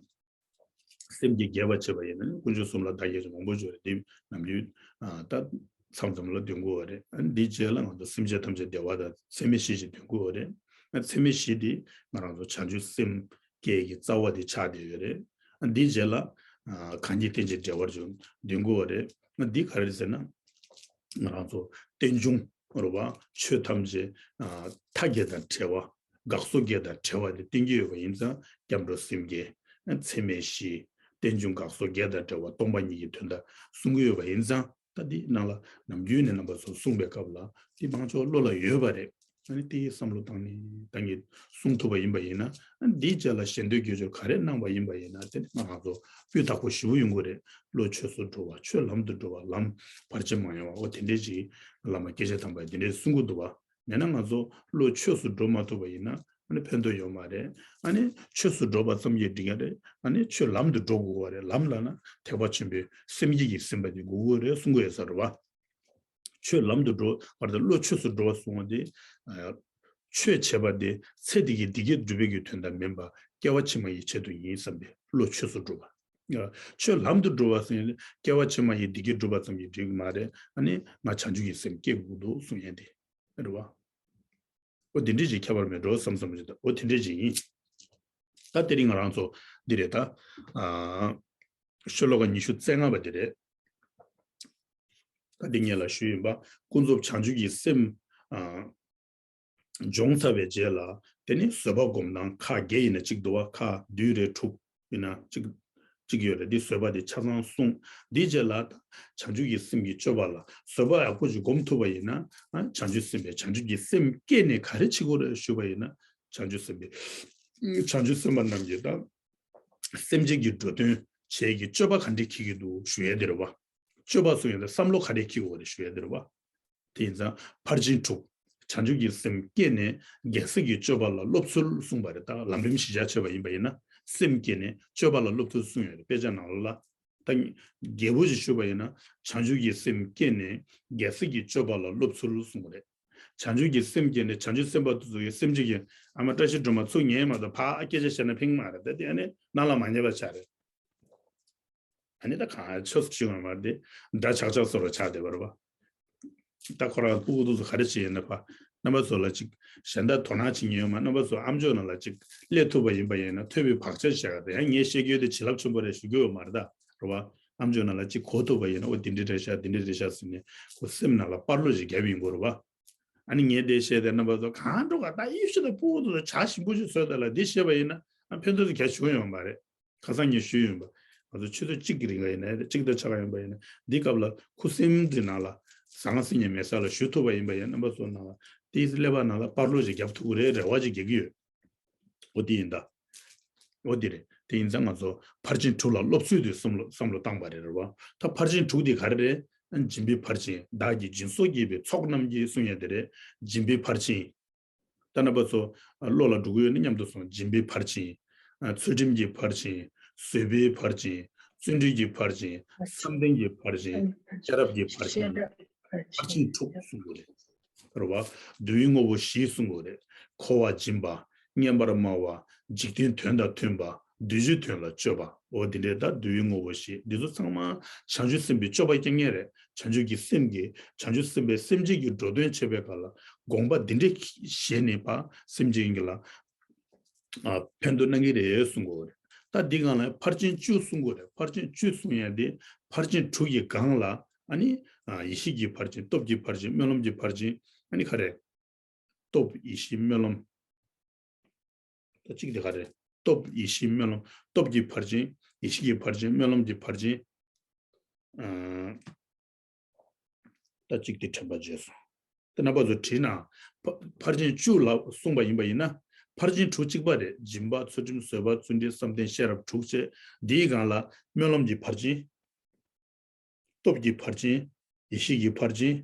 སེམས་བསྐྱེད་རྒྱས་པར་བྱེད་པ་ཡིན་ན་དཀོན་མཆོག་གསུམ་ལ་བདག་གིས་རེ་མང་པོ་བརྗོད་རེད། འདི་ནམ་རྒྱུན། ཨ། ད་མཚམས་མཚམས་ལ་འདོན་དགོས་པ་རེད། ཨ་ནི་འདིའི་རྗེས་ལ་ང་ཚོ་སེམས་ཅན་ཐམས་ཅད་བདེ་བ་དང་ཚད་མེད་བཞི་ཞིག་འདོན་དགོས་པ་རེད། ཨ། ཚད་མེད་བཞི་འདི་ང་རང་ཚོ་བྱང་ཆུབ་སེམས་བསྐྱེད་ཀྱི་རྩ་བ་འདི་ཆགས་བསྡད་ཡོད་རེད། ཨ། འདིའི་རྗེས་ལ། ཨ། གང་གིས་བསྟན་ཅིང་འབྲེལ་བར་འབྱུང་འདོན་དགོས་པ་རེད། ཨ། འདི་ག་རེ་རེད་ཟེར་ན། ང་རང་ཚོ་རྟེན་འབྱུང་། རེད་བ། ཆོས་ཐམས་ཅད། ཨ། མཐའ་བརྒྱད་དང་བྲལ་བ། འགག་གསོ་བརྒྱད་དང་བྲལ་བ་དེ་བསྟན་གྱི་ཡོད་པ་ཡིན་ཙང་། སྐྱབས་འགྲོ་སེམས་བསྐྱེད། ཚད་མེད་བཞི། རྟེན་འབྱུང་འགག་གསོ་བརྒྱད་དང་བྲལ་བ། སྟོང་པ་ཉིད་ཀྱི་དོན་དག་གསུང་གི་ཡོད་པ་ཡིན་ཙང་། ད་འདི་ནང་ལ་ནམ་རྒྱུན་ནས་རྣམ་པ་ཚོ་གསུངས་པའི་སྐབས་ལ་འདི་མང་ཚོགས་བློ་ལ་ཡོད་པ་རེད། ཨ་ནི་དེའི་བསམ་བློ་བཏང་ནས་ད་ངས་གསུང་ཐུབ་པ་ཡིན་པ་ཡིན་ན། ཨ་ནི་འདིའི་རྗེས་ལ་ཞལ་འདོན་དགེ་སྦྱོར་ག་རེ་གནང་པ་ཡིན་པ་ཡིན་ན། དེ་ནི་ང་རང་ཚོ་སྤུས་དག་པོ་ཞེ་པོ་ཡོང་གི་རེད། བློ་ཆོས་སུ་འགྲོ་བ། ཆོས་ལམ་དུ་འགྲོ་བ། ལམ་བར་ཆད་མ་ཡོང་བ། འོ་དེ་འདྲའི་ཅིག་བླ་མ་སྐྱེས་ཆེན་དམ་པས་དེ་འདྲའི་གསུང་གི་འདུག་བ། ཡང་ན་ང་ཚོ་བློ་ཆོས་སུ་འགྲོ་མ་ཐུབ་པ་ཡིན་ན། ཨ་ནི་ཕན་ཐོགས་ཡོད་མ་རེད། ཨ་ནི་ཆོས་སུ་འགྲོ་བ་ཙམ་གྱིས་འགྲིག་གི་རེད། ཨ་ནི་ཆོས་ལམ་དུ་འགྲོ་དགོས་པ་རེད། ལམ་ལབ་ན་ཐེག་པ་ཆེན་པོའི་སེམས་བསྐྱེད་ཀྱི་སེམས་པ་དེ་དགོས་ཀྱི་རེད་གསུང་གི་ཡོད་ས་རེད་བ། ཆོས་ལམ་དུ་འགྲོ་བར་དུ་བློ་ཆོས་སུ་འགྲོ་བ་གསུང་བ་དེ། ཨ། ཆོས་བྱེད་པ་དེ་ཚེ་འདི་གི་བདེ་སྐྱིད་སྒྲུབ་པའི་གི་དོན་དག་མིན་པ། སྐྱེ་བ་ཕྱི་མ་ཡི་ཆེད་དུ་ཡིན་བསམ་པའི་བློ་ཆོས་སུ་འགྲོ་བ། ཨ། ཆོས་ལམ་དུ་འགྲོ་བ་ཟེར་ནས་སྐྱེ་བ་ཕྱི་མ་ཡི་བདེ་སྐྱིད་སྒྲུབ་པ་ཙམ་གྱིས་འགྲིག་གི་མ་རེད། ཨ་ནི་ང་བྱང་ཆུབ་ཀྱི་སེམས་བསྐྱེད་དགོས་འདུག་གསུང་ཡ་དེ་རེད་བ། འོ་དེ་འདྲས་ཅིག་ཁྱད་པར་མེད་འགྲོ་བསམ་བསམ་ཞིག་འདུག་འོ་དེ་འདྲས་ཅིག་ཡིན། ད་དེ་རིང་ང་རང་ཚོ་འདི་རེད་ད། ཤོ་ལོ་ཀ་ཉི་ཤུ་རྩ་ལྔ་པ་འདི་རེད། ད་འདི་ངས་ལ་ཞུས་ཡིན་པ། ཀུན་རྫོབ་བྱང་ཆུབ་ཀྱི་སེམས་སྦྱོང་ཚར་བའི་རྗེས་ལ། དེ་ནི་བཟོད་པ་སྒོམ་སྟངས་ཁག་བརྒྱད་ཡིན་ན་གཅིག་འདུག་བ། ཁག་བདུན་རེ་དྲུག་ཡིན་ན་གཅིག་གཅིག་ཡོད་རེད། འདི་བཟོད་པ་དེ་ཆ་ཚང་གསུངས། འདིའི་རྗེས་ལ་བྱང་ཆུབ་ཀྱི་སེམས་ཀྱི་སྤྱོད་པ་ལ་བཟོད་པ་ཡག་པོ་ཞིག་སྒོམ་ཐུབ་པ་ཡིན་ན། བྱང་ཆུབ་སེམས་དཔའི་བྱང་ཆུབ་ཀྱི་སེམས་བསྐྱེད་ནས་ག་རེ་བྱེད་དགོས་རེད་ཞུས་པ་ཡིན་ན། བྱང་ཆུབ་སེམས་དཔའི་བྱང་ཆུབ་སེམས་དཔའ་རྣམས་ཀྱིས་ད་སེམས་ཅན་གྱི་འགྲོ་དོན་བྱེད་ཀྱི་སྤྱོད་པ་ག་འདྲས་འཁྱེར་གྱི་འདུག་ཞུ་ཡས་དེ་རེད་བ། སྤྱོད་པ་སུ་ཡིན་ད་བསམ་བློ་ག་འདྲས་འཁྱེར་དགོས་རེད་ཞུ་ཡས་དེ་རེད་བ། དེ་ཡིན་ཙང་ཕར་ཕྱིན་དྲུག་བྱང་ཆུབ་ཀྱི་སེམས་བསྐྱེད་ནས་རྒྱལ་སྲས་ཀྱི་སྤྱོད་པ་ལ་སློབ་ཚུལ་གསུངས་པ་རེད། ད་ལམ་རིམ་གཞི་བཞག་བྱས་པ་ཡིན་པ་ཡིན་ན། སེམས་བསྐྱེད་ནས་སྤྱོད་པ་ལ་སློབ་ཚུལ་གསུངས་ཡོད་རེད། དཔེ་ཆ་ནང་ལ་ལ། ད་རྒྱས་པོ་ཞིག་ཞུས་པ་ཡིན་ན། བྱང་ཆུབ་ཀྱི་སེམས་བསྐྱེད་ནས་རྒྱལ་སྲས་ཀྱི་སྤྱོད་པ་ལ་སློབ་ཚུལ་གསུངས་པ་རེད། བྱང་ཆུབ་ཀྱི་སེམས་བསྐྱེད་ནས་བྱང་ཆུབ་སེམས་དཔའ་དེ་ཚོ་ཡི་སེམས་ཅན་གྱི་ཨ་མ་བཀྲ་ཤིས་སྒྲོལ་མ་ཚུར་ཉན་མ་གཏོགས་ཕར་སྐད་ཆ་བཤད་ན་ཕན་གྱི་མ་རེད། ད་དེ་ཨ་ནི་ནང་ལ་མ་ཉན་པ་ཆགས་རེད། ཨ་ནི་ད་གང་ཆོས་སུ་ཞུ་བ་མ་རེད་དེ། འདྲ་ཆགས་ཆགས་བཟོ་འདྲ་ཆགས་བསྡད་པ་རེད་པ། ད་ཁོ་རང་སྤུ་གུ་དེ་ཚོ་ག་རེ་བྱེད་ཡིན་ན་ཕ། རྣམ་པ་ཚོ་ལ་ཅིག་གཞན་དག་དོ་སྣང་བྱེད་མཁན་ཡོད་མ། རྣམ་པ་ཚོ་ཨམ་ཅོག་ནང་ལ་ཅིག་སླེབས་ཐུབ་པ་ཡིན་པ་ཡིན་ན་ཐོས་པའི་བག་ཆགས་བཞག་ག་ད་ཡང་ངས་བཤད་རྒྱུ་དེ་བྱིན་རླབས་ཆེན་པོ་རེད་ཞུ་རྒྱུ་ཡོད་མ་རེད་ད། རེད་པ། ཨམ་ཅོག་ནང་ལ་ཅིག་གོ་ཐུབ་པ་ཡིན་ན། འོ་འདི་འདྲ་རེད་ཤག་འདི་འདྲ་རེད་ཤག་ཟེར་ནས་ཁོ་སེམས་ནང་ལ་པར་ལོ་ཞིག་བརྒྱབ་ཡིན་དགོས་རེད་པ། ཨ་ནི་ངས་དེ་བཤད་དེ་རྣམ་པ་ཚོ་གང་འགྲོ་ག་ད་ཡེ་ཤེས་དང་སྤུ་གུ་དེ་ཚོ་བྱ་ཞིམ་པོ་ཞིག་བཟོས་ད་ལ་འདི་བཤད་པ་ཡིན་ན་ཨ་ཕན་ཐོགས་དེ་ག་བྱུང་ཡོང་མ་རེད། ཁ་སང་ངས་ཞུས་ཡོད་པ། ང་ཚོ་ཆུ་ཚོད་གཅིག་གི་རིང་ལ་ཡིན་ན་གཅིག་དང་ཕྱེད་ཀ་ཡིན་པ་ཡིན་ན་འདི་སྐབས་ལ་ཁུ་སིམ་འདི་ནང་ལ་ཟང་ཟིང་ཉེ་མེད་ས་ལ་ཞུ་ཐུབ་པ་ཡིན་པ་ཡིན་ན། རྣམ་པ་ཚོ་ནང་ལ་དེའི་ཀླད་པ་ནང་ལ་པར་ལོ་ཞིག་བརྒྱབ་ཐུབ་ཀྱི་རེད། རེ་བ་ཞིག་རྒྱག་གི་ཡོད། འོ་དེ་ཡིན་ད། འོ་དེ་རེད། དེ་ཡིན་ཙང་ང་ཚོ་ཕར་ཕྱིན་དྲུག་ལ་སློབ་ཚུལ་དེ་བསམ་བློ་བསམ་བློ་བཏང་པ་རེད། རེད་བ། ད་ཕར་ཕྱིན་དྲུག་དེ་ག་རེ་རེད། སྦྱིན་པའི་ཕར་ཕྱིན། བདག་གིས་སྦྱིན་སོགས་བགྱིས་པའི་ཚོགས་རྣམས་ཀྱིས་གསུང་ཡས་དེ་རེད། སྦྱིན་པའི་ཕར་ཕྱིན། ད་རྣམ་པ་ཚོ་བློ་ལ་འགྲོ་གི་ཡོད་ན་མཉམ་དུ་སོང་། སྦྱིན་པའི་ཕར་ཕྱིན། ཚུལ་ཁྲིམས་ཀྱི་ཕར་ཕྱིན། བཟོད་པའི་ཕར་ཕྱིན། བརྩོན་འགྲུས་ཀྱི་ཕར་ཕྱིན། བསམ་གཏན་གྱི་ཕར་ཕྱིན། ཤེས་རབ་ཀྱི་ཕར་ཕྱིན། ཕར་ཕྱིན་དྲུག་གསུང་དགོས་རེད། རེད་བ། འདུལ་བའི་དངོས་པོ་བཞི་གསུང་དགོས་རེད། འཁོར་བ་སྦྱིན་པ། མངོན་པར་སྨྲ་བ། འཇིག་རྟེན་དོན་དང་མཐུན་པ། འདུལ་བྱེད་དོན་ལ་སྤྱོད་པ། འོ་འདི་འདྲའི་ད་འདུལ་བའི་དངོས་པོ་བཞི་འདི་ཚོ་ཚང་མ་བྱང་ཆུབ་སེམས་དཔའི་སྤྱོད་པ་སྐྱེ་མཁན་རེད། བྱང་ཆུབ་ཀྱི་སེམས་ཀྱིས་བྱང་ཆུབ་སེམས་དཔའི་སེམས་ཅན་གྱི་འགྲོ་དོན་བྱེད་པའི་སྐབས་ལ་དགོངས་པ་འདི་འདྲའི་བཞེས་ནས་པ་སེམས་ཅན་གྱི་ལ་ཨ་ཕན་ཐོགས་གནང་གི་རེད་གསུང་གི་ཡོད་རེད། ད་འདི་སྒང་ལ་ཕར་ཕྱིན་བཅུ་གསུང་གི་ཡོད་རེད། ཕར་ཕྱིན་བཅུ་གསུང་ཡ་དེ་ཕར་ཕྱིན་དྲུག་གི་སྒང་ལ་ཨ་ནི་ཨ་ཡེ་ཤེས་ཀྱི་ཕར་ཕྱིན། སྟོབས་ཀྱི་ཕར་ཕྱིན། སྨོན་ལམ་གྱི་ཕར་ཕྱིན། ཨ་ནི་ག་རེ། སྟོབས་ཡེ་ཤེས་སྨོན་ལམ། ད་གཅིག་དེ་ག་རེ། སྟོབས་ཡེ་ཤེས་སྨོན་ལམ། སྟོབས་ཀྱི་ཕར་ཕྱིན། ཡེ་ཤེས་ཀྱི་ཕར་ཕྱིན། སྨོན་ལམ་གྱི་ཕར་ཕྱིན། ཨ། ད་གཅིག་དེ་དྲན་པ་བརྗེད་སོང་། ད་རྣམ་པ་ཚོ་བྲིས་ན། ཕ་ཕར་ཕྱིན་བཅུ་ལ་གསུངས་པ་ཡིན་པ་ཡིན་ན། ཕར་ཕྱིན་དྲུག་གཅིག་པ་རེད། སྦྱིན་པ། ཚུལ་ཁྲིམས། བཟོད་པ། བརྩོན་འགྲུས། བསམ་གཏན། ཤེས་རབ་དྲུག་བཅས། འདིའི་སྒང་ལ་སྨོན་ལམ་གྱི་ཕར་ཕྱིན། སྟོབས་ཀྱི་ཕར་ཕྱིན། ཡེ་ཤེས་ཀྱི་ཕར་ཕྱིན།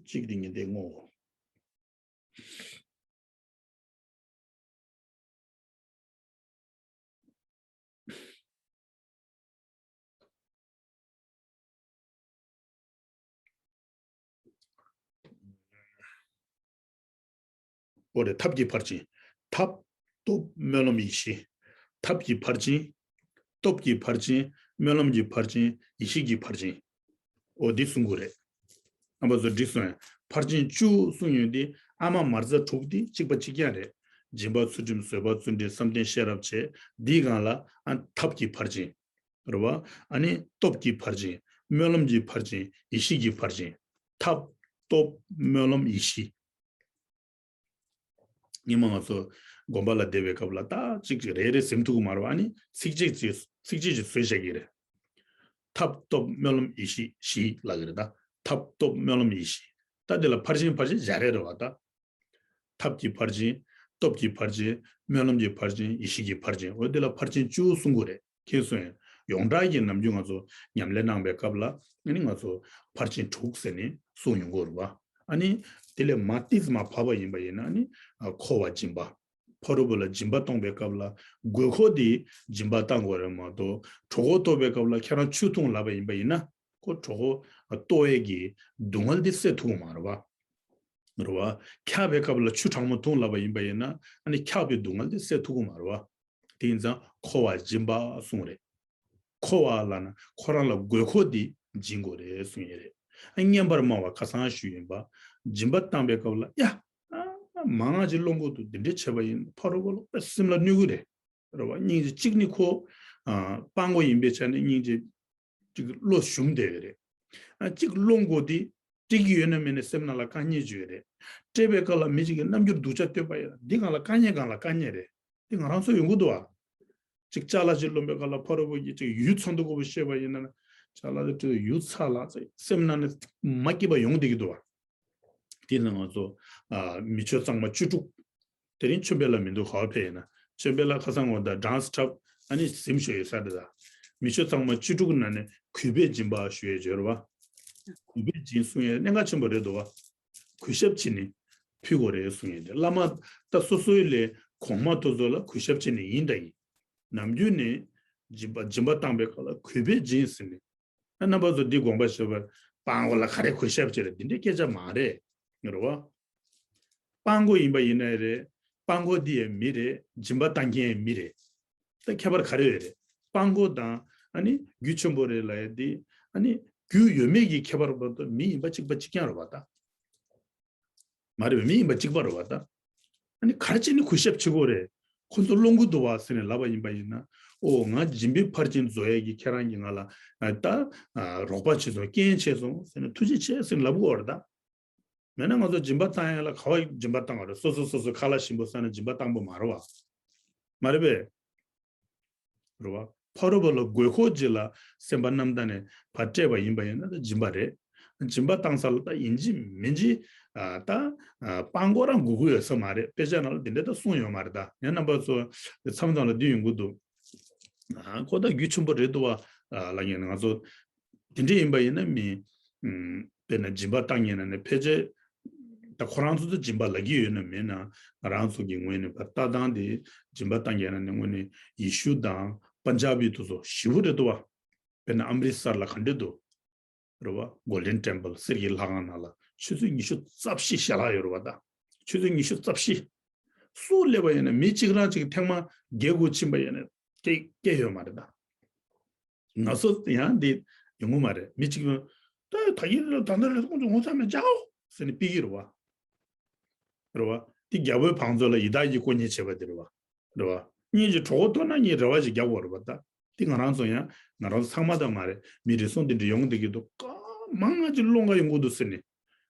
གཅིག་དེ་ཉིད་དེ་བསྔོ། འོ་རེད། ཐབས་ཀྱི་ཕར་ཕྱིན། ཐབས། སྟོབས། སྨོན་ལམ། ཡེ་ཤེས། ཐབས་ཀྱི་ཕར་ཕྱིན། སྟོབས་ཀྱི་ཕར་ཕྱིན། སྨོན་ལམ་གྱི་ཕར་ཕྱིན། ཡེ་ཤེས་ཀྱི་ཕར་ཕྱིན། འོ་འདི་གསུང་གི་རེད། རྣམ་པ་ཚོ་འགྲིག་སོང་ངས། ཕར་ཕྱིན་བཅུ་གསུང་ཡོང་དུས་ཨ་མ་མར་ཟ་དྲུག་འདི་གཅིག་པ་གཅིག་རྐྱང་རེད། སྦྱིན་པ། ཚུལ་ཁྲིམས། བཟོད་པ། བརྩོན་འགྲུས། བསམ་གཏན། ཤེས་རབ་བྱས། འདིའི་སྒང་ལ་ཨ་ཐབས་ཀྱི་ཕར་ཕྱིན། རེད་བ། ཨ་ནི་སྟོབས་ཀྱི་ཕར་ཕྱིན། སྨོན་ལམ་གྱི་ཕར་ཕྱིན། ཡེ་ཤེས་ཀྱི་ཕར་ཕྱིན། ཐབས། སྟོབས། སྨོན་ལམ། ཡེ་ཤེས། སྔོན་མ་ང་ཚོ་དགོན་པ་ལ་བསྡད་པའི་སྐབས་ལ་ད་གཅིག་གཅིག་རེ་རེ་ཟིན་ཐུབ་ཀྱི་མ་རེད་བ། ཨ་ནི་ཚིགས་བཅད་ཅིག་ཚིགས་བཅད་ཅིག་བཟོས་བཞག་གི་རེད། ཐབས། སྟོབས། སྨོན་ལམ། ཡེ་ཤེས། བཞི་ལབ་ཀྱི་རེད་ད། ཐབས། སྟོབས། སྨོན་ལམ། ཡེ་ཤེས། ད་འདི་ལ་ཕར་ཕྱིན་ཕར་ཕྱིན་བཞག་རེ་རེད་བ་ད། ཐབས་ཀྱི་ཕར་ཕྱིན། སྟོབས་ཀྱི་ཕར་ཕྱིན། སྨོན་ལམ་གྱི་ཕར་ཕྱིན། ཡེ་ཤེས་ཀྱི་ཕར་ཕྱིན། འོ་འདི་ལ་ཕར་ཕྱིན་བཅུ་གསུང་གི་རེད། མཁྱེན་སོང་ངས། ཡོངས་གྲགས་ཀྱི་ནམ་རྒྱུན་ང་ཚོ་ཉམས་ལེན་གནང་བའི་སྐབས་ལ་ཨ་ནི་ང་ཚོ་ཕར་ཕྱིན་དྲུག་ཟེར་ནས་གསུང་ཡོང་གི་ཡོད་རེད་བ། ཨ་ནི་དེ་ལས་མར་ཏིས་མར་བབས་པ་ཡིན་པ་ཡིན་ན་ཨ་ནི་ཨ་འཁོར་བ་སྦྱིན་པ། ཕ་རོལ་པོ་ལ་སྦྱིན་པ་གཏོང་བའི་སྐབས་ལ་དགོས་མཁོ་དེ་སྦྱིན་པ་བཏང་དགོས་རེད་མ་གཏོགས། གྲོད་ཁོག་ལྟོགས་པའི་སྐབས་ལ་ཁྱེད་རང་ཆུ་འཐུང་ལབ་པ་ཡིན་པ་ཡིན་ན་ཁོ་གྲོད་ཁོག་ལྟོགས་ཡས་ཀྱི་སྡུག་བསྔལ་དེ་སེལ་ཐུབ་ཀྱི་མ་རེད་བ། རེད་བ། འཁྱག་པའི་སྐབས་ལ་ཆུ་གྲང་མོ་འཐུང་ལབ་པ་ཡིན་པ་ཡིན་ན་ཨ་ནི་འཁྱག་པའི་སྡུག་བསྔལ་དེ་སེལ་ཐུབ་ཀྱི་མ་རེད་བ། དེ་ཡིན་ཙང་འཁོར་བ་སྦྱིན་པ་གསུངས་རེད། འཁོར་བ་ལབ་ན་ཁོ་རང་ལ་དགོས་མཁོ་དེ་སྦྱིན་དགོས་རེད་གསུངས་ཡོད་རེད། ཨ་མངོན་པར་སྨྲ་བ་ཁ་སང་ཞུས་ཡིན་པ། སྦྱིན་པ་བཏང་པའི་སྐབས་ལ་ཡ། མང་ང་ཅིག་སློང་གི་འདུག་དེ་འདྲས་བྱས་པ་ཡིན་ཕ་རོལ་པོ་ལ་དཔེ་སེམས་ལ་གནོད་གི་རེད། རེད་བ། སྙིང་རྗེ་གཅིག་ནི་ཁོ་སྤྲང་པོ་ཡིན་པའི་ཆ་ནས་སྙིང་རྗེ་གཅིག་བློ་ཞུམ་བསྡད་ཡོད་རེད། གཅིག་སློང་དགོས་དེ་སྤྲད་ཀྱི་ཡོད་ན་མེད་ན་སེམས་ནང་ལ་དཀའ་ངལ་ཅིག་ཡོད་རེད། སྤྲད་པའི་སྐབས་ལ་མི་གཅིག་གིས་རྣམ་འགྱུར་སྡུག་ཅག་སྟོན་པ་ཡིན་ན་འདི་སྒང་ལ་དཀའ་ངལ་སྒང་ལ་དཀའ་ངལ་རེད། འདི་ང་རང་ཚོ་ཡོང་གི་འདུག་བ། གཅིག་ཅ་ལག་ཅིག་སློང་པའི་སྐབས་ལ་ཕ་རོལ་པོ་གིས་གཅིག་ཡུད་ཚང་འདུག་གོ་བོ་བཤད་པ་ཡིན་ན། ཅ་ལག་དེ་སྤྲད་ཡུད་ཚ་ལ་ཚ་སེམས་ནང་ནས་མ་སྐྱིད་པ་ཡོང་བསྡད་ཀྱི་འདུག་བ། དེ་ནི་ང་ཚོ་ཨ་མི་ཆོས་གཙང་མ་བཅུ་དྲུག་དེ་རིང་ཆོས་འཕེལ་ལགས་མི་འདུག་ག་པར་ཕེབས་ཡིན་ན། ཆོས་འཕེལ་ལགས་ཁ་སང་ངོ་ད་སྦྲང་ས་འཁྲབ་ཨ་ནི་གཟིམ་ཤོག་ཡོད་ས་རེད་ད། མི་ཆོས་གཙང་མ་བཅུ་དྲུག་ནང་ནས་གུས་པས་སྦྱིན་པ་ཞུ་ཡས་ཡོད་རེད་བ། གུས་པས་སྦྱིན་གསུང་ཡས་གནད་འགག་ཆེན་པོ་རེད་འདུག་བ། གུས་ཞབས་བྱས་ནས་ཕུལ་དགོས་རེད་གསུང་ཡས་དེ་བླ་མ་ད་སོ་སོའི་ལས་གོང་མ་དེ་ཚོ་ལ་གུས་ཞབས་བྱས་ནས་ཡིན་ད་ཡིན། ནམ་རྒྱུན་ནས་སྦྱིན་པ་སྦྱིན་པ་བཏང་པའི་སྐབས་ལ་གུས་པས་སྦྱིན་ཟེར་ནས། རྣམ་པ་ཚོ་འདི་དགོངས་པ་བཞེས་པར་སྤྲང་པོ་ལ་ག་རེ་གུས་ཞབས་བྱེད་རེད། འདི་འདྲའི་སྐད་ཆ་མ་རེད། རེད་བ། སྤྲང་པོ་ཡིན་པ་ཡིན་ནའི་རེད། སྤྲང་པོ་འདི་ཡང་མི་རེད། སྦྱིན་པ་བཏང་མཁན་ཡང་མི་རེད། ད་ཁྱད་པར་ག་རེ་ཡོད་རེད། སྤྲང་པོ་དང་ཨ་ནི་རྒྱུ་ཆེན་པོ་རེད་ལབ་ཡ་འདི་ཨ་ནི་རྒྱུ་ཡོད་མེད་ཀྱི་ཁྱད་པར་བར་དུ་མི་ཡིན་པ་གཅིག་པ་གཅིག་རྐྱང་རེད་བ་ད། མ་རེད་པས། མི་ཡིན་པ་གཅིག་པ་རེད་བ་ད། ཨ་ནི་ག་རེ་བྱས་ནས་གུས་ཞབས་བྱེད་དགོས་རེད། ཁོ་ཚོ་སློང་གི་འདུག་བ་ཟེར་ནས་ལབ་པ་ཡིན་པ་ཡིན་ན། ཨོ་ང་སྦྱིན་པའི་ཕར་ཕྱིན་རྫོགས་ཡས་ཀྱི་ཁྱེད་རང་གིས་ང་ལ་ཨ་ད་ཨ་རོགས་པ་བྱས་སོང་རྐྱེན་བྱས་སོང་ཟེར་ནས་ཐུགས་རྗེ་ཆེ་ཟེར་ནས་ལབ་དགོས་རེད་ད། མེད་ན་ང་ཚོ་སྦྱིན་པ་བཏང་ཡ་ལ་ག་བ་སྦྱིན་པ་བཏང་བ་རེད། སོ་སོ་སོ་སོ་ཁ་ལག་ཞིམ་པོ་ཟ་ན་སྦྱིན་པ་བཏང་པོ་མ་རེད་བ། མ་རེད་པས། རེད་བ། ཕ་རོལ་པོ་ལ་དགོས་མཁོ་ཅིག་ལ་སེམས་པ་རྣམ་དག་ནས་ཕར་སྤྲད་པ་ཡིན་པ་ཡིན་ན་ད་སྦྱིན་པ་རེད། སྦྱིན་པ་བཏང་ས་ལ་ད་ཡིན་གཅིག་མིན་གཅིག་ཨ་ད་ཨ་སྤྲང་པོ་རང་དགོས་ཀྱི་ཡོད་ས་མ་རེད། དཔེ་ཆ་ནང་ལ་དེ་འདྲ་ད་གསུངས་ཡོད་མ་རེད་ད། ཡང་རྣམ་པ་ཚོ་མཚམས་མཚམས་ལ་འདི་ཡོང་གི་འདུག་ཨ་ཁོ་ད་རྒྱུ་ཆེན་པོ་རེད་འདུག་བ། ཨ་ལབ་མཁན་ང་ཚོ་དེ་འདྲ་ཡིན་པ་ཡིན་ན་མི་ཨུམ་དཔེར་ན་སྦྱིན་པ་བཏང་མཁན་ནང་ནས་ཕལ་ཆེར་ད་ཁོ་རང་ཚོ་ཚོ་སྦྱིན་པ་ལབ་ཀྱི་ཡོད་ན་མེད་ན་ང་རང་ཚོ་གི་ངོས་ནས་ཕར་ལྟ་སྟངས་དེ་སྦྱིན་པ་བཏང་མཁན་ནང་ནས་དངོས་གནས་ཡེ་ཤུ་དང་པན་ཇབ་བི་དེ་ཚོ་ཞེ་པོ་རེད་འདུག་བ། དཔེར་ན་ཨམ་རི་སར་ལ་ག་འདྲ་འདུག་རེད་བ། Golden Temple གསེར་གྱི་ལྷ་ཁང་ནང་ལ་ཆུ་ཚོད་ཉི་ཤུ་རྩ་བཞི་ཞལ་ལག་ཡོད་རེད་བ་ད། ཆུ་ཚོད་ཉི་ཤུ་རྩ་བཞི། སུ་སླེབས་པ་ཡིན་ན་མི་གཅིག་རང་གཅིག་ཐེངས་མ་བརྒྱད་དགུ་ཕྱིན་པ་ཡིན་ན་སྐྱེ་སྐྱེ་ཡོད་མ་རེད་ད། ང་ཚོ་ཡང་འདི་ཡོང་གི་མ་རེད། མི་གཅིག་ཡོང་ད་ད་ཡིན་ད་ད་རེད་ཁོང་ཚོ་ངོ་ཚ་མེད་ཅག་ཟེར་ནས་ཕུད་ཀྱི་རེད་བ། རེད་བ། འདི་རྒྱལ་པོའི་བང་མཛོད་ལ་ཡི་དྭགས་ཀྱིས་དཀོན་གཉེར་བྱས་པ་དེ་རེད་བ། རེད་བ། གཉེན་གྱི་གྲོགས་པོ་ཐོབ་ན་ངས་རེ་བ་ཞིག་རྒྱག་དགོས་རེད་བ་ད། འདི་ང་རང་ཚོ་ཡང་ང་རང་ཚོ་ཚང་མ་ད་མ་རེད། མི་རེ་ཟུང་འདི་འདྲ་ཡོང་བསྡད་ཀྱི་འདུག་ག་མང་ང་ཅིག་སློང་ག་ཡོང་གི་འདུག་ཟེར་ནས།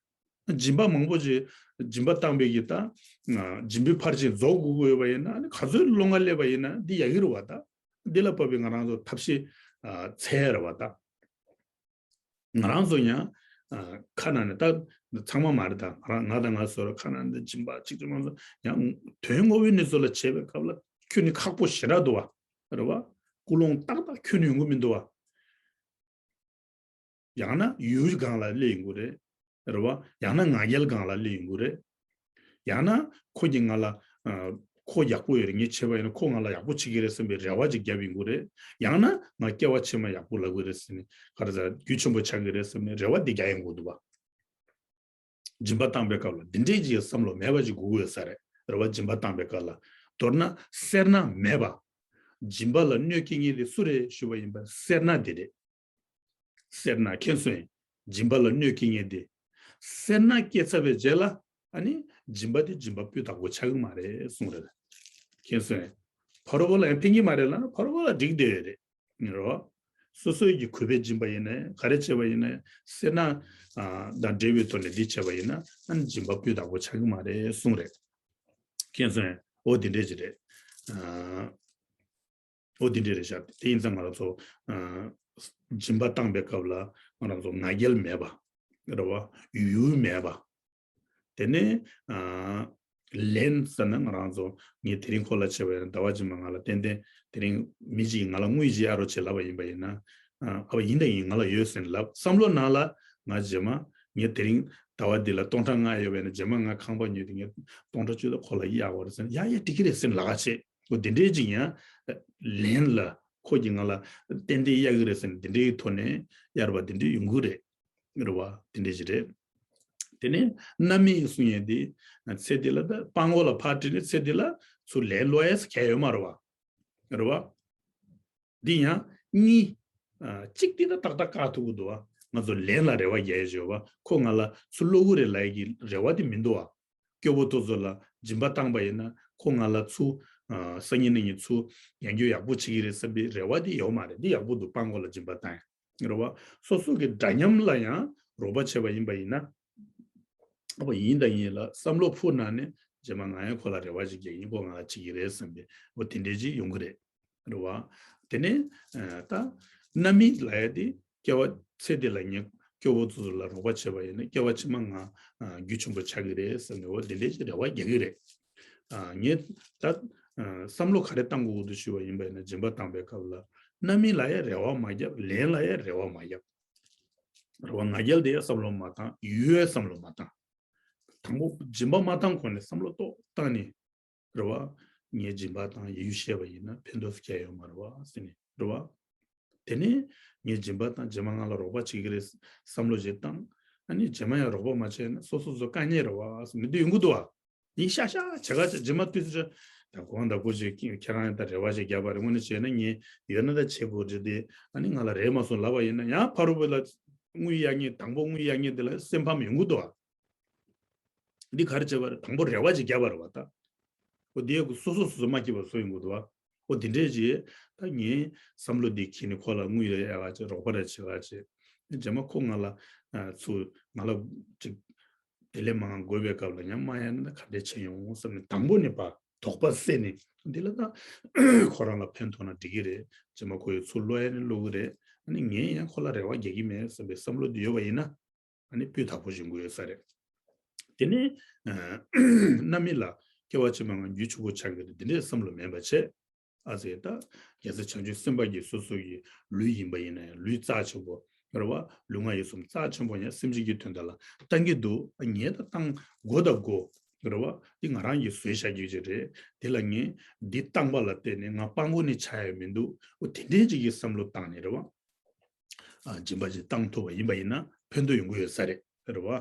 སྦྱིན་པ་མང་པོ་ཅིག་སྦྱིན་པ་བཏང་པའི་གི་ད་སྦྱིན་པའི་ཕར་ཕྱིན་རྫོགས་དགོས་ཀྱི་ཡོད་པ་ཡིན་ན་ཨ་ནི་ག་ཚོད་སློང་ག་སླེབས་པ་ཡིན་ན་འདི་ཡག་གི་རེད་བ་ད། འདི་ལ་བབས་པའི་ང་རང་ཚོ་ཐབས་ཤེས་འཚོལ་ཡ་རེད་བ་ད། ང་རང་ཚོ་ཡང་ཨ་ཁ་ནང་ནས་ད་ཚང་མ་མ་རེད་ད། ང་རང་ང་དང་ང་སོ་ར་ཁ་ནང་ནས་སྦྱིན་པ་གཅིག་གཅིག་མང་ཚོ་ཡང་དོན་ངོ་བོའི་གནས་ཚུལ་ལ་བྱས་པའི་སྐབས་ལ་ཁྱོན་ནས་ཁག་པོ་ཞེ་དྲག་འདུག་བ། རེད་བ། ཀུན་སློང་ཏག་ཏག་ཁྱོན་ནས་ཡོང་གི་མི་འདུག་བ། ཡང་ན་ཡུལ་སྒང་ལ་སླེབས་ཡོང་གི་རེད། རེད་བ། ཡང་ན་ང་རྒྱལ་སྒང་ལ་སླེབས་ཡོང་གི་རེད། ཡང་ན་ཁོ་གིས་ང་ལ་ཨ་ཁོ་ཡག་པོ་ཡོད་རེད། ངས་བྱས་པ་ཡིན་ན་ཁོ་ང་ལ་ཡག་པོ་བྱེད་ཀྱི་རེད་བསམ་པའི་རེ་བ་ཅིག་བརྒྱབ་ཡོང་གི་རེད། ཡང་ན་ང་སྐྱེ་བ་ཕྱི་མ་ཡག་པོ་ལབ་ཀྱི་རེད་ཟེར་ནས་ག་རེ་ཟེར་རྒྱུ་ཆེན་པོ་ཆགས་ཀྱི་རེད་བསམ་ནས་རེ་བ་འདི་རྒྱག་ཡོང་གི་འདུག་བ། སྦྱིན་པ་བཏང་པའི་སྐབས་ལ་འདི་འདྲའི་ཅིག་བསམ་བློ་མེད་པ་ཅིག་དགོས་ཀྱི་ཡོད་ས་རེད། རེད་བ། སྦྱིན་པ་བཏང་པའི་སྐབས་ལ། མདོར་ན་སེར་སྣ་མེད་པ། སྦྱིན་པ་ལ་གནོད་སྐྱེལ་མཁན་དེ་སུ་རེད་ཞུས་པ་ཡིན་པ་སེར་སྣ་དེ་རེད། སེར་སྣ་མཁྱེན་སོང་ངས། སྦྱིན་པ་ལ་གནོད་སྐྱེལ་མཁན་དེ། སེར་སྣ་སྐྱེས་ཚར་བའི་རྗེས་ལ་ཨ་ནི་སྦྱིན་པ་དེ་སྦྱིན་པ་སྤུས་དག་པོ་ཆགས་ཀྱི་མ་རེད་གསུངས་རེད། མཁྱེན་སོང་ངས། ཕ་རོལ་པོ་ལ་ཡང་ཕན་གྱི་མ་རེད་ལབ་ན་ཕ་རོལ་པོ་ལ་འགྲིག་བསྡད་ཡོད་རེད། རོ། སོ་སོའི་གི་གུས་པས་སྦྱིན་པ་ཡིན་ནའི་ག་རེ་བྱས་པ་ཡིན་ནའི་སེར་སྣ་ཨ་དང་འབྲེལ་བའི་ཐོག་ནས་འདི་བྱས་པ་ཡིན་ན་ཨ་ནི་སྦྱིན་པ་སྤུས་དག་པོ་ཆགས་ཀྱི་མ་རེད་གསུངས་རེད། མཁྱེན་སོང་ངས། འོ་དེ་འདྲས་ཅིག་རེད། ཨ། འོ་དེ་འདྲས་རེད་ཤག་དེ་ཡིན་ཙང་ང་རང་ཚོ་ཨ་སྦྱིན་པ་བཏང་པའི་སྐབས་ལ་ང་རང་ཚོ་ང་རྒྱལ་མེད་པ། རེད་བ། ཡུལ་མེད་པ། དེ་ནས་ཨ་ལན་ཟེར་ན་ང་རང་ཚོ་ངས་དེ་རིང་ཁོ་ལ་བྱས་པ་ཡིན་ན་ཟླ་བ་རྗེས་མ་ང་ལ་ཏན་ཏན་དེ་རིང་མི་གཅིག་གིས་ང་ལ་དངུལ་གཅིག་གཡར་རོགས་བྱེད་ལབ་པ་ཡིན་པ་ཡིན་ན། ཨ་ཨ་ཡིན་ད་ཡིན། ང་ལ་ཡོད་ཟེར་ནས་ལབ། བསམ་བློ་ནང་ལ་ང་རྗེས་མ་ངས་དེ་རིང་ཟླ་བ་འདི་ལ་སྟོང་ཕྲག་ལྔ་ཡོད་པ་ཡིན་ན་རྗེས་མ་ང་ཁང་པ་ཉོས་ཏེ་ངས་སྟོང་ཕྲག་བཅུ་དག་ཁོ་ལ་གཡར་དགོས་རེད་ཟེར་ན་ཡ་ཡ་འགྲིག་གི་རེད་ཟེར་ནས་ལབ་ཁ་བྱེད། འོ་དེ་འདྲའི་ཅིག་ཡང་ལན་ལ་ཁོ་གིས་ང་ལ་ཏན་ཏན་གཡར་གི་རེད་ཟེར་ནས་དེ་འདྲའི་ཐོག་ནས་གཡར་བ་དེ་འདྲའི་ཡོང་གི་རེད། རེད་བ། དེ་འདྲའི་ཅིག་རེད། དེ་ནས་རྣམ་སྨིན་གསུང་ཡས་དེ་ཚེ་འདི་ལ་ད་སྤྲང་པོ་ལ་ཕར་དྲིས་ནས་ཚེ་འདི་ལ་ཚུར་ལན་སློག་ཡས་གང་ཡང་ཡོད་མ་རེད་བ། རེད་བ། འདི་ཡང་གཉིས། ཨ་གཅིག་འདི་ད་ཏག་ཏག་བཀག་ཐུབ་ཀྱི་འདུག་བ། ང་ཚོ་ལན་ལ་རེ་བ་རྒྱག་ཡས་ཡོད་པ། ཁོ་ང་ལ་ཚུར་སློག་གི་རེད་ལབ་ཡས་ཀྱི་རེ་བ་དེ་མི་འདུག་བ། སྐྱོ་པོ་དེ་ཚོ་ལ་སྦྱིན་པ་བཏང་པ་ཡིན་ན་ཁོ་ང་ལ་ཚུར་ཨ་སང་ཉིན་གནངས་ཉིན་ཚུར་ཉན་རྒྱུ་ཡག་པོ་བྱེད་ཀྱི་རེད་བསམ་པའི་རེ་བ་དེ་ཡོད་མ་རེད། འདི་ཡག་པོ་འདུག་སྤྲང་པོ་ལ་སྦྱིན་པ་བཏང་ཡ། རེད་བ། སོ་སོ་གི་འདྲ་མཉམ་ལ་ཡང་རོགས་པ་བྱས་པ་ཡིན་པ་ཡིན་ན། ཨ་ཕ་ཡིན་དང་ཡིན་ལ་བསམ་བློ་ཕུག་ན་ནི་རྗེས་མ་ང་ཡང་ཁོ་ལ་རེ་བ་ཞིག་རྒྱག་གི་ཡིན། ཁོ་ང་ལ་བྱེད་ཀྱི་རེད་བསམ་པའི་འོ་དེ་འདྲའི་ཅིག་ཡོང་གི་རེད། རེད་བ། དེ་ནས་ཨ་ད་རྣམ་སྨིན་ལབ་ཡ་དེ་སྐྱེ་བ་ཚེ་འདི་ལ་ངས་སྐྱོ་པོ་ཚོ་ལ་རོགས་པ་བྱས་པ་ཡིན་ན་སྐྱེ་བ་ཕྱི་མ་ང་ཨ་རྒྱུ་ཆེན་པོ་ཆགས་ཀྱི་རེད་བསམ་ནས་འོ་དེ་འདྲའི་ཅིག་རེ་བ་རྒྱག་གི་རེད། ཨ་ངས་ད་ཨ་བསམ་བློ་ག་རེ་བཏང་དགོས་ཀྱི་འདུག་ཞུས་པ་ཡིན་པ་ཡིན་ན་སྦྱིན་པ་བཏང་པའི་སྐབས་ལ་རྣམ་སྨིན་ལ་ཡང་རེ་བ་མ་བརྒྱབ། ལན་ལ་ཡང་རེ་བ་མ་བརྒྱབ། རེ་བ་ང་རྒྱལ་དེ་ཡང་བསམ་བློ་མ་བཏང་། ཡུལ་ཡང་བསམ་བློ་མ་བཏང་། དང་པོ་སྦྱིན་པ་མ་བཏང་གོང་ནས་བསམ་བློ་ཏོག་བཏང་ནས། རེད་བ། ངས་སྦྱིན་པ་བཏང་ཡུལ་ཤེས་པ་ཡིན་ན་ཕན་ཐོགས་སྐྱེ་ཡོད་མ་རེད་བ་ཟེར་ནས་རེད་བ། དེ་ནས་ངས་སྦྱིན་པ་བཏང་རྗེས་མ་ང་ལ་རོགས་པ་བྱེད་ཀྱི་རེད་བསམ་བློ་ཞིག་བཏང་། ཨ་ནི་རྗེས་མ་ཡང་རོགས་པ་མ་བྱས་ན་སོ་སོ་སོ་དཀའ་ངལ་རེད་བ་ཟེར་མི་འདི་ཡོང་གི་འདུག་བ། ཡིན་ཤག་ཤག་བྱེད་ག་བྱེད་རྗེས་མ་དུས་ཚོད་ད་གོང་ད་གོ་ཅིག་ཁྱེད་རང་ཡང་ད་རེ་བ་ཞིག་བརྒྱབ་པ་རེད། དངོས་གནས་བྱས་ན་ངས་ཡོད་ན་ད་བྱེད་དགོས་རེད་དེ། ཨ་ནི་ང་ལ་རེད་མ་སོང་ལབ་པ་ཡིན་ན་ཡང་ཕ་རོལ་པོ་ལ་དངུལ་གཡར་མཁན་དང་པོ་དངུལ་གཡར་མཁན་དེ་ལ་སེམས་ཕམ་ཡོང་གི་འདུག་བ། འདི་ག་རེ་བྱས་པ་རེད། དང་པོ་རེ་བ་ཅིག་བརྒྱབ་པ་རེད་བ་ད། འོ་དེ་ཡང་སོ་སོ་སོ་སོ་མ་སྐྱིད་པ་བཟོ་ཡོང་གི་འདུག་བ། འོ་དེ་འདྲས་ཅིག་ད་ངས་བསམ་བློ་འདི་འཁྱེར་ནས་ཁོ་ལ་དངུལ་རེ་གཡར་ག་བྱས་རོགས་པ་རེ་བྱེད་ག་བྱས། རྗེས་མ་ཁོ་ང་ལ་ཨ་ཚུར་ང་ལ་ཅིག་དེ་ལས་མང་དགོས་པའི་སྐབས་ལ་ཡང་མ་གཡར་ན་ད་ག་འདྲས་བྱས་ཡོང་བསམ་ནས་དང་པོ་ནས་ཕར་དོགས་པ་སེལ་ནས་འདི་ལ་ད་ཁོ་རང་ལ་ཕན་ཐོགས་ན་འགྲིག་གི་རེད། རྗེས་མ་ཁོ་ཡི་ཚུར་སློག་ཡ་ནི་སློག་གི་རེད། ཨ་ནི་ངས་ཡང་ཁོ་ལ་རེ་བ་རྒྱག་གི་མེད་བསམ་པའི་བསམ་བློ་འདི་ཡོད་པ་ཡིན་ན། ཨ་ནི་སྤུས་དག་པོ་ཞིག་དགོས་ཡོད་ས་རེད། དེ་ནས་ཨ་རྣམ་སྨིན་ལ་སྐྱེ་བ་ཕྱི་མ་ང་རྒྱུ་ཆེན་པོ་ཆགས་ཀྱི་རེད། འདི་འདྲའི་བསམ་བློ་མེད་པ་བྱས། ཨ་ཙི་ད་རྒྱལ་སྲས་བྱང་ཆུབ་སེམས་དཔའ་གིས་སོ་སོ་ཡི་ལུས་ཡིན་པ་ཡིན་ན་ཡང་ལུས་རྩ་ཆེན་པོ་རེད་བ། ལུས་ངག་ཡིད་གསུམ་རྩ་ཆེན་པོ་ཡང་སེམས་ཅན་གྱི་དོན་དག་ལ་བཏང་གི་འདུག་ཨ་ངས་ད་བཏང་དགོས་ད་དགོས་རེད་བ། འདི་ང་རང་གིས་བཟོས་བཞག་རྒྱུ་ཅིག་རེད། དེ་ལ་ངས་འདི་བཏང་པ་ལ་བརྟེན་ནས་ང་དཔང་པོ་ནི་ཆགས་ཡ་མི་འདུག་འོ་དེ་འདྲའི་ཅིག་གི་བསམ་བློ་བཏང་ནས་རེད་བ། ཨ་སྦྱིན་པ་ཅིག་བཏང་ཐུབ་པ་ཡིན་པ་ཡིན་ན་ཕན་ཐོགས་ཡོང་གི་ཡོད་ས་རེད། རེད་བ།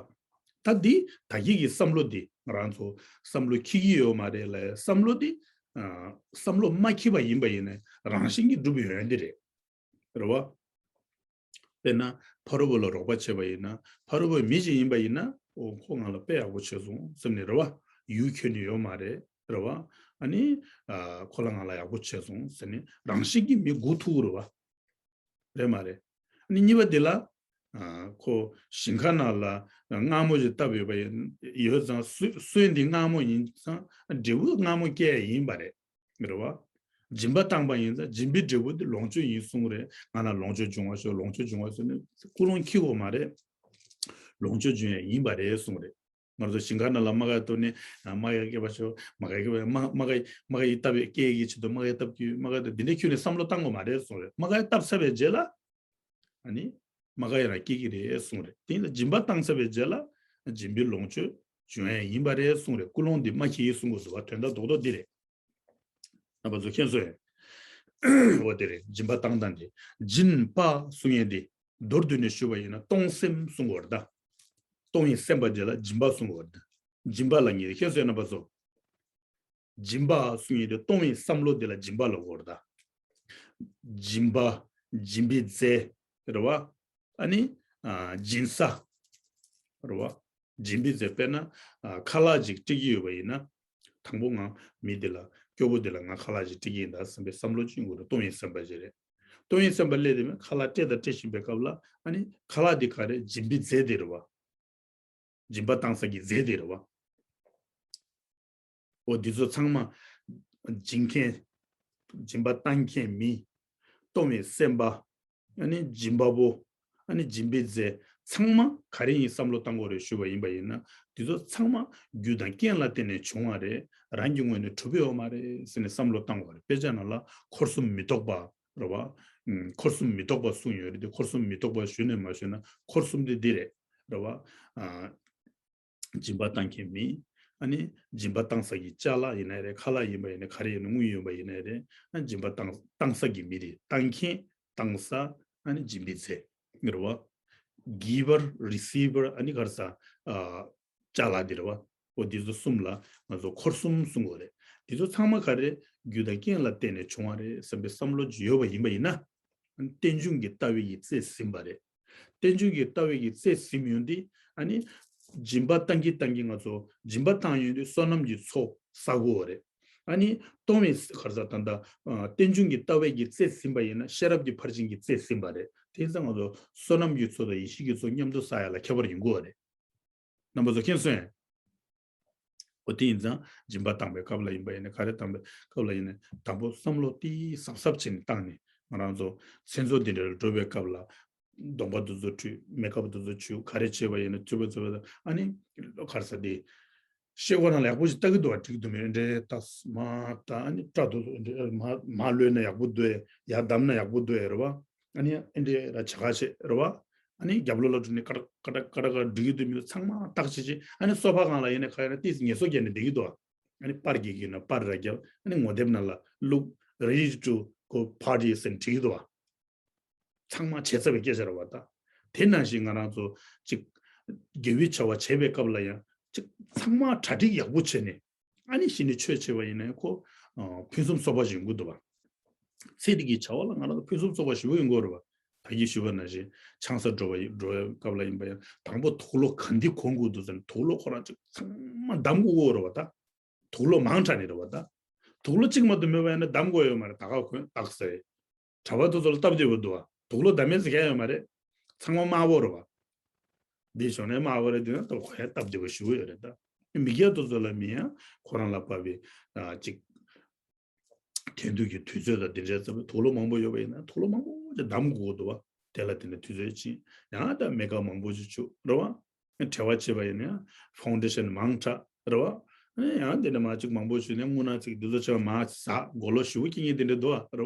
ད་འདི་ད་གིན་གྱི་བསམ་བློ་འདི་ང་རང་ཚོ་བསམ་བློ་འཁྱེར་གྱི་ཡོད་མ་རེད་ལ། བསམ་བློ་འདི་ཨ་བསམ་བློ་མ་འཁྱེར་བ་ཡིན་པ་ཡིན་ན་རང་བཞིན་གྱིས་འགྲུབ་ཡོང་ཡ་འདི་རེད། རེད་བ། དཔེར་ན་ཕ་རོལ་པོ་ལ་རོགས་པ་བྱས་པ་ཡིན་ན་ཕ་རོལ་པོའི་མི་ཞིག་ཡིན་པ་ཡིན་ན་འོ་ཁོ་ང་ལ་དཔེ་ཡག་པོ་བྱས་སོང་ཟེར་ནས་རེད་བ། ཡུལ་འཁྱོལ་ནི་ཡོད་མ་རེད། རེད་བ། ཨ་ནི་ཨ་ཁོ་ལ་ང་ལ་ཡག་པོ་བྱས་སོང་ཟེར་ནས་རང་བཞིན་གྱིས་མི་སྒུག་ཐུབ་རེད་བ། རེད་མ་རེད། ཨ་ནི་གཉིས་པ་འདི་ལ། ཨ་ཁོ་ཞིང་ཁ་ནང་ལ་མངར་མོ་ཞིག་བཏབ་ཡོད་པ་ཡིན་ཡོད་ཙང་སོན་སོན་འདི་མངར་མོ་ཡིན་ཙང་འབྲས་བུ་མངར་མོ་སྐྱེ་ཡ་ཡིན་པ་རེད། རེད་བ། སྦྱིན་པ་བཏང་པ་ཡིན་ཙང་སྦྱིན་པའི་འབྲས་བུ་འདི་ལོངས་སྤྱོད་ཡིན་གསུངས་རེད། ང་ལ་ལོངས་སྤྱོད་འབྱུང་བ་ཤོག་ལོངས་སྤྱོད་འབྱུང་བ་ཟེར་ནས་ཀུན་སློང་འཁྱེར་དགོས་མ་རེད། ལོངས་སྤྱོད་འབྱུང་ཡ་ཡིན་པ་རེད་གསུངས་རེད། ང་ཚོ་ཞིང་ཁ་ནང་ལ་རྨ་ཁ་གཏུབ་ནས་རྨ་ཁ་སྐྱེས་པ་ཤོག་རྨ་ཁ་སྐྱེས་པ་རྨ་རྨ་ཁ་རྨ་ཁ་ཡི་བཏབ་པའི་སྐྱེ་ཡི་ཆེད་དུ་རྨ་ཁ་བཏབ་ཀྱི་རྨ་ཁ་བཏབ་འདི་འདྲའི་ཁྱོན་ནས་བསམ་བློ་བཏང་དགོས་མ་རེད་གསུངས་རེད། རྨ་ཁ་བཏབ་ཚར་བའི་རྗེས་ལ། ཨ་ནི། རྨ་ཁ་ཡང་རང་སྐྱེ་གི་རེད་གསུངས་རེད། དེ་ཡིན་ཙང་སྦྱིན་པ་བཏང་ཚར་བའི་རྗེས་ལ། སྦྱིན་པའི་ལོངས་སྤྱོད་འབྱུང་ཡ་ཡིན་པ་རེད་གསུངས་རེད། ཀུན་སློང་འདི་མ་འཁྱེར་གསུང་དགོས་འདུག་བ། དོན་དག་རྡོག་རྡོག་འདི་རེད། རྣམ་པ་ཚོ་མཁྱེན་སོང་ངས། འོ་དེ་རེད། སྦྱིན་པ་བཏང་སྟངས་འདི། སྦྱིན་པ་གསུང་ཡས་འདི། མདོར་བསྡུས་ནས་ཞུས་པ་ཡིན་ན་གཏོང་སེམས་གསུང་དགོས་རེད་ད། གཏོང་བའི་སེམས་པ་འདི་ལ་སྦྱིན་པ་གསུང་དགོས་རེད་ད། སྦྱིན་པ་ལབ་མཁན་དེ་མཁྱེན་སོང་ངས་རྣམ་པ་ཚོ། སྦྱིན་པ་གསུང་ཡས་དེ་གཏོང་བའི་བསམ་བློ་དེ་ལ་སྦྱིན་པ་ལབ་དགོས་རེད་ད། སྦྱིན་པ། སྦྱིན་པའི་རྫས། རེད་བ། ཨ་ནི། ཨ་སྦྱིན་ས། རེད་བ། སྦྱིན་པའི་རྫས་དཔེར་ན། ཨ་ཁ་ལག་ཅིག་སྤྲད་ཀྱི་ཡོད་པ་ཡིན་ན། དང་པོ་ང་མི་དེ་ལ་སྐྱོ་པོ་དེ་ལ་ང་ཁ་ལག་ཅིག་སྤྲད་ཀྱི་ཡིན་ད་བསམ་པའི་བསམ་བློ་ཅིག་ཡོང་གི་རེད། གཏོང་བའི་སེམས་པ་ཞིག་རེད། གཏོང་བའི་སེམས་པ་སླེབས་དེ་མིན་ཁ་ལག་སྤྲད་དང་སྤྲད་བཞིན་པའི་སྐབས་ལ་ཨ་ནི་ཁ་ལག་དེ་ག་རེ་སྦྱིན་པའི་རྫས་དེ་རེད་བ། སྦྱིན་པ་བཏང་ས་གི་རྫས་དེ་རེད་བ། འོ་འདི་ཚོ་ཚང་མ་སྦྱིན་མཁན། སྦྱིན་པ་བཏང་མཁན་མི། གཏོང་བའི་སེམས་པ། ཨ་ནི་སྦྱིན་པ་པོ། ཨ་ནི་སྦྱིན་པའི་རྫས་ཚང་མ་ག་རེ་ཡིན་བསམ་བློ་བཏང་དགོས་རེད་ཞུས་པ་ཡིན་པ་ཡིན་ན། འདི་ཚོ་ཚང་མ་རྒྱུ་དང་རྐྱེན་ལ་བརྟེན་ནས་བྱུང་བ་རེད། རང་གི་ངོས་ནས་གྲུབ་ཡོད་མ་རེད་ཟེར་ནས་བསམ་བློ་བཏང་དགོས་རེད། དཔེ་ཆ་ནང་ལ་འཁོར་གསུམ་མི་རྟོག་པ། རེད་བ། ཨུམ། འཁོར་གསུམ་མི་རྟོག་པ་གསུངས་ཡོད་རེད་དེ། འཁོར་གསུམ་མི་རྟོག་པ་ཞུས་ནས་མ་ཞུས་ན་འཁོར་གསུམ་དེ་འདི་རེད། རེད་བ། ཨ། སྦྱིན་པ་བཏང་མཁན་མི། ཨ་ནི་སྦྱིན་པ་བཏང་ས་ཀྱི་ཅ་ལག་ཡིན་ནའི་རེད། ཁ་ལག་ཡིན་པ་ཡིན་ནའི་ག་རེ་ཡིན་ནའི་དངུལ་ཡིན་པ་ཡིན་ནའི་རེད། ཨ་སྦྱིན་པ་བཏང་བཏང་ས་ཀྱི་མི་རེད། བཏང་མཁན། བཏང་ས། ཨ་ནི་སྦྱིན་པའི་རྫས། རེད་བ། giver receiver ཨ་ནི་ག་རེ་ཟ། ཨ། ཅ་ལག་འདི་རེད་བ། འོ་འདི་ཚོ་གསུམ་ལ་ང་ཚོ་འཁོར་གསུམ་གསུང་དགོས་རེད། འདི་ཚོ་ཚང་མ་ག་རེ་རྒྱུ་དང་རྐྱེན་ལ་བརྟེན་ནས་བྱུང་བ་རེད་བསམ་པའི་བསམ་བློ་ཅིག་ཡོད་པ་ཡིན་པ་ཡིན་ན། རྟེན་འབྱུང་གི་ལྟ་བའི་ཡིག་རྩིས་ཟིན་པ་རེད། རྟེན་འབྱུང་གི་ལྟ་བའི་གི་རྩིས་ཟིན་ཡོང་དུས་ཨ་ནི་སྦྱིན་པ་བཏང་གི་བཏང་གི་ང་ཚོ་སྦྱིན་པ་བཏང་ཡོང་དུས་བསོད་ནམས་ཀྱི་ཚོགས་བསགས་དགོས་པ་རེད། ཨ་ནི་གཏོང་བའི་ག་རེ་ཟེར་ད་ལྟ་རྟེན་འབྱུང་གི་ལྟ་བའི་གི་རྩིས་ཟིན་པ་ཡིན་ན་ཤེས་རབ་ཀྱི་ཕར་ཕྱིན་གྱི་རྩིས་ཟིན་པ་རེད། དེ་ཡིན་ཙང་ང་ཚོ་བསོད་ནམས་ཀྱི་ཚོགས་དང་ཡེ་ཤེས་ཀྱི་ཚོགས་མཉམ་དུ་བསགས་ཡ་ལ་ཁྱད་པར་ཡོང་གི་ཡོད་རེད། རྣམ་པ་ཚོ་མཁྱེན་སོང་ངས། འོ་དེ་ཡིན་ཙང་སྦྱིན་པ་བཏང་བའི་སྐབས་ལ་ཡིན་པ་ཡིན་ན་ག་རེ་བཏང་བའི་སྐབས་ལ་ཡིན་ན་དང་པོ་བསམ་བློ་ཏིག་གཟབ་གཟབ་བྱས་ནས་བཏང་ནས་ང་རང་ཚོ་མཚན་ཚོགས་འདི་འདྲ་ལ་འགྲོ་བའི་སྐབས་ལ་གདོང་པ་འདི་ཚོ་བཀྲུས། མེ་ཁབ་འདི་ཚོ་བྱུགས། ག་རེ་བྱས་པ་ཡིན་ན་བྱུགས་པ་བྱུགས་པ་དང་ཨ་ནི་ག་རེ་ཟེར་དེ་ཤེལ་སྒོ་ནང་ལ་ཡག་པོ་ཞིག་ལྟ་གི་འདུག་བ། འགྲིག་འདུག་མེད་འདྲེ་ལྟ་མ་ལྟ་ཨ་ནི་སྐྲ་འདི་ཚོ་འདྲེ་མ་མ་གློད་ན་ཡག་པོ་འདུག་ཡ་བསྡམས་ན་ཡག་པོ་འདུག་ཡ་རེད་བ། ཨ་ནི་ཨེ་འདྲེ་ར་བྱ་ག་བྱེད་རེད་བ། ཨ་ནི་རྒྱབ་ལོགས་ལ་འགྲོ་ནས་ཀ་ཀ་ཀ་ཀ་འགྲིག་གི་འདུག་མི་འདུག་ཚང་མ་བརྟག་དཔྱད་བྱེད། ཨ་ནི་སོ་ཕ་སྒང་ལ་ཡིན་ན་ག་ཡིན་ན་ཏིས་ངལ་གསོ་བརྒྱབ་ནས་བསྡད་ཀྱི་འདུག་ཨ་ནི་པར་རྒྱག་གི་ཡིན་ན་པར་ར་རྒྱབ། ཨ་ནི་ངོ་དེབ་ནང་ལ་བླུགས། Ready to go party ཟེར་ནས་བྲིས་ཀྱི་འདུག་བ། ཚང་མ་བྱས་ཚར་བའི་སྐད་ཆ་རེད་བ་ད། དེ་ནང་བཞིན་ང་རང་ཚོ་ཅིག་དགེ་བའི་བྱ་བ་བྱེད་པའི་སྐབས་ལ་ཡང་ཅིག་ཚང་མ་གྲ་སྒྲིག་ཡག་པོ་བྱས་ནས་ཨ་ནི་གཞི་ནས་ཆོས་བྱེད་པ་ཡིན་ན་ཁོ་ཕུན་སུམ་ཚོགས་པ་ཞིག་ཡོང་གི་འདུག་བ། ཚེ་འདི་གི་བྱ་བ་ལ་ང་རང་ཚོ་ཕུན་སུམ་ཚོགས་པ་ཞེ་པོ་ཡོང་གི་ཡོད་རེད་བ། ད་གིན་ཞུས་པ་ནང་བཞིན་ཆང་ས་འགྲོ་བ་ཡིན་འགྲོ་བའི་སྐབས་ལ་ཡིན་པ་ཡང་དང་པོ་དུག་ལོག་ག་འདི་གོན་དགོས་འདུག་ཟེར་ནས་དུག་ལོག་ཁོ་རང་ཅིག་ཚང་མ་བསྡམ་དགོས་ཀྱི་ཡོད་རེད་བ་ད། དུག་ལོག་མང་དྲགས་ནས་རེད་བ་ད། དུག་ལོག་གཅིག་མ་གཏོགས་མེད་པ་ཡིན་ན་བསྡམ་དགོས་ཡོད་མ་རེད། ད་ག་གོན་བཏགས་ཟེར། གྲྭ་པ་དེ་ཚོ་ལ་སྟབས་བདེ་པོ་འདུག་བ། དུག་ལོག་བསྡམ་མེད་ཟེར་མཁན་ཡོད་མ་རེད། ཚང་མ་དམར་པོ་རེད་བ། འདི་ཞོགས་ནས་དམར་པོ་རེད་འདུག་ན་ད་གོན་ཡ་སྟབས་བདེ་པོ་ཞེ་པོ་ཡོད་རེད་ད། མི་སྐྱ་དེ་ཚོ་ལ་མིན་ཡང་ཁོ་རང་ལ་བབས་པའི་ཅིག་དེང་དུས་ཀྱི་དུས་ཚོད་དང་དེ་འདྲའི་ཙམ་པའི་དུག་ལོག་མང་པོ་ཡོད་པ་ཡིན་ན་དུག་ལོག་མང་པོ་ཅིག་བསྡམ་དགོས་འདུག་བ། དེ་ལ་དེ་འདྲ་དུས་ཚོད་ཕྱིན་ཡང་ད་མེ་ཁབ་མང་པོ་ཅིག་བྱུག་རེད་བ། བྲེལ་བ་བྱེད་པ་ཡིན་ན་ཡང་ཕའུན་ཌེ་ཤན་མང་དྲགས་རེད་བ། ཡང་དེ་འདྲ་མ་ཅིག་མང་པོ་བྱུགས་ནས་རྔུལ་ནག་ཅིག་འདི་ཚོ་ཆ་མ་ཟ་མགོ་ལོག་ཞེ་པོ་སྐྱེ་མཁན་དེ་འདྲ་འདུག་བ་རེད་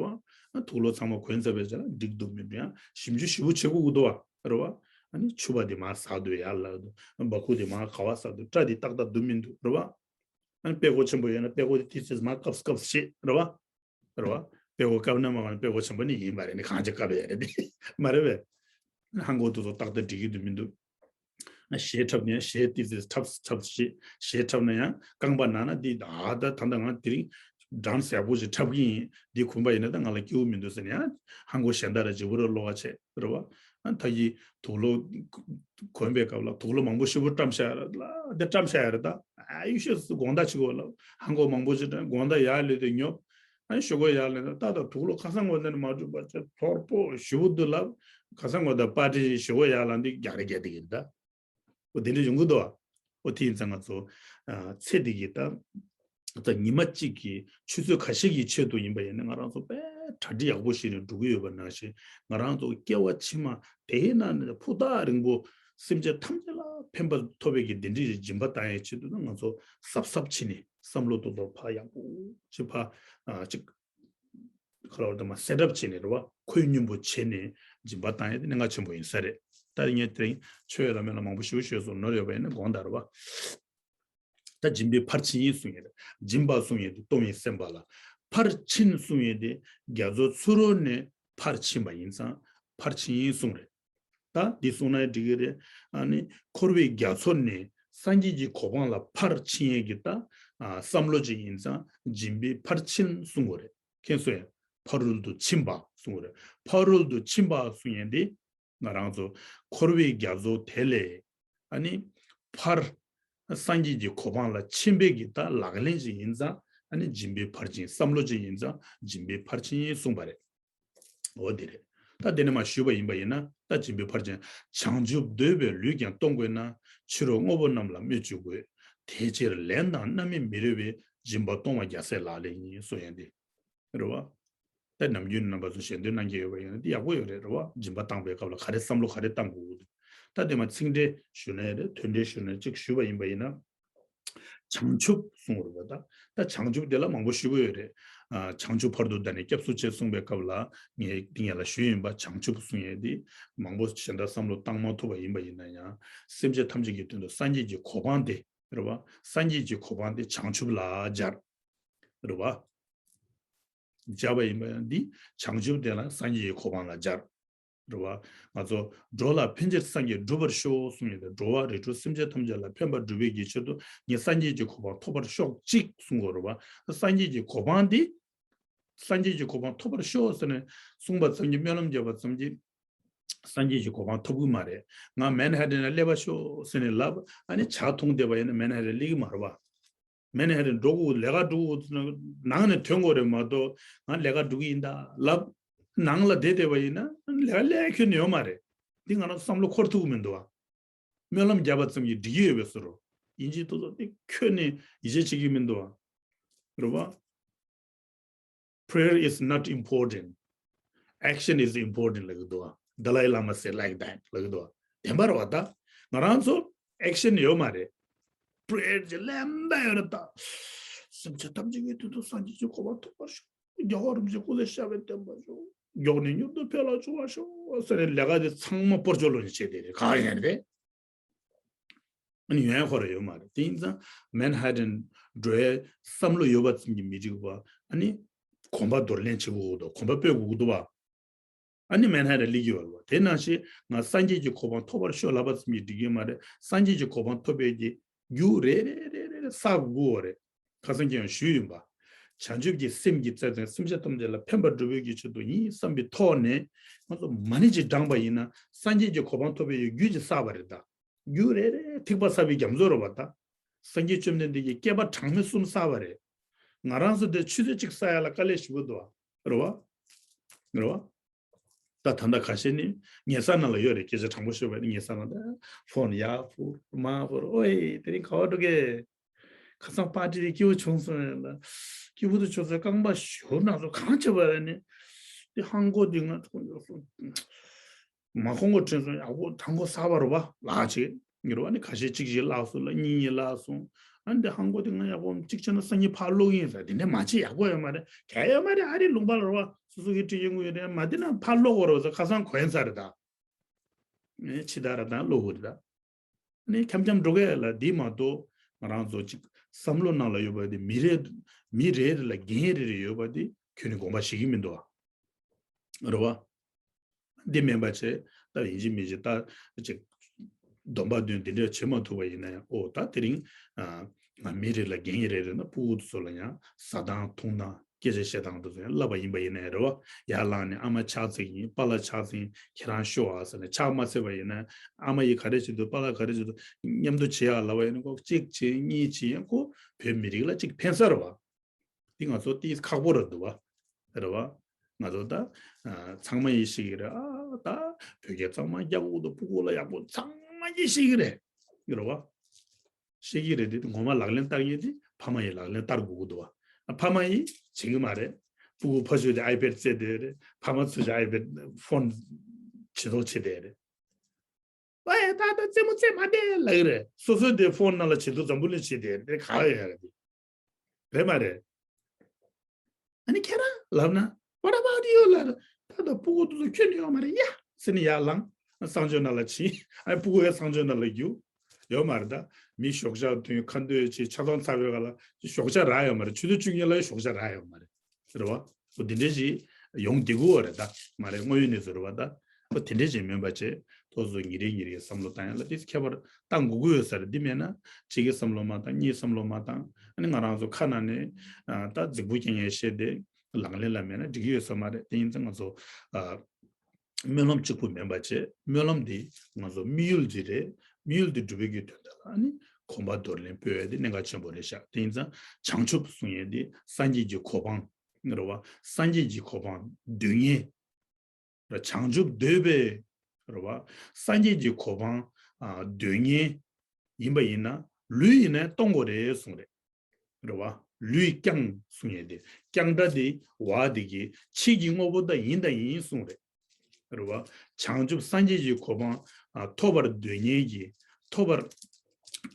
བ། དུག་ལོག་ཚང་མ་གོན་ཚར་བའི་རྗེས་ལ་འགྲིག་འདུག་མི་འདུག་ཡང་ཞིབ་འཇུག་ཞེ་པོ་བྱེད་དགོས་ཀྱི་འདུག་བ་རེད་བ། ཨ་ནི་ཕྱུ་པ་དེ་མ་ཟ་འདུག་ཡར་ལ་འདུག་སྦ་ཁུག་དེ་མ་ག་བ་ཟ་འདུག་སྐྲ་དེ་ཏག་ཏག་འདུག་མི་འདུག་རེད་བ། ཨ་ནི་དཔྲལ་མགོ་ཆེན་པོ་ཡོད་ན་དཔྲལ་མགོ་དེ་ཏིག་ཙམ་མར་བཀབ་བཀབ་བྱེད་རེད་བ། རེད་བ། དཔྲལ་མགོ་བཀབ་ན་མ་བཀབ་ན་དཔྲལ་མགོ་ཆེན་པོ་ནི་ཡིན་པ་རེད་ནི་གང་ཅི་བཀབ་ཡ་རེད་དེ་མ་རེད་པས། ལྷམ་གོག་དེ་ཚོ་ཏག་ཏག་འགྲིག་གི་འདུག་མི་འདུག་གཞས་འཁྲབ་ནས་གཞས་ཏིག་ཙམ་འཁྲབ་འཁྲབ་བྱེད། གཞས་འཁྲབ་ན་ཡང་རྐང་པ་ན་ན་འདི་ཨ་ད་ད་ད་ང་དེ་རིང་ཌན་སི་ཡག་པོ་ཞིག་འཁྲབ་གི་ཡིན། འདི་གོན་པ་ཡིན་ན་ད་ང་ལ་སྐྱིད་པོ་མི་འདུག་ཟེར་ནས་ཡང་ལྷམ་གོག་གཞན་དག་ར་ལྗིད་པོ་ར་ལོག་ག་བྱེད་རེད་བ། ཨ་ད་ཡི་དུག་ལོག་གོན་པའི་སྐབས་ལ་དུག་ལོག་མང་པོ་ཞེ་པོ་བཀྲམ་བཞག་ཡ་རེད་ལ་དེ་བཀྲམ་བཞག་ཡ་རེད་ད། ཨ་ཡུ་ཤེས་སུ་དགོང་དག་ཅིག་གོ་ལ་ལྷམ་གོག་མང་པོ་ཞིག་བཀྲམ་དགོང་དག་ཡར་ལུས་ཏེ་ཉོབ། ཨ་ནི་ཞོགས་ཀས་ཡར་ལངས་ན་ཏག་ཏག་དུག་ལོག་ཁ་སང་གོ་ནས་མ་བསྒྲུབས་པ་ཚོར་པོ་ཞེ་པོ་འདུག་ལབ། ཁ་སང་གོ་ད་པར་ཊི་ཞོགས་ཀས་ཡར་ལངས་དུས་རྒྱག་རེ་རྒྱག་དེ་ཡིན་ད། འོ་དེ་འདྲ་ཡོང་གི་འདུག་ཨོ་དེ་ཡིན་ཙང་ང་ཚོ་ཚེ་འདི་གི་ད་ད་ཉི་མ་གཅིག་གི་ཆུ་ཚོད་ཁ་ཤས་ཀྱི་ཆེད་དུ་ཡིན་པ་ཡིན་ན་ང་རང་ཚོ་དཔེ་གྲ་སྒྲིག་ཡག་པོ་ཞིག་ནས་འགྲོ་གི་ཡོད་པ་ནང་བཞིན་ང་རང་ཚོ་སྐྱེ་བ་ཕྱི་མ་དེའི་ནང་ནས་ཕུ་ཐག་རིང་པོ་སེམས་ཅན་ཐམས་ཅད་ལ་ཕན་པ་ཐོབ་པའི་གི་བདེ་འབྲས་ཤིག་སྦྱིན་པ་བཏང་ཡའི་ཆེད་དུ་ན་ང་ཚོ་གཟབ་གཟབ་བྱས་ནས་བསམ་བློ་ཏོག་ཏོག་ཕར་ཡག་པོ་ཅིག་ཕར་ཅིག་ཁ་ལོ་བར་དུ་མ་སེ་ཊབ་བྱས་ནས་རེད་བ། ཁོད་སྙོམས་པོ་བྱས་ནས་སྦྱིན་པ་བཏང་ཡ་དེ་གནད་འགག་ཆེན་པོ་ཡིན་ས་རེད། ད་ངས་དེ་རིང་ཆོས་ཡོད་ལ་མེད་ལ་མང་པོ་ཞུ་ཞུས་སོང་ནོར་ཡོད་པ་ཡིན་ན་དགོངས་དག་རེད་བ། ད་སྦྱིན་པའི་ཕར་ཕྱིན་ཡིན་གསུང་ཡ་རེད། སྦྱིན་པ་གསུང་ཡ་དེ་གཏོང་བའི་སེམས་པ་ལ། ཕར་ཕྱིན་གསུང་ཡ་དེ་རྒྱ་མཚོ་ཚུ་རོལ་ནས་ཕར་ཕྱིན་པ་ཡིན་ཙང་ཕར་ཕྱིན་ཡིན་གསུང་རེད། ད་འདི་གསུང་ན་འགྲིག་གི་རེད། ཨ་ནི་འཁོར་བའི་རྒྱ་མཚོ་ནས་སངས་རྒྱས་ཀྱི་གོ་འཕང་ལ་ཕར་ཕྱིན་ཡས་ཀྱི་ད་ཨ་བསམ་བློ་ཅིག་ཡིན་ཙང་སྦྱིན་པའི་ཕར་ཕྱིན་གསུང་དགོས་རེད། མཁྱེན་སོང་ཡ། ཕ་རོལ་ཏུ་ཕྱིན་པ་གསུང་དགོས་རེད། ཕ་རོལ་ཏུ་ཕྱིན་པ་གསུང་ཡས་འདི་ང་རང་ཚོ་འཁོར་བའི་རྒྱ་མཚོ་དེ་ལས་ཨ་ནི་ཕར་སངས་རྒྱས་ཀྱི་གོ་འཕང་ལ་ཕྱིན་པའི་གི་ད་ལག་ལེན་ཅིག་ཡིན་ཙང་ཨ་ནི་སྦྱིན་པའི་ཕར་ཕྱིན་བསམ་བློ་ཅིག་ཡིན་ཙང་སྦྱིན་པའི་ཕར་ཕྱིན་གསུངས་པ་རེད། འོ་དེ་རེད། ད་དེ་ནས་མ་ཞུས་པ་ཡིན་པ་ཡིན་ན་ད་སྦྱིན་པའི་ཕར་ཕྱིན། བྱང་ཆུབ་འདོད་པའི་ལུས་ཀྱང་གཏོང་དགོས་ན། ཕྱི་རོལ་དངོས་པོ་རྣམས་ལ་སྨོས་ཅི་དགོས། དེ་ཕྱིར་ལན་དང་རྣམ་སྨིན་མི་རེ་བའི། སྦྱིན་པ་གཏོང་བ་རྒྱལ་སྲས་ལག་ལེན་ཡིན། གསུང་ཡ་འདི་རེད་བ། ད་ནམ་རྒྱུན་རྣམ་པ་ཚོ་ཞལ་འདོན་གནང་གི་ཡོད་པ་ཡིན་ན་འདི་ཡག་པོ་ཡོད་རེད་རེད་བ། སྦྱིན་པ་བཏང་པའི་སྐབས་ལ་ག་རེ་བསམ་བློ་ག་རེ་བཏང་དགོས་འདུག་ད་དེ་མ་ཚིག་འགྲེལ་ཞུ་ན་ཡང་རེད། དོན་འགྲེལ་ཞུ་ན་གཅིག་ཞུས་པ་ཡིན་པ་ཡིན་ན། བྱང་ཆུབ་གསུང་བ་རེད་པ། ད་ད་བྱང་ཆུབ་དེ་ལ་མང་པོ་ཞུ་གི་ཡོད་རེད། ཨ་བྱང་ཆུབ་བར་དུ་བདག་ནི་སྐྱབས་སུ་མཆི་གསུངས་པའི་སྐབས་ལ་ངས་འདི་ངས་ལ་ཞུས་ཡིན་པ། བྱང་ཆུབ་གསུང་ཡས་འདི་མང་པོ་གཞན་དག་བསམ་བློ་བཏང་མ་ཐུབ་པ་ཡིན་པ་ཡིན་ན་ཡང་སེམས་ཅན་ཐམས་ཅད་ཀྱི་དོན་དུ་སངས་རྒྱས་ཀྱི་གོ་འཕང་དེ་རེད་པ། སངས་རྒྱས་ཀྱི་གོ་འཕང་དེ་བྱང་ཆུབ་ལ་སྦྱར་རེད་པ། སྦྱར་བ་ཡིན་པ་ཡང་འདི་བྱང་ཆུབ་དེ་ལ་སངས་རྒྱས་ཀྱི་གོ་འཕང་ལ་སྦྱར། རེད་བ། ང་ཚོ་འགྲོ་ལ་ཕན་ཕྱིར་སངས་རྒྱས་འགྲུབ་པར་ཤོག་གསུངས་ཡོད་དེ། འགྲོ་བ་རིགས་དྲུག་སེམས་ཅན་ཐམས་ཅད་ལ་ཕན་པ་སྒྲུབ་པའི་གི་ཆེད་དུ་ངས་སངས་རྒྱས་ཀྱི་གོ་འཕང་ཐོབ་པར་ཤོག་ཅིག་གསུང་དགོས་རེད་བ། སངས་རྒྱས་ཀྱི་གོ་འཕང་འདི། སངས་རྒྱས་ཀྱི་གོ་འཕང་ཐོབ་པར་ཤོག་ཟེར་ནས་གསུངས་པ་ཙམ་གྱིས་སྨོན་ལམ་བརྒྱབ་པ་ཙམ་གྱིས་ སངས་རྒྱས་ཀྱི་གོ་འཕང་ཐོབ་གི་མ་རེད། ང་མན་ཧ་ཏན་ལ་སླེབས་པ་ཤོག་ཟེར་ནས་ལབ། ཨ་ནི་ཇ་འཐུང་བསྡད་པ་ཡིན་ན་མན་ཧ་ཏན་སླེབས་ཀྱི་མ་རེད་པ། མན་ཧ་ཏན་འགྲོ་དགོས། ལས་ཀ་འགྲོ་དགོས། ནང་ནས་ཐོན་དགོས་རེད་མ་གཏོགས། ང་ལས་ཀ་འགྲོ་གི་ཡིན་ད་ལབ། ནང་ལ་བསྡད་བསྡད་པ་ཡིན་ན་ལས་ཀ་ལས་ཁྱོན་ནས་ཡོད་མ་རེད། འདི་ང་རང་ཚོ་བསམ་བློ་འཁོར་ཐུབ་ཀྱི་མི་འདུག་ཨ། སྨོན་ལམ་བརྒྱབ་པ་ཙམ་གྱིས་འགྲིག་གི་ཡོད་པའི་བཟོ་འདྲ། ཡིན་གཅིག་ཐུབ་ཚོད་དེ་ཁྱོན་ནས་ཡིད་ཆེས་བྱེད་ཀྱི་མི་འདུག་ཨ། རེད་པ། Prayer is not important. Action is important ལབ་ཀྱི་འདུག་ཨ། Dalai Lama said like that ལབ་ཀྱི་འདུག་ཨ། བདེན་པ་རེད་པ། ད་ང་རང་ཚོ་action ཡོད་མ་རེད། Prayer ཅིག་ལེན་པ་ཡོད་རེད་ད། སེམས་ཅན་ཐམས་ཅད་ཀྱི་དོན་དུ་སངས་རྒྱས་ཀྱི་གོ་འཕང་ཐོབ་པར་ཤོག། རྒྱལ་བ་རིན་པོ་ཆེ་སྐུ་ཚེ་ཞབས་པད་བརྟན་པར་ཤོག། མགྱོགས་ནས་མྱུར་དུ་ཕེབས་ལ་བྱུང་བར་ཤོག་ཟེར་ནས་ལས་ཀ་དེ་ཚང་མ་སྤོར་ཆོག་ལོ་ནས་བྱས་དེ་རེད། གང་ཡིན་རེད། ཨ་ནི་ཡོན་ཧོ་ར་ཡོད་མ་རེད། དེ་ཡིན་ཙང་མན་ཧ་ཏན་འགྲོ་ཡའི་བསམ་བློ་ཡོད་པ་ཙམ་གྱིས་མི་འགྲིག་པ། ཨ་ནི་གོམ་པ་འདོར་ལེན་བྱེད་དགོས་འདུག། གོམ་པ་སྤོས་དགོས་འདུག་པ། ཨ་ནི་མན་ཧ་ཏན་སླེབས་ཀྱི་ཡོད་རེད་པ། དེ་ནང་བཞིན་ང་སངས་རྒྱས་ཀྱི་གོ་འཕང་ཐོབ་པར་ཤོག་ལབ་པ་ཙམ་གྱིས་འགྲིག་གི་མ་རེད། སངས་རྒྱས་ཀྱི་གོ་འཕང་ཐོབ་པའི་གི་རྒྱུ་རེ་རེ་རེ་རེ་བསགས་དགོས་པ་རེད། ཁ་སང་ཁྱེད་ཡང་ཞུས་ཡིན་པ། བྱང་ཆུབ་ཀྱི་སེམས་ཀྱི་རྩལ་དང་སེམས་ཅན་ཐམས་ཅད་ལ་ཕན་པར་སྒྲུབ་པའི་གི་ཆེད་དུ་ཡིན་བསམ་པའི་ཐོག་ནས་ང་ཚོ་མ་ཎི་ཅིག་བགྲངས་པ་ཡིན་ན་སངས་རྒྱས་ཀྱི་གོ་འཕང་ཐོབ་པའི་རྒྱུ་ཅིག་བསགས་པ་རེད་ད། རྒྱུ་རེ་རེ་ཐིགས་པ་བསགས་པའི་རྒྱ་མཚོ་རེད་པ་ད། སངས་རྒྱས་བཅོམ་ལྡན་འདས་ཀྱིས་བསྐལ་པ་གྲངས་མེད་གསུམ་བསགས་པ་རེད། ང་རང་ཚོ་འདིར་ཆུ་ཚོད་གཅིག་བསགས་ཡ་ལ་དཀའ་ལས་ཞེ་པོ་འདུག་པ། རེད་པ། རེད་པ། ད་ད་ལྟ་ཁ་ཤས་ནི་ཉལ་ས་ནང་ལ་ཡོད་རེད། སྐད་ཆ་དྲང་པོ་ཤོད་པ་ཡིན་ན་ཉལ་ས་ནང་ལ་ཕོན་ཡར་ཕུར་མར་ཕུར། ཨོའི་དེ་རིང་ག་པར་འགྲོ་གི། ཁ་སང་པར་ཊི་དེ་སྐྱིད་པོ་བྱུང་སོང་ཡ་ལ། སྐྱིད་པོ་དེ་བྱུང་སོང་། རྐང་པ་ཞོར་ནང་སོ་གང་བྱེད་པ་རེད་ནི། དེ་ཧང་གོ་དེ་ང་ཐུག་ཡོད་སོང་། མ་ཁོང་གོ་དྲན་སོང་། ཡག་པོ་དང་པོ་བསགས་པ་རེད་པ། ལག་ཅིག་ཡོད་རེད་པ། ནི་ཁ་ཤས་གཅིག་ཞིག་བརླག་སོང་ལ་གཉིས་གཉིས་བརླག་སོང་། ཨ་ནི་དེ་ཧང་གོ་དེ་ང་ཡག་པོ་གཅིག་བྱས་ན་སང་ཉིན་ཕར་སློག་གི་ཡིན་ཟེར། དེ་འདྲ་མ་བྱེད། ཡག་པོ་ཡོད་མ་རེད། གལ་ཡོད་མ་རེད། ཨ་རི་ལུང་པ་ལ་རེད་པ། སོ་སོ་གི་ཁྲིད་ཡོང་གི་ཡོད་རེད། མ་དེ་ན་ཕར་སློག་གོ་རེད་པ་ཟེར། ཁ་སང་གོ་ཡིན་ས་རེད་ད། ངས་ཕྱི་ཟླ་ར་དང་སློག་གོ་རེད་ད། ནི་འཁྱམ་འཁྱམ་འགྲོ་གི་ལ། འདི་མ་གཏོགས་ང་རང་ཚོ་གཅིག་བསམ་བློ་ནང་ལ་ཡོད་པ་དེ་མི་རེ་མི་རེ་རེ་ལ་འགན་རེ་རེ་ཡོད་པ་དེ་ཁྱོན་ནས་དགོངས་པ་བཞེས་ཀྱི་མི་འདུག་པ། རེད་པ། འདི་མིན་པ་བྱས་ད་ཡིན་གཅིག་མིན་གཅིག་ད་ཅིག་སྡོམ་པ་འདོན་འདི་འདྲ་བྱེད་མ་ཐུབ་པ་ཡིན་ན་ཡང་། ཨོ་ད་དེ་རིང་ང་མི་རེ་ལ་འགན་རེ་རེ་ན། ཕྲུ་གུ་དེ་ཚོ་ལ་ཡང་ཟ་སྟངས་འཐུང་སྟངས་སྐད་ཆ་བཤད་སྟངས་དེ་ཚོ་ཡང་བསླབ་པ་ཡིན་པ་ཡིན་ན་ཡང་རེད་པ། ཡར་ལངས་ནས་ཨ་མ་ཕྱག་འཚལ་གྱི་ཡིན། པཱ་ལགས་ཕྱག་འཚལ་གྱི་ཡིན། ཁྱེད་རང་ཤོག་ཨ་ཟེར་ནས་ཕྱག་མ་འཚལ་བ་ཡིན་ན། ཨ་མ་ཡིས་ག་རེ་བྱེད་འདུག། པཱ་ལགས་ག་རེ་བྱེད་འདུག། མཉམ་དུ་བྱེད་ཡ་ལབ་པ་ཡིན་ན་ཁོ་གཅིག་བྱེད་གཉིས་བྱེད་ཡང་ཁོ་བོད་མི་རིགས་ལ་གཅིག་ཕན་ས་རེད་པ། འདི་ང་ཚོ་ཏིས་ཁག་པོ་རེད་འདུག་པ། རེད་པ། ང་ཚོ་ད་ཨ་ཚང་མ་ཡིས་ཤེས་ཀྱི་རེད། ཨ་ད་བོད་སྐད་གཙང་མ་རྒྱག་དགོས་འདུག། ཕྲུ་གུ་ལ་ཡག་པོ། ཚང་མ་ཡིས་ཤེས་ཀྱི་རེད། རེད་པ། ཤེས་ཀྱི་རེད། དེ་ངོ་མ་ལག་ལེན་བསྟར་མཁན་དེ་ཕ་མ་ཡིས་ལག་ལེན་བསྟར་དགོས་ཀྱི་འདུག་པ། ཨ་ཕ་མ་ཡིས་བྱེད་ཀྱི་མ་རེད། ཕྲུ་གུ་ཕ་ཆོས་དེ་ཨའི་པེཌ་རྩེ་དེ་རེད། ཕ་མ་ཚོས་ཀྱང་ཨའི་པེཌ་ཕོན་བྱེད་རོགས་བྱེད་དེ་རེད། ཨེ་ད་ད་རྩེད་མོ་རྩེ་མ་བསྡད་ལབ་ཀྱི་རེད། སོ་སོའི་དེ་ཕོན་ནང་ལ་བྱེད་དུ་འཛམ་བུ་གླིང་བྱེད་དེ་རེད། ག་ཡོད་ཡ་རེད། རེད་མ་རེད། ཨ་ནི་ཁྱེད་རང་ལབ་ན། What about you ལབ་ན། ད་ད་ཕྲུ་གུ་དེ་ཚོ་ཁྱོན་ནས་ཡོད་མ་རེད་ཡ་ཟེར་ནས་ཡར་ལངས། གསང་སྤྱོད་ནང་ལ་ཕྱིན། ཨ་ཕྲུ་གུ་ཡང་གསང་སྤྱོད་ནང་ལ་རྒྱུགས། ཡོད་མ་རེད་ད། མི་ཞོགས་ཇ་འཐུང་ཁ་འདོན་བྱེད་ཆ་ཚང་ཚར་བའི་སྒང་ལ་ཞོགས་ཇ་རག་ཡོད་མ་རེད། ཆུ་ཚོད་བཅུ་གཉིས་ལ་ཞོགས་ཇ་རག་ཡོད་མ་རེད། རེད་པ། འོ་དེ་འདྲ་ཞིག་ཡོང་བསྡད་ཀྱི་ཡོད་རེད་ད། མ་རེད། དངོས་ཡོད་གནས་ཚུལ་རེད་པ་ད། འོ་དེ་འདྲ་ཞིག་མིན་པ་བྱས། ཏོག་ཙམ་ཉིན་རེ་ཉིན་རེའི་བསམ་བློ་བཏང་ཡ་ལ་དེ་ཁྱད་པར་བཏང་དགོས་ཀྱི་ཡོད་ས་རེད། འདི་མེད་ན་གཅིག་གིས་བསམ་བློ་མ་བཏང་། གཉིས་བསམ་བློ་མ་བཏང་། ཨ་ནི་ང་རང་ཚོ་ཁ་ནང་ནས་ཨ་ད་རྫིག་པོ་རྐྱང་རྐྱང་བཤད་དེ་ལག་ལེན་ལ་མེད་ན་འགྲིག་གི་ཡོད་ས་མ་རེད། དེ་ཡིན་ཙང་ང་ཚོ་ཨ་སྨོན་ལམ་གཅིག་པུ་མིན་པ་བྱས། སྨོན་ལམ་འདི་ང་ཚོ་དམིགས་ཡུལ་ཅིག་རེད། དམིགས་ཡུལ་འདི་འགྲུབ་པའི་གི་དོན་དག་ལ་ཨ་ནི་གོམ་པ་འདོར་ལེན་སྤོ་ཡ་འདི་གནད་འགག་ཆེན་པོ་རེད་ཤག། དེ་ཡིན་ཙང་བྱང་ཆུབ་གསུང་ཡ་འདི་སངས་རྒྱས་ཀྱི་གོ་འཕང་རེད་པ། སངས་རྒྱས་ཀྱི་གོ་འཕང་འདོད་མཁན་ར། བྱང་ཆུབ་འདོད་པའི་རེད་པ། སངས་རྒྱས་ཀྱི་གོ་འཕང་ཨ་འདོད་མཁན་ཡིན་པ་ཡིན་ན་ལུས་ཡིན་ན་གཏོང་དགོས་རེད་གསུངས་རེད། རེད་པ། ལུས་བརྐྱང་གསུང་ཡས་དེ། བརྐྱང་སྒྲ་དེ་བ་དེ་གི་ཕྱིའི་གི་དངོས་པོ་ད་ཡིན་ད་ཡིན་གསུངས་རེད། རེད་པ། བྱང་ཆུབ་སངས་རྒྱས་ཀྱི་གོ་འཕང་ཨ་ཐོབ་པར་འདོད་མཁན་གྱི་ཐོབ་པར་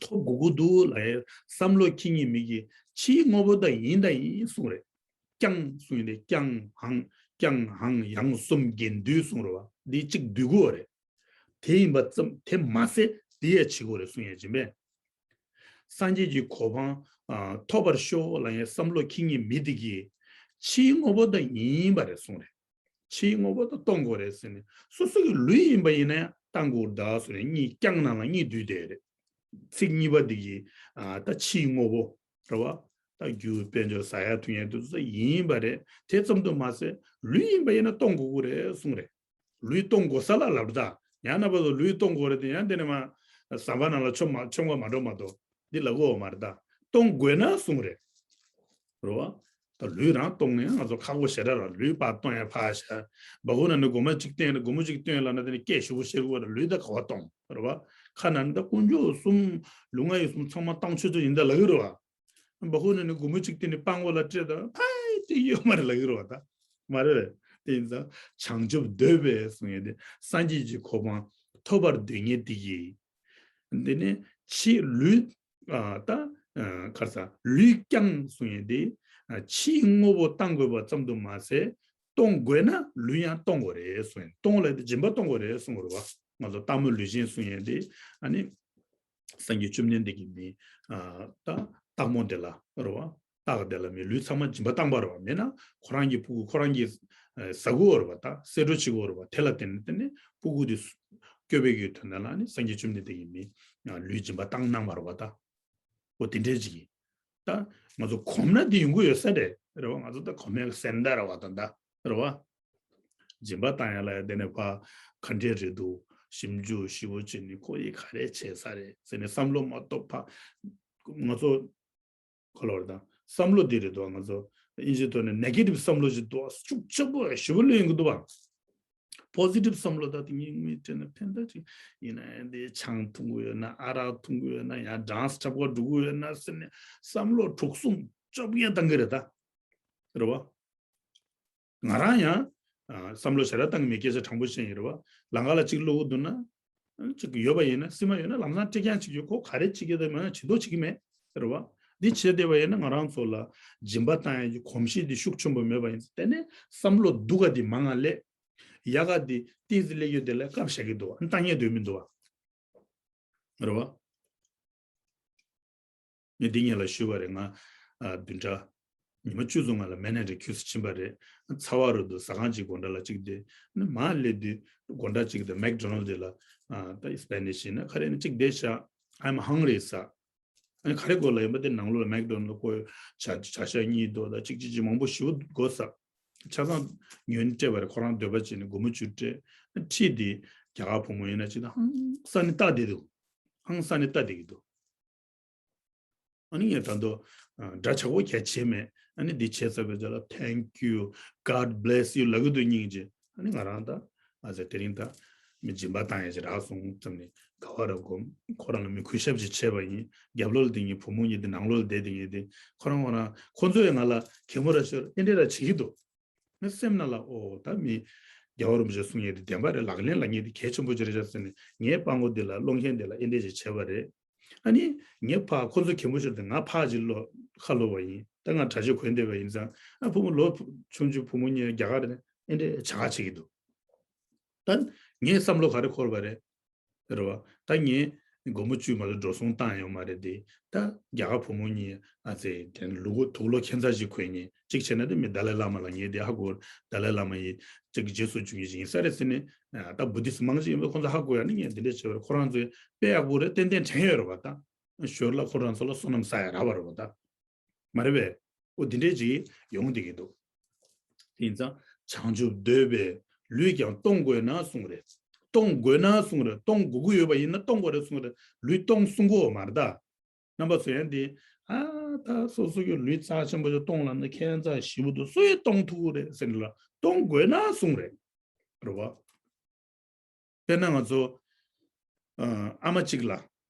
ཐོབ་དགོས་ཀྱི་འདུག་ལབ་ཡས་བསམ་བློ་འཁྱེར་མཁན་མི་གི་ཕྱིའི་དངོས་པོ་ད་ཡིན་ད་ཡིན་གསུངས་རེད། བརྐྱང་གསུངས་ཡས་དེ་བརྐྱང་ཧང་བརྐྱང་ཧང་ཡང་གསུམ་གྱེན་ལྡོད་གསུངས་རེད་པ། འདི་གཅིག་སྡོད་དགོས་རེད། དེ་ཡིན་པ་ཙམ་དེ་མ་ཟད་དེ་ཡང་བྱེད་དགོས་རེད་གསུང་ཡས་ཅིག་མེད། སངས་རྒྱས་ཀྱི་གོ་འཕང་ཨ་ཐོབ་པར་ཤོག་ལབ་ཡས་བསམ་བློ་འཁྱེར་མཁན་མི་དེ་གིས་ཕྱིའི་དངོས་པོ་ད་ཡིན་པ་རེད་གསུངས་རེད། ཕྱིའི་དངོས་པོ་ད་གཏོང་དགོས་རེད་ཟེར་ནས། སོ་སོ་གི་ལུས་ཡིན་པ་ཡིན་ན་ཡང་གཏོང་དགོས་རེད་ད་གསུངས་ནས་གཉིས་བརྐྱང་ནང་ལ་གཉིས་བསྡུས་བསྡད་རེད། ཚིག་གཉིས་པ་འདི་གིས་ཨ་ད་ཕྱིའི་དངོས་པོ་རེད་པ། ད་རྒྱུ་དཔལ་འབྱོར་ཟ་ཡ་འཐུང་ཡ་དེ་ཚོ་ཡིན་པ་རེད། དེ་ཙམ་དུ་མ་ཟད་ལུས་ཡིན་པ་ཡིན་ན་གཏོང་དགོས་ཀྱི་རེད་གསུངས་རེད། ལུས་གཏོང་དགོས་ས་ལ་ལབ་ད། ཡང་ན་བར་དུ་ལུས་གཏོང་དགོས་རེད་དེ་ཡང་དེ་ནས་མ་ཟམ་པ་ནང་ལ་མཆོང་མ་མཆོང་ག་མ་འགྲོ་མ་གཏོགས་འདི་ལབ་གོ་མ་རེད་ད། གཏོང་དགོས་ན་གསུང་རེད། རེད་བ། ད་ལུས་རང་གཏོང་ནས་ང་ཚོ་ཁག་པོ་ཞེ་དྲག་ར། ལུས་ཕར་གཏོང་ཡ་ཕར་བཞག་འབའ་ཁུག་ནང་ནས་སྒོར་མོ་གཅིག་བཏོན་ཡ་ན་སྒོར་མོ་གཅིག་བཏོན་ཡ་ལབ་ན་དེ་ནས་སྐད་ཞུ་བོ་བཤད་དགོས་ར། ལུས་ད་ག་བ་གཏོང་རེད་བ། ཁ་ནང་ནས་ད་དཀོན་མཆོག་གསུམ་ལུས་ངག་ཡིད་གསུམ་ཚང་མ་བཏང་ཆོག་ཆོག་ཡིན་ད་ལབ་ཀྱི་རེད་བ། འབའ་ཁུག་ནང་ནས་སྒོར་མོ་གཅིག་བཏོན་ནས་སྤང་བོ་ལ་སྤྲད་ད་ཕ་ཡི་དེ་ཡོད་མ་རེད་ལབ་ཀྱི་རེད་བ་ད། མ་རེད་བས། དེ་ཡིན་ཙང་བྱང་ཆུབ་འདོད་པས་གསུང་ཡས་དེ་སངས་རྒྱས་ཀྱི་གོ་འཕང་ཐོབ་པར་འདོད་མཁན་དེ་གིས། འདི་ནི་ཕྱི་ལུས། ཨ་ད་ཨ་ག་རེ་ཟ། ལུས་བསྐྱང་གསུང་ཡས་དེ། ཨ་ཕྱིའི་དངོས་པོ་བཏང་དགོས་པ་ཙམ་དུ་མ་ཟད། གཏོང་དགོས་ན་ལུས་ཡང་གཏོང་དགོས་རེད་གསུང་ཡས། གཏོང་ལབ་དེ་སྦྱིན་པ་གཏོང་དགོས་རེད་གསུང་དགོས་རེད་བ། ང་ཚོ་སྟག་མོ་ལུས་སྦྱིན་གསུང་ཡས་དེ། ཨ་ནི། སངས་རྒྱས་བཅོམ་ལྡན་འདས་ཀྱིས་མི། ཨ་ད་སྟག་མོ་དེ་ལ་རེད་བ། སྟག་དེ་ལ་མི་ལུས་ཚང་མ་སྦྱིན་པ་བཏང་པ་རེད་བ། མེད་ན་ཁོ་རང་གི་ཕྲུ་གུ་ཁོ་རང་གིས་ཨ་ཟ་དགོས་རེད་བ། ད་གསོད་རོགས་བྱེད་དགོས་རེད་བ། དེ་ལ་བརྟེན་ནས་དེ་ནས་ཕྲུ་གུ་དེ་སྐྱོབ་པའི་གི་དོན་དག་ལ་ནི་སངས་རྒྱས་བཅོམ་ལྡན་འདས་ཀྱིས་མི་ཨ་ལུས་སྦྱིན་པ་བཏང་གནང་བ་རེད་བ་ད། འོ་དེ་འདྲའི་ཅིག་གིས། ད་ང་ཚོ་གོམས་ན་དེ་ཡོང་གི་ཡོད་ས་རེད། རེད་བ། ང་ཚོ་ད་གོམས་ཡག་སེམས་ད་རེད་བ་ད་ད། རེད་བ། སྦྱིན་པ་བཏང་ཡ་ལ་ཡ་དེ་ནས་ཕ་ག་འདྲས་རེད་འདུག་ཞིབ་འཇུག་ཞིབ་པོ་བྱས་ནས་ཁོ་ཡིས་ག་རེ་བྱས་ས་རེད་ཟེར་ནས་བསམ་བློ་མ་གཏོགས་ཕ། ང་ཚོ་ག་ལ་བར་དང་བསམ་བློ་འདི་རེད་འདུག་ང་ཚོ་ཨིན་ཇི་ཐོག་ནས་ནེ་གེ་ཊིབ་བསམ་བློ་ཞིག་འདུག་ཤུགས་ཆེན་པོ་ཞེ་པོ་ལོས་ཡོང་གི་འདུག་བ། པོ་ཟི་ཊིབ་བསམ་བློ་ད་དེ་ངས་མི་དྲན་ན་ཕན་ཐོགས་ཅིག་ཡིན་ན་ཡང་དེ་ཆང་འཐུང་གི་ཡོད་ན། ཨ་རག་འཐུང་གི་ཡོད་ན། ཡང་ཌན་སི་འཁྲབ་ག་འགྲོ་གི་ཡོད་ན་ཟེར་ནས་བསམ་བློ་དྲུག་གསུམ་བཅོ་བརྒྱད་བཏང་གི་རེད་ད། རེད་བ། ང་རང་ཡང་ཨ་བསམ་བློ་ཞེ་དྲག་བཏང་གི་མེད། སྐད་ཆ་དྲང་པོ་བཤད་ཡིན་རེད་བ། ལམ་ཁ་ལ་གཅིག་བླུག་གི་འདུག་ན། ཨ་གཅིག་ཡོད་པ་ཡིན་ན། སྲིད་མ་ཡོད་ན་ལམ་སང་སྤྲད་རྐྱང་གཅིག་ཡོད། ཁོ་ག་རེ་བྱེད་ཀྱི་འདུག་མ་ཡང་བྱེད་མདོག་བྱེད་ཀྱི་མེད། རེད་བ། འདི་བྱེད་བསྡད་པ་ཡིན་ན་ང་རང་ཚོ་ལ་སྦྱིན་པ་བཏང་ཡ་གི་གོམས་གཤིས་འདི་ཤུགས་ཆེན་པོ་མེད་པ་ཡིན་ཙང་། དེ་ནས་བསམ་བློ་སྡུག་ག་འདི་མང་ང་སླེབས། ཡག་ག་འདི་ཏིས་སླེབས་ཡོད། དེ་ལ་སྐབས་བཞག་གི་འདུག་བ། བཏང་ཡས་འདོད་མི་འདུག་བ། རེད་བ། ངས་འདི་ངས་ལ་ཞུས་པ་རེད། ང་ཨ་བདུན་ཕྲག་ཉི་མ་བཅུ་ཙམ་སྔོན་ལ་མེ་ནེ་ཌི་ཁྱུས་ཕྱིན་པ་རེད། ཚ་བ་རུ་འདུག་ཟ་ཁང་གཅིག་སྒོ་འགྲམ་ལ་གཅིག་བསྡད། ནི་མར་སླེབས་དུས་སྒོ་འགྲམ་གཅིག་དེ་མེག་ཌོ་ནལ་ཌི་ལ། ཨ་ད་སི་པེ་ནིཤ་ཡིན་ན་ག་རེ་ནི་གཅིག་བསྡད་ཤག I'm hungry ཟེར། ཨ་ནི་ག་རེ་དགོས་ལབ་ཡིན་པ། དེ་ནང་ལོགས་ལ་མེག་ཌོ་ནལ་ཌི་ལ་ཁོ་བྱ་བྱ་ཤ་གཉིས་འདུག་ད་གཅིག་གཅིག་གཅིག་མང་པོ་ཞེ་པོ་དགོས་ས། ཆ་ཚང་ཉོས་ནས་སྤྲད་པ་རེད། ཁོ་རང་འདོད་པ་བྱས་ནས་སྒོར་མོ་བཅུ་སྤྲད། ཁྲིད་དེ་རྒྱ་གར་བུ་མོ་ཡིན་ན་ཅིག་དང་ཧང་སང་ནས་ལྟ་བསྡད་འདུག་ཧང་སང་ནས་ལྟ་བསྡད་ཀྱི་འདུག་ཨ་ནི་ངས་ད་དུང་ཨ་འདྲ་ཆགས་པོ་ག་བྱས་མེད། ཨ་ནི་འདི་བྱས་ཚར་བའི་རྗེས་ལ་Thank you, God bless you ལབ་ཀྱི་འདུག་སྙིང་རྗེ། ཨ་ནི་ང་རང་ད་ཨ་ཙི་དེ་རིང་ད་མི་སྦྱིན་པ་བཏང་ཡ་ཅིག་རག་སོང་བསམ་ནས་དགའ་བ་ར་སྒོམ། ཁོ་རང་ལ་མི་གུས་ཞབས་ཅིག་བྱས་པ་ཡིན། རྒྱབ་ལོགས་ལ་བསྡད་མཁན་བུ་མོ་གཉིས་དེ་ནང་ལོགས་ལ་བསྡད་བསྡད་མཁན་དེ་ཁོ་རང་ཁོ་རང་ཁོ་ཚོས་ང་ལ་གད་མོ་ར་ཤོར་ཨེ་འདྲས་ར་བྱེད་ཀྱི་འདུག་ངའི་སེམས་ནང་ལ་ཨོ་ད་མི་རྒྱལ་བ་རིན་པོ་ཆེ་གསུང་ཡས་དེ་བདེན་པ་རེད། ལག་ལེན་ལ་ངེས་དེ་གལ་ཆེན་པོ་ཅིག་རེད་ཤག་ཟེར་ནས་ངའི་སྤྲང་པོ་འདི་ལ་སློང་མཁན་འདི་ལ་ཨེ་འདྲས་ཅིག་བྱས་པ་རེད། ཨ་ནི་ངས་ཕར་ཁོ་ཚོ་གད་མོ་ཤོར་དུས་ང་ཕར་ཅིག་ལོག་ཁ་ལོག་པ་ཡིན། ད་ང་གྲྭ་ཆས་གོན་བསྡད་པ་ཡིན་ཙང་། ཨ་བུ་མོ་ལོ་ཆུང་ཆུང་བུ་མོ་གཉིས་རྒྱ་གར་ནས་ཨེ་འདྲས་བྱ་ག་བྱེད་ཀྱི་འདུག་ད་ངའི་བསམ་བློ་ག་རེ་འཁོར་བ་རེད། རེད་བ། ད་ངས་སྒོར་མོ་བཅུ་མ་གཏོགས་འགྲོ་སོང་བཏང་ཡོད་མ་རེད་དེ། ད་རྒྱ་གར་བུ་མོ་གཉིས་ཨ་ཙི་དེ་ལུ་གུ་དུག་ལོག་ཁྱད་མཚར་ཅིག་གོན་མཁན་གཅིག་བྱས་ན་དེ་མི་ཏཱ་ལའི་བླ་མ་ལ་ངས་དེ་ཧ་གོ། ཏཱ་ལའི་བླ་མ་ཡིས་གཅིག་རྗེས་སུ་འཇུག་མཁན་ཞིག་ཡིན་ས་རེད་ཟེར་ནས། ཨ་ད་བུ་དིསི་མང་ཅིག་ཡིན་པས་ཁོང་ཚོ་ཧ་གོ་ཡ་ནི་ངས་འདི་འདྲས་བྱས་པ་རེད། ཁོ་རང་ཚོས་དཔེ་ཡག་པོ་རེད། ཏན་ཏན་དྲན་ཡོད་རེད་བ། ད་ཞོར་ལ་ཁོ་རང་ཚོ་ལ་བསོད་ནམས་བསགས་ཡ་རག་པ་རེད་བ་ད། མ་རེད་པས། འོ་དེ་འདྲས་ཅིག་ཡོང་བསྡད་ཀྱི་འདུག་དེ་ཡིན་ཙང་བྱང་ཆུབ་འདོད་པས་ལུས་ཀྱང་གཏོང་དགོས་ན་གསུངས་རེད། གཏོང་དགོས་ན་གསུངས་རེད། གཏོང་དགོས་ཀྱི་ཡོད་པ་ཡིན་ན་གཏོང་དགོས་རེད་གསུངས་རེད། ལུས་གཏོང་གསུང་གི་ཡོད་མ་རེད་ད། རྣམ་པ་ཚོ་ཡང་དེ། ཨ་ད་སོ་སོ་གི་ལུས་རྩ་ཆེན་པོ་ཅིག་གཏོང་ལབ་ན་ཁྱད་མཚར་ཞེ་པོ་འདུག་སུ་ཡིས་གཏོང་ཐུབ་ཀྱི་རེད་ཟེར་ནས་ལ་གཏོང་དགོས་ན་གསུངས་རེད། རེད་བ། དཔེར་ན་ང་ཚོ་ཨ་ཨ་མ་གཅིག་ལ།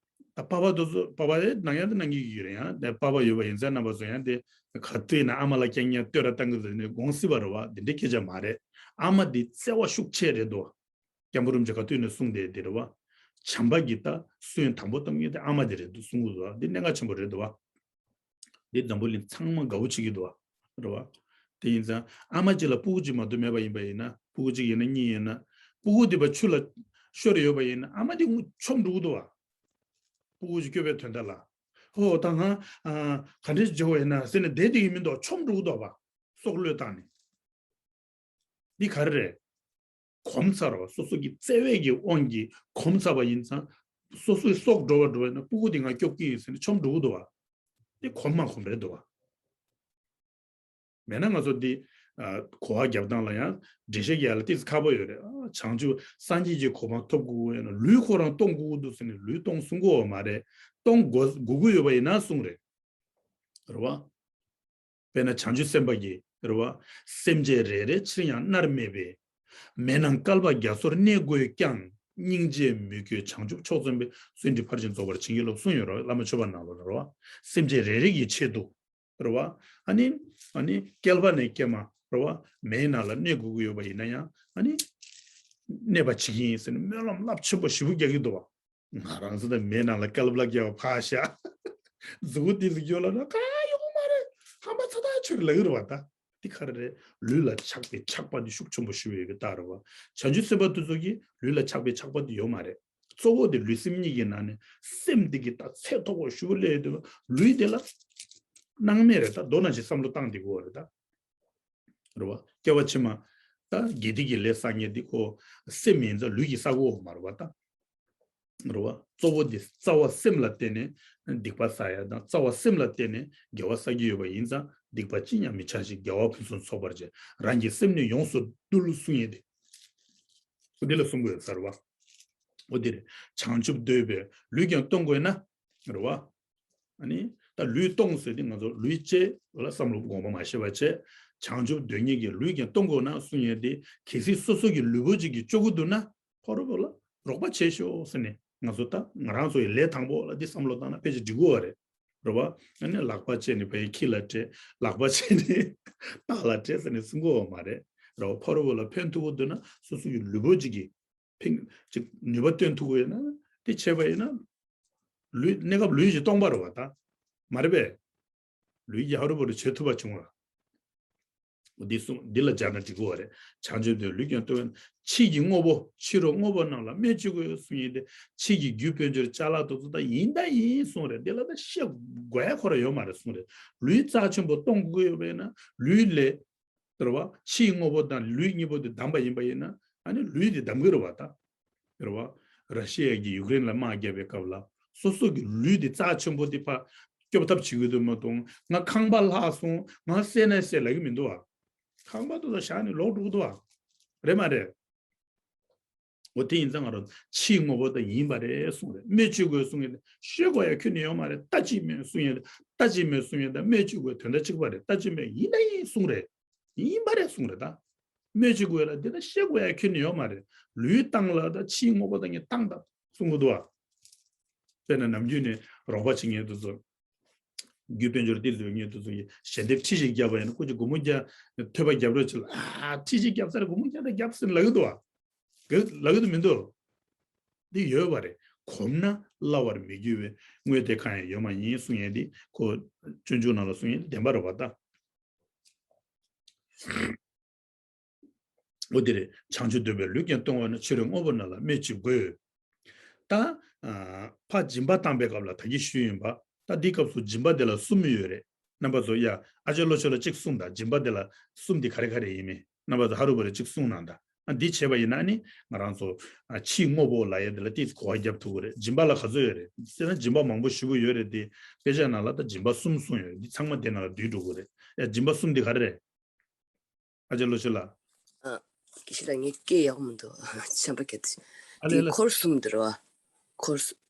ད་པ་ཕ་དེ་ཚོ་པ་ཕ་དེ་ནང་ཡང་དེ་ནང་གི་ཡོད་རེད། ཡང་དེ་པ་ཕ་ཡོད་པ་ཡིན་ཙང་རྣམ་པ་ཚོ་ཡང་དེ་ག་དུས་ཡིན་ན་ཨ་མ་ལ་རྐྱང་རྐྱང་བསྟོད་ར་བཏང་གི་འདུག་ནས་དགོངས་སྲིད་པ་རེད་བ། དེ་འདྲའི་སྐད་ཆ་མ་རེད། ཨ་མ་དེ་བརྩེ་བ་ཤུགས་ཆེ་རེད་འདུག་སྐྱབས་མགོན་རིན་པོ་ཆེ་ག་དུས་ནས་གསུངས་བསྡད་དེ་རེད་བ། བྱམས་པ་གི་ད་སུན་དང་པོ་གཏོང་མཁན་དེ་ཨ་མ་དེ་རེད་འདུག་གསུང་གི་འདུག་བ། འདི་གནད་འགག་ཆེན་པོ་རེད་འདུག་བ། འདི་འཛམ་བུ་གླིང་ཚང་མ་དགའ་བོ་བྱེད་ཀྱི་འདུག་བ། རེད་བ། དེ་ཡིན་ཙང་ཨ་མ་གཅིག་ལ་སྤུ་གུ་གཅིག་མ་གཏོགས་མེད་པ་ཡིན་པ་ཡིན་ན། སྤུ་གུ་གཅིག་ཡིན་ན་གཉིས་ཡིན་ན། སྤུ་གུ་དེ་ཕར་ཆུ་ལ་ཤོར་ཡོད་པ་ཡིན་ན་ཨ་མ་དེ་ངུ་མཆོངས་འགྲོ་གི་འདུག་བ། སྤུ་གུ་གཅིག་སྐྱོབ་པའི་དོན་དག་ལ། ཧོ་ད་ང་ཨ་ག་འདྲས་བྱེད་དགོས་ཡིན་ན་ཟེར་ནས་བསྡད་བསྡད་ཀྱི་མི་འདུག་མཆོངས་འགྲོ་གི་འདུག་བ། སྲོག་བློས་བཏང་ནས། འདི་ག་རེ་རེད། གོམས་ཚར་བ། སོ་སོ་གི་བརྩེ་བའི་གི་དབང་གིས་གོམས་ཚར་བ་ཡིན་ཙང་། སོ་སོའི་སྲོག་འགྲོ་བ་འགྲོ་བ་ཡིན་ན་སྤུ་གུ་འདི་ང་སྐྱོབ་ཀྱི་ཡིན་ཟེར་ནས་མཆོངས་འགྲོ་གི་འདུག་བ། འདི་གོམས་མ་གོམས་རེད་འདུག་བ། མེད་ན་ང་ཚོ་འདི་གོ་བ་རྒྱབ་སྟངས་ལ་ཡང་འགྲེལ་བཤད་རྒྱག་ཡ་ལ་ཏོག་ཙམ་ཁག་པོ་ཡོད་རེད། བྱང་ཆུབ་སངས་རྒྱས་ཀྱི་གོ་འཕང་ཐོབ་དགོས་ཡོད་ན་ལུས་ཁོ་རང་གཏོང་དགོས་འདུག་ཟེར་ནས་ལུས་གཏོང་གསུང་གི་ཡོད་མ་རེད། གཏོང་དགོས་དགོས་ཀྱི་ཡོད་པ་ཡིན་ན་གསུང་རེད། རེད་བ། དཔེར་ན་བྱང་ཆུབ་སེམས་དཔའ་གིས་རེད་བ། སེམས་ཅན་རེ་རེ་ཕྱིར་ཡང་མནར་མེད་པའི། མེད་སྣང་བསྐལ་པ་རྒྱ་མཚོར་གནས་དགོས་ཀྱང་། སྙིང་རྗེས་མི་བསྐྱོད་བྱང་ཆུབ་མཆོག་བརྩོན་པའི། བརྩོན་འགྲུས་ཕར་ཕྱིན་རྫོགས་པར་བྱིན་གྱིས་རློབས་གསུངས་ཡོད་རེད། བླ་མ་མཆོད་པ་ནང་ལོགས་ལ་རེད་བ། སེམས་ཅན་རེ་རེ་གི་ཆེད་དུ་རེད་བ། ཨ་ནི་ཨ་ནི་བསྐལ་པ་ནས་བསྐལ་མ་རེད་བ། མེའི་ནང་ལ་གནས་དགོས་ཀྱི་ཡོད་པ་ཡིན་ན་ཡང་ཨ་ནི་གནས་པ་བྱེད་ཀྱི་ཡིན་ཟེར་ནས་སྨོན་ལམ་རླབས་ཆེན་པོ་ཞེ་པོ་རྒྱག་གི་འདུག་བ། ང་རང་ཚོ་ད་མེ་ནང་ལ་བསྐལ་པ་བསྐྱལ་བ་ཕར་བཞག་མཛུ་གུ་དེ་ཟིག་ཡོད་ལ་ན་ག་ཡོང་མ་རེད། ཧམ་པ་ཚ་ཐག་ཆོད་ལབ་ཀྱི་རེད་བ། ད་དེ་ག་རེ་རེད། ལུས་ལ་ཆགས་པའི་ཆགས་པ་དེ་ཤུགས་ཆེན་པོ་ཞེ་པོ་ཡོད་པའི་རྟགས་རེད་བ། བྱང་ཆུབ་སེམས་དཔའ་དེ་ཚོ་གི་ལུས་ལ་ཆགས་པའི་ཆགས་པ་དེ་ཡོད་མ་རེད། གཙོ་བོ་དེ་ལུས་སེམས་གཉིས་ཀྱི་ནང་ནས་སེམས་དེ་གི་ད་ཚད་མཐོ་པོ་ཞེ་པོ་སླེབས་ཡོད་དུས་ལུས་དེ་ལ་སྣང་མེད་རེད། ད་མདོར་ན་ཅིག་བསམ་བློ་བཏང་བསྡད་ཀྱི་ཡོད་རེད་ད། རེད་བ། སྐྱེ་བ་ཕྱི་མ་ད་དགེ་སྡིག་གི་ལས་བསགས་མཁན་འདི་ཁོ་སེམས་ཡིན་ཙང་ལུས་ཀྱིས་བསགས་ཀྱི་ཡོད་མ་རེད་བ་ད། རེད་བ། གཙོ་བོ་འདི་རྩ་བ་སེམས་ལ་བརྟེན་ནས་སྡིག་པ་བསགས་ཡ་དང་རྩ་བ་སེམས་ལ་བརྟེན་ནས་དགེ་བ་བསགས་ཀྱི་ཡོད་པ་ཡིན་ཙང་སྡིག་པ་ཅི་ཡང་མི་བྱ་ཞིང་དགེ་བ་ཕུན་སུམ་ཚོགས་པར་བྱེད། རང་གི་སེམས་ནི་ཡོངས་སུ་བཏུལ་གསུང་ཡས་དེ། འོ་འདི་ལ་གསུང་གི་ཡོད་ས་རེད་བ། འོ་འདི་རེད། བྱང་ཆུབ་འདོད་པས་ལུས་ཀྱང་གཏོང་དགོས་ན། རེད་བ། ཨ་ནི་ད་ལུས་གཏོང་ཟེར་དེ་ང་ཚོ་ལུས་བཅས་ལ་བསམ་བློ་གོང་མ་མ་ཤེས་པ་བྱས། བྱང་ཆུབ་འདོད་མཁན་གྱི་ལུས་ཀྱང་གཏོང་དགོས་ན་གསུང་ཡས་དེ་གལ་སྲིད་སོ་སོ་གི་ལུས་པོ་གཅིག་གིས་སྐྱོ་གི་འདུག་ན་ཕ་རོལ་པོ་ལ་རོགས་པ་བྱས་ཤོག་ཟེར་ནས་ང་ཚོ་ད་ང་རང་ཚོ་ཡི་ལས་དང་པོ་ལ་འདི་བསམ་བློ་བཏང་ན་ཕལ་ཆེར་འགྲིག་གི་ཡོད་རེད། རེད་བ། ཨ་ནི་ལག་པ་བྱས་ནས་ཕ་ཡི་ཁྱི་ལ་སྤྲད། ལག་པ་བྱས་ནས་སྟག་ལ་སྤྲད་ཟེར་ནས་གསུང་གི་ཡོད་མ་རེད། རེད་བ། ཕ་རོལ་པོ་ལ་ཕན་ཐོགས་གི་འདུག་ན་སོ་སོ་ཡི་ལུས་པོ་གཅིག་གིས་ཕན་ཅིག་ནུས་པ་བཏོན་ཐུབ་ཀྱི་ཡོད་ན་དེ་བྱས་པ་ཡིན་ན། ལུས་གནས་སྐབས་ལུས་ཀྱི་སྟོང་པ་རེད་བ་ད། མ་རེད་པས། ལུས་ཀྱིས་ཧ་རུ་བ་རུ་བྱེད་ཐུབ་པ་བྱུང་བ། འདི་གསུང་འདི་ལ་སྦྱར་ན་འགྲིག་གི་ཡོད་རེད། བྱང་ཆུབ་འདོད་ལུས་ཀྱང་གཏོང་། ཕྱིས་ཀྱི་དངོས་པོ་ཕྱི་རོལ་དངོས་པོ་རྣམས་ལ་སྨོས་ཅི་དགོས་གསུང་ཡས་དེ། ཕྱིས་ཀྱི་རྒྱུ་དཔལ་འབྱོར་ཅ་ལག་དེ་ཚོ་ད་ཡིན་ད་ཡིན་གསུང་རེད། འདི་ལ་ད་བཤད་དགོས་ཡ་ཁོ་ར་ཡོད་མ་རེད་གསུང་རེད། ལུས་རྩ་ཆེན་པོ་གཏོང་དགོས་ཡོད་པས་ན་ལུས་ལས། རེད་བ། ཕྱིའི་དངོས་པོ་དང་ལུས་གཉིས་པོ་དེ་བསྡམས་པ་ཡིན་པ་ཡིན་ན་ཨ་ནི་ལུས་དེ་བསྡམས་ཀྱི་རེད་བ་ད། རེད་བ། ར་ཤི་ཡ་གིས་ཡུཀ་རེན་ལ་དམག་བརྒྱབ་པའི་སྐབས་ལ་སོ་སོ་གི་ལུས་དེ་རྩ་ཆེན་པོ་དེ་ཕར་སྐྱོབ་ཐབས་བྱེད་ཀྱི་འདུག་མ་གཏོགས་ང་ཁང་པ་ལྷག་སོང་ང་བསད་ན་བསད་ལབ་ཀྱི་མི་འདུག་བ། ཁང་པ་དེ་ཚོ་བཞག་ནས་ལོག་འགྲོ་གི་འདུག་བ། རེད་མ་རེད། འོ་དེ་ཡིན་ཙང་ང་རང་ཕྱིའི་དངོས་པོ་དེ་ཡིན་པ་རེད་གསུངས་རེད། སྨོས་ཅི་དགོས་གསུངས་ཡིན། ཤོད་དགོས་ཡ་ཁྱོན་ནས་ཡོད་མ་རེད། ལྟ་ཅི་སྨོས་གསུངས་ཡིན། ལྟ་ཅི་སྨོས་གསུངས་ཡིན་དང་སྨོས་ཅི་དགོས་དོན་དག་གཅིག་པ་རེད། ལྟ་ཅི་སྨོས་ཡིན་ན་ཡིན་གསུངས་རེད། ཡིན་པ་རེད་གསུངས་རེད་ད། སྨོས་ཅི་དགོས་ལ་འདི་ལ་ཤོད་དགོས་ཡ་ཁྱོན་ནས་ཡོད་མ་རེད། ལུས་བཏང་ལ་ད་ཕྱིའི་དངོས་པོ་དེ་ངས་བཏང་ད་གསུང་གི་འདུག་བ། དཔེར་ན་ནམ་རྒྱུན་ནས་རོགས་པ་བྱེད་མཁན་དེ་ཚོ། རྒྱུ་དཔལ་འབྱོར་འདི་བཟོས་མཁན་དེ་ཚོ་ཡིས་ཞལ་འདེབས་ཁྲི་ཞིག་བརྒྱབ་པ་ཡིན་ན་ཁོ་ཚོས་སྒོར་མོ་བརྒྱ་ཐོལ་པ་བརྒྱབ་རོགས་བྱེད་ལ། ཨ་ཁྲི་ཞིག་བརྒྱབ་ཚར་སྒོར་མོ་བརྒྱ་དང་བརྒྱབ་ཟེར་ལབ་ཀྱི་འདུག་བ། ལབ་ཀྱི་འདུག་མི་འདུག་འདི་ཡོད་པ་རེད། གོམས་ན་སླ་བར་མི་འགྱུར་བའི་དངོས་དེ་གང་ཡང་ཡོད་མ་ཡིན་གསུང་ཡས་འདི་ཁོ་སྤྱོད་འཇུག་ནང་ལ་གསུང་ཡས་འདི་བདེན་པ་རེད་བ་ད། འོ་དེ་རེད། བྱང་ཆུབ་འདོད་པས་ལུས་ཀྱང་གཏོང་བ་ན་ཕྱི་རོལ་དངོས་པོ་རྣམས་ལ་སྨོས་ཅི་དགོས། ད། ཕར་སྦྱིན་པ་བཏང་པའི་སྐབས་ལ་ད་གིན་ཞུས་ཡིན་པ། ད་འདིའི་སྐབས་སུ་སྦྱིན་པ་དེ་ལ་གསུམ་ཡོད་རེད། རྣམ་པ་ཚོ་ཡ་ཨ་ཅེ་ལོ་ཆོ་ལ་གཅིག་གསུངས་དང་སྦྱིན་པ་དེ་ལ་གསུམ་དེ་ག་རེ་ག་རེ་ཡིན་མིན་རྣམ་པ་ཚོ་ཧ་རུ་བ་རེ་གཅིག་གསུངས་གནང་དང་། ཨ་འདི་བྱས་པ་ཡིན་ན་ནི་ང་རང་ཚོ་ཕྱིའི་དངོས་པོ་ལབ་ཡ་དེ་ལ་ཏིས་གོ་བ་རྒྱབ་ཐུབ་ཀྱི་རེད། སྦྱིན་པ་ལ་ག་ཚོད་ཡོད་རེད་ཟེར་ན་སྦྱིན་པ་མང་པོ་ཞེ་པོ་ཡོད་རེད་དེ། དཔེ་ཆ་ནང་ལ་ད་སྦྱིན་པ་གསུམ་གསུངས་ཡོད་རེད། འདི་ཚང་མ་དེ་ནང་ལ་འདུས་འགྲོ་གི་རེད། ཡ་སྦྱིན་པ་གསུམ་དེ་ག་རེ་རེད། ཨ་ཅེ་ལོ་ཆོ་ལ། ཨ། དགེ་བཤེས་ལགས་ངའི་སྐད་ཡག་པོ་མི་འདུག་ཆམ་པ་སྐད། ཨ་ལེ་ཨ་ལེ། འཁོར་གསུམ་འདི་རེད་བ། འཁོར་གསུམ།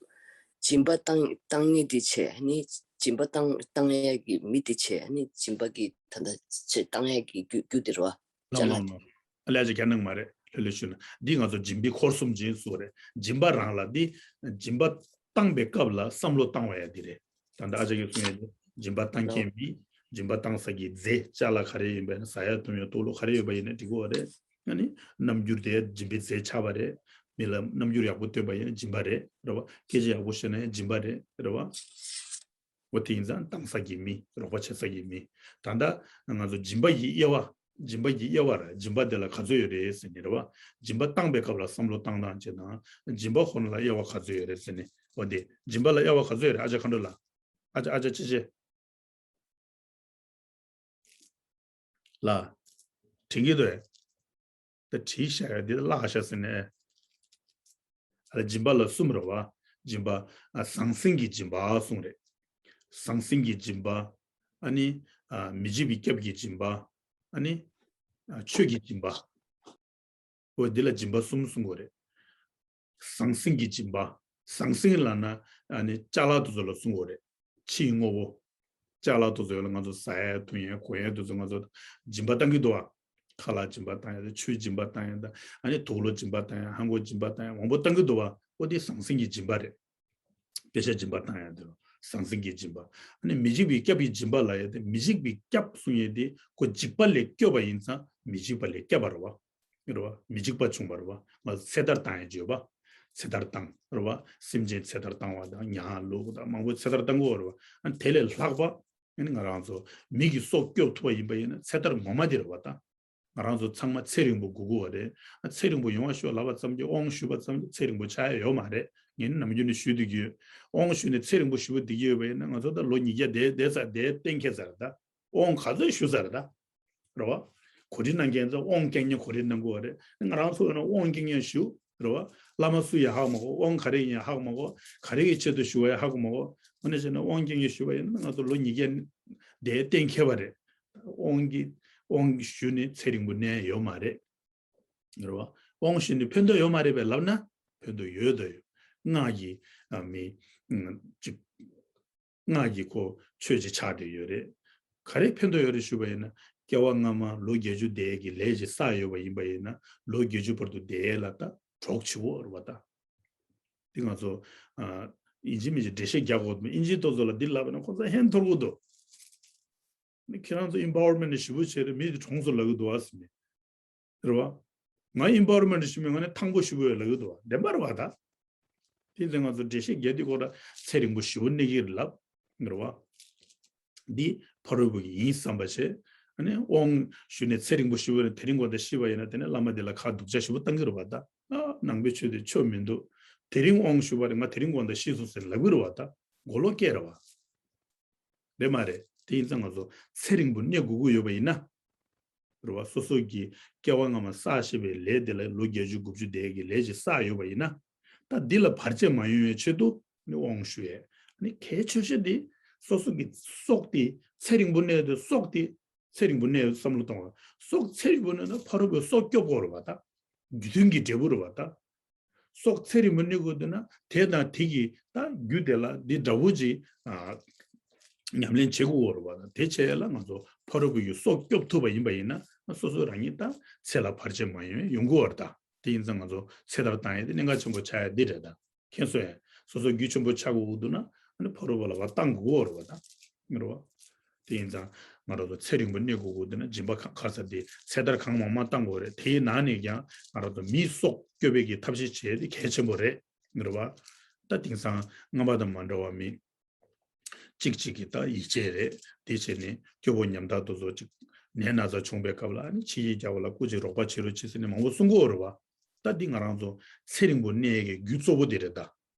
སྦྱིན་པ་བཏང་བཏང་ངེས་འདི་བྱས་ནི་སྦྱིན་པ་བཏང་བཏང་ཡག་གི་མི་འདི་བྱས་ནི་སྦྱིན་པ་གི་ད་ལྟ་བྱས་བཏང་ཡག་གི་རྒྱུ་རྒྱུ་འདི་རེད་བ། ལོ་ལོ་ལོ། ཨ་ལེ་ཨ་ཅེ་རྒྱ་ནག་མ་རེད། ལྷོད་ལྷོད་ཞུ་ན་འདི་ང་ཚོ་སྦྱིན་པའི་འཁོར་གསུམ་སྦྱིན་སུ་རེད། སྦྱིན་པ་རང་ལ་འདི་སྦྱིན་པ་བཏང་པའི་སྐབས་ལ་བསམ་བློ་བཏང་བ་ཡ་འདི་རེད། ད་ལྟ་ཨ་ཅག་གིས་གསུངས་ཡོད་དེ། སྦྱིན་པ་བཏང་མཁན་མི། སྦྱིན་པ་བཏང་ས་ཀྱི་རྫས་ཅ་ལག་ག་རེ་ཡིན་པ་ཡིན་ན་ཟ་ཡ་འཐུང་ཡ་ལྟོ་ལོ་ག་རེ་ཡོད་པ་ཡིན་ན་འགྲིག་གི་རེད། ཨ་ནི་རྣམ་འགྱུར་དེ་སྦྱིན་པའི་རྫས་ཆགས་པ་རེད། མི་ལ་རྣམ་འགྱུར་ཡག་པོ་སྟོན་པ་ཡིན་ན་སྦྱིན་པ་རེད། རེད་བ། སྐད་ཆ་ཡག་པོ་བཤད་ན་ཡང་སྦྱིན་པ་རེད། རེད་བ། འོ་དེ་ཡིན་ཙང་བཏང་ས་ཀྱི་མི། རོགས་པ་བྱེད་ས་ཀྱི་མི། ད་ལྟ་ང་ཚོ་སྦྱིན་པ་ཡི་དབྱེ་བ། སྦྱིན་པ་ཡི་དབྱེ་བ་ར་སྦྱིན་པ་དེ་ལ་ག་ཚོད་ཡོད་རེད་ཟེར་ནས་རེད་བ། སྦྱིན་པ་བཏང་པའི་སྐབས་ལ་བསམ་བློ་བཏང་སྟངས་བྱེད་དང་། སྦྱིན་པ་ཁོ་ན་ལ་དབྱེ་བ་ག་ཚོད་ཡོད་རེད་ཟེར་ནས། འོ་དེ་སྦྱིན་པ་ལ་དབྱེ་བ་ག་ཚོད་ཡོད་རེད་ཨ་ཅག་མཁའ་འགྲོ་ལགས། ཨ་ཅག་ཨ་ཅག་ཅི་ཅི། ལ། དྲན་གྱི་འདུག་ཨེ། ད་བྲིས་བཞག་ཡ་འདི་བརླག་བཞག་ཟེར་ནས། ཨ་ལ་སྦྱིན་པ་ལ་གསུམ་རེད་བ། སྦྱིན་པ། ཨ་ཟང་ཟིང་གི་སྦྱིན་པ་གསུངས་རེད། ཟང་ཟིང་གི་སྦྱིན་པ། ཨ་ནི། ཨ་མི་འཇིགས་པའི་སྐྱབས་ཀྱི་སྦྱིན་པ། ཨ་ནི་ཨ་ཆོས་ཀྱི་སྦྱིན་པ། འོ་འདི་ལ་སྦྱིན་པ་གསུམ་གསུང་གི་རེད། ཟང་ཟིང་གི་སྦྱིན་པ། ཟང་ཟིང་ལབ་ན་ཨ་ནི་ཅ་ལག་དེ་ཚོ་ལ་གསུང་གི་རེད། ཕྱིའི་དངོས་པོ། ཅ་ལག་དེ་ཚོ་ལ་ང་ཚོ་ཟ་ཡ་འཐུང་ཡ་གོན་ཡ་དེ་ཚོ་ང་ཚོ་སྦྱིན་པ་བཏང་གི་འདུག་བ། ཁ་ལག་སྦྱིན་པ་བཏང་ཡ་དང་ཆུའི་སྦྱིན་པ་བཏང་ཡ་དང་ཨ་ནི་དུག་ལོག་སྦྱིན་པ་བཏང་ཡ་ལྷམ་གོག་སྦྱིན་པ་བཏང་ཡ་མང་པོ་བཏང་གི་འདུག་བ། འོ་དེ་ཟང་ཟིང་གི་སྦྱིན་པ་རེད། དཔེ་ཆ་སྦྱིན་པ་བཏང་ཡ་དེ་ལ་ཟང་ཟིང་གི་སྦྱིན་པ། ཨ་ནི་མི་འཇིགས་པའི་སྐྱབས་ཀྱི་སྦྱིན་པ་ལབ་ཡ་དེ་མི་འཇིགས་པའི་སྐྱབས་གསུང་ཡ་དེ་ཁོ་འཇིགས་པ་ལས་སྐྱོབ་པ་ཡིན་ཙང་མི་འཇིགས་པ་ལས་སྐྱབས་པ་རེད་བ། རེད་བ། མི་འཇིགས་པ་བྱུང་བ་རེད་བ། ང་ཚོ་ཚེ་ཐར་བཏང་ཡ་བརྗོད་པ། ཚེ་ཐར་བཏང་རེད་བ། སེམས་ཅན་ཚེ་ཐར་བཏང་བ་དང་ཉ་ལུག་དང་མང་པོ་ཚེ་ཐར་བཏང་གི་ཡོད་རེད་བ། ཨ་ནི་དེ་ལས་ལྷག་པ། ཨ་ནི་ང་རང་ཚོ་མི་གི་སྲོག་སྐྱོབ་ཐུབ་པ་ཡིན་པ་ཡིན་ན་ཚེ་ཐར་ངོ་མ་དེ་རེད་བ་ད། ང་རང་ཚོ་ཚང་མ་ཚེ་རིང་པོ་དགོས་ཀྱི་ཡོད་རེད། ཨ་ཚེ་རིང་པོ་ཡོང་བ་ཞུ་ལབ་པ་ཙམ་གྱིས་དབང་ཞུས་པ་ཙམ་གྱིས་ཚེ་རིང་པོ་ཆགས་ཡ་ཡོད་མ་རེད། ངས་ནི་ནམ་རྒྱུན་ནས་ཞུས་བསྡད་ཀྱི་ཡོད། དབང་ཞུས་ནས་ཚེ་རིང་པོ་ཞེ་པོ་བསྡད་ཀྱི་ཡོད་པ་ཡིན་ན་ང་ཚོ་ད་ལོ་ཉིས་བརྒྱ་བསྡད་བསྡད་ཚར་བསྡད་གཏན་འཁེལ་ཚར་ད། དབང་ག་ཚོད་ཞུས་ཚར་ད། རེད་བ། གོ་སྒྲིག་གནང་མཁན་ཚོ་དབང་རྒྱག་མཁན་གོ་སྒྲིག་གནང་དགོས་པ་རེད། ང་རང་ཚོ་ཡིན་ན་དབང་རྒྱག་མཁན་ཞུ། རེད་བ། བླ་མ་སུ་ཡིན་ཧ་གོ་མ་གོ། དབང་ག་རེ་ཡིན་ཧ་གོ་མ་གོ། ག་རེ་གི་ཆེད་དུ་ཞུ་བ་ཡིན་ཧ་གོ་མ་གོ། འོ་ན་བྱས་ན་དབང་རྒྱག་མཁན་ཞུ་བ་ཡིན་ན་ང་ཚོ་ལོ་ཉིས་བརྒྱ་དེ་གཏན་འཁེལ་བ་རེད། དབང་གི་དབང་ཞུས་ནས་ཚེ་རིང་པོ་གནས་ཡོད་མ་རེད། རེད་བ། དབང་ཞུས་ནས་ཕན་ཐོགས་ཡོད་མ་རེད་པས་ལབ་ན་ཕན་ཐོགས་ཡོད་དོ་ཡོད། སྔགས་ཀྱི་ཨ་མི་ཨ་གཅིག་སྔགས་ཀྱི་ཁོ་ཆོས་ཅིག་ཆགས་བསྡད་ཡོད་རེད། ག་རེ་ཕན་ཐོགས་ཡོད་རེད་ཞུས་པ་ཡིན་ན་སྐྱེ་བ་སྔ་མ་ལོ་བརྒྱད་ཅུ་འདས་ཀྱི་ལས་ཅིག་བསགས་ཡོད་པ་ཡིན་པ་ཡིན་ན་ལོ་བརྒྱད་ཅུ་བར་དུ་འདས་ལ་ད་གྲོགས་བྱེད་འོ་རེད་བ་ད། འདི་ང་ཚོ་ཨ་ཡིན་གཅིག་མིན་གཅིག་འགྲེལ་བཤད་རྒྱག་དགོས་འདུག་ཨིན་ཇི་ཏོ་ཚོ་ལ་འདི་ལབ་པ་ན་ཁོ་ཚོ་ཧན་ཐོར་གི་འདུག་ཁྱེད་རང་ཚོ་ཨིམ་པ་ཝར་མེན་ཊི་ཞེ་པོ་བྱས་རེད། མི་དེ་གྲོངས་སོང་ལབ་གི་འདུག་ཨ་ཟེར་ནས། རེད་བ། ང་ཨིམ་པ་ཝར་མེན་ཊི་ཞུ་མི་ང་ནི་ཐང་པོ་ཞེ་པོ་ཡོད་ལབ་གི་འདུག་བ། བདེན་པ་རེད་བ་ད། དེ་ཚེ་ང་ཚོ་འགྲེལ་བཤད་རྒྱག་དུས་ཁོ་ར་ཚེ་རིང་པོ་ཞེ་པོ་གནས་ཀྱི་རེད་ལབ། རེད་བ། འདི་ཕ་རོལ་པོ་གི་ཡིན་བསམ་པ་བྱས། ཨ་ནི་དབང་ཞུས་ནས་ཚེ་རིང་པོ་ཞེ་པོ་རེད། དེ་རིང་གོང་དུ་ཤི་བ་ཡིན་ན་དེ་ནས་བླ་མ་དེ་ལ་ཁ་སྡུག་ཅག་ཞེ་པོ་བཏང་གི་རེད་བ་ད། ཨ་ནང་པའི་ཆོས་དེ་ཆོ་མི་འདུག་དེ་རིང་དབང་ཞུས་པ་རེད། ང་དེ་རིང་གོང་དུ་ཤི་སོང་ཟེར་ལབ་གི་རེད་བ་ད། མགོ་ལོག་སྐད་རེད་བ། རེད་མ་རེད། དེ་ཡིན་ཙང་ང་ཚོ་ཚེ་རིང་པོ་གནས་དགོས་ཀྱི་ཡོད་པ་ཡིན་ན། རེད་བ། སོ་སོ་གི་སྐྱེ་བ་སྔ་མ་བསགས་བཞིན་པའི་ལས་དེ་ལ་ལོ་བརྒྱད་ཅུ་དགུ་བཅུ་དེ་གི་ལས་ཅིག་བསགས་ཡོད་པ་ཡིན་ན། ད་འདི་ལ་བར་ཆད་མ་ཡོང་བའི་ཆེད་དུ་ནི་དབང་ཞུ་ཡས། ནི་གལ་ཆེ་ཤོས་དེ་སོ་སོ་གི་སྲོག་དེ་ཚེ་རིང་པོ་གནས་དེ་སྲོག་དེ་ཚེ་རིང་པོ་གནས་བསམ་བློ་གཏོང་བ། སྲོག་ཚེ་རིང་པོ་གནས་ན་ཕ་རོལ་པོའི་སྲོག་སྐྱོབ་དགོས་རེད་བ་ད། རྒྱུ་མཐུན་གྱི་འབྲས་བུ་རེད་བ་ད། སྲོག་ཚེ་རིང་པོ་གནས་དགོས་འདུག་ན་དེ་དང་དེ་གི་ད་རྒྱུ་དེ་ལ་འདི་འདྲ་བོ་ཅིག་ཨ་ཉམས་ལེན་བྱེད་དགོས་རེད་བ། དེ་བྱས་ལ་ང་ཚོ་ཕ་རོལ་པོ་ཡི་སྲོག་སྐྱོབ་ཐུབ་པ་ཡིན་པ་ཡིན་ན་སོ་སོ་རང་ཉིད་ད་ཚེ་ལ་བར་ཆད་མ་ཡོང་ཡོང་གི་ཡོད་རེད་ད། དེ་ཡིན་ཙང་ང་ཚོ་ཚེ་ཐར་བཏང་ཡས་དེ་གནད་འགག་ཆེན་པོ་ཆགས་ཡས་འདི་རེད་ད། མཁྱེན་སོང་ཡ། སོ་སོ་རྒྱུ་ཆེན་པོ་ཆགས་དགོས་འདུག་ན་ཨ་ནི་ཕ་རོལ་པོ་ལ་བ་བཏང་དགོས་རེད་བ་ད། རེད་བ། དེ་ཡིན་ཙང་ང་རང་ཚོ་ཚེ་རིང་པོ་གནས་དགོས་དགོས་འདུག་ན་སྦྱིན་པ་ག་ག་ས་དེ་ཚེ་ཐར་གང་མང་མང་བཏང་དགོས་རེད། དེའི་ནང་ནས་ཀྱང་ང་རང་ཚོ་མིའི་སྲོག་སྐྱོབ་པའི་གི་ཐབས་ཤེས་བྱེད་དེ་གལ་ཆེན་པོ་རེད། རེད་བ། ད་དེང་སང་སྔ་མ་དང་མ་འདྲ་བ་མི་གཅིག་གཅིག་གི་ད་ཡིད་ཆེས་རེད། དེ་བྱས་ནས་སྐྱོ་པོ་ཉམ་ཐག་དེ་ཚོ་གཅིག་ནད་ན་ཚ་བྱུང་པའི་སྐབས་ལ་ཨ་ནི་ཕྱི་ཡིས་རྒྱག་པ་ལ་སྐུ་མཁྱེན་རོགས་པ་བྱེད་རོགས་བྱེད་ཟེར་ནས་མང་པོ་གསུང་གི་ཡོད་རེད་བ། ད་འདི་ང་རང་ཚོ་ཚེ་རིང་པོ་གནས་ཡས་ཀྱི་རྒྱུ་གཙོ་བོ་དེ་རེད་ད།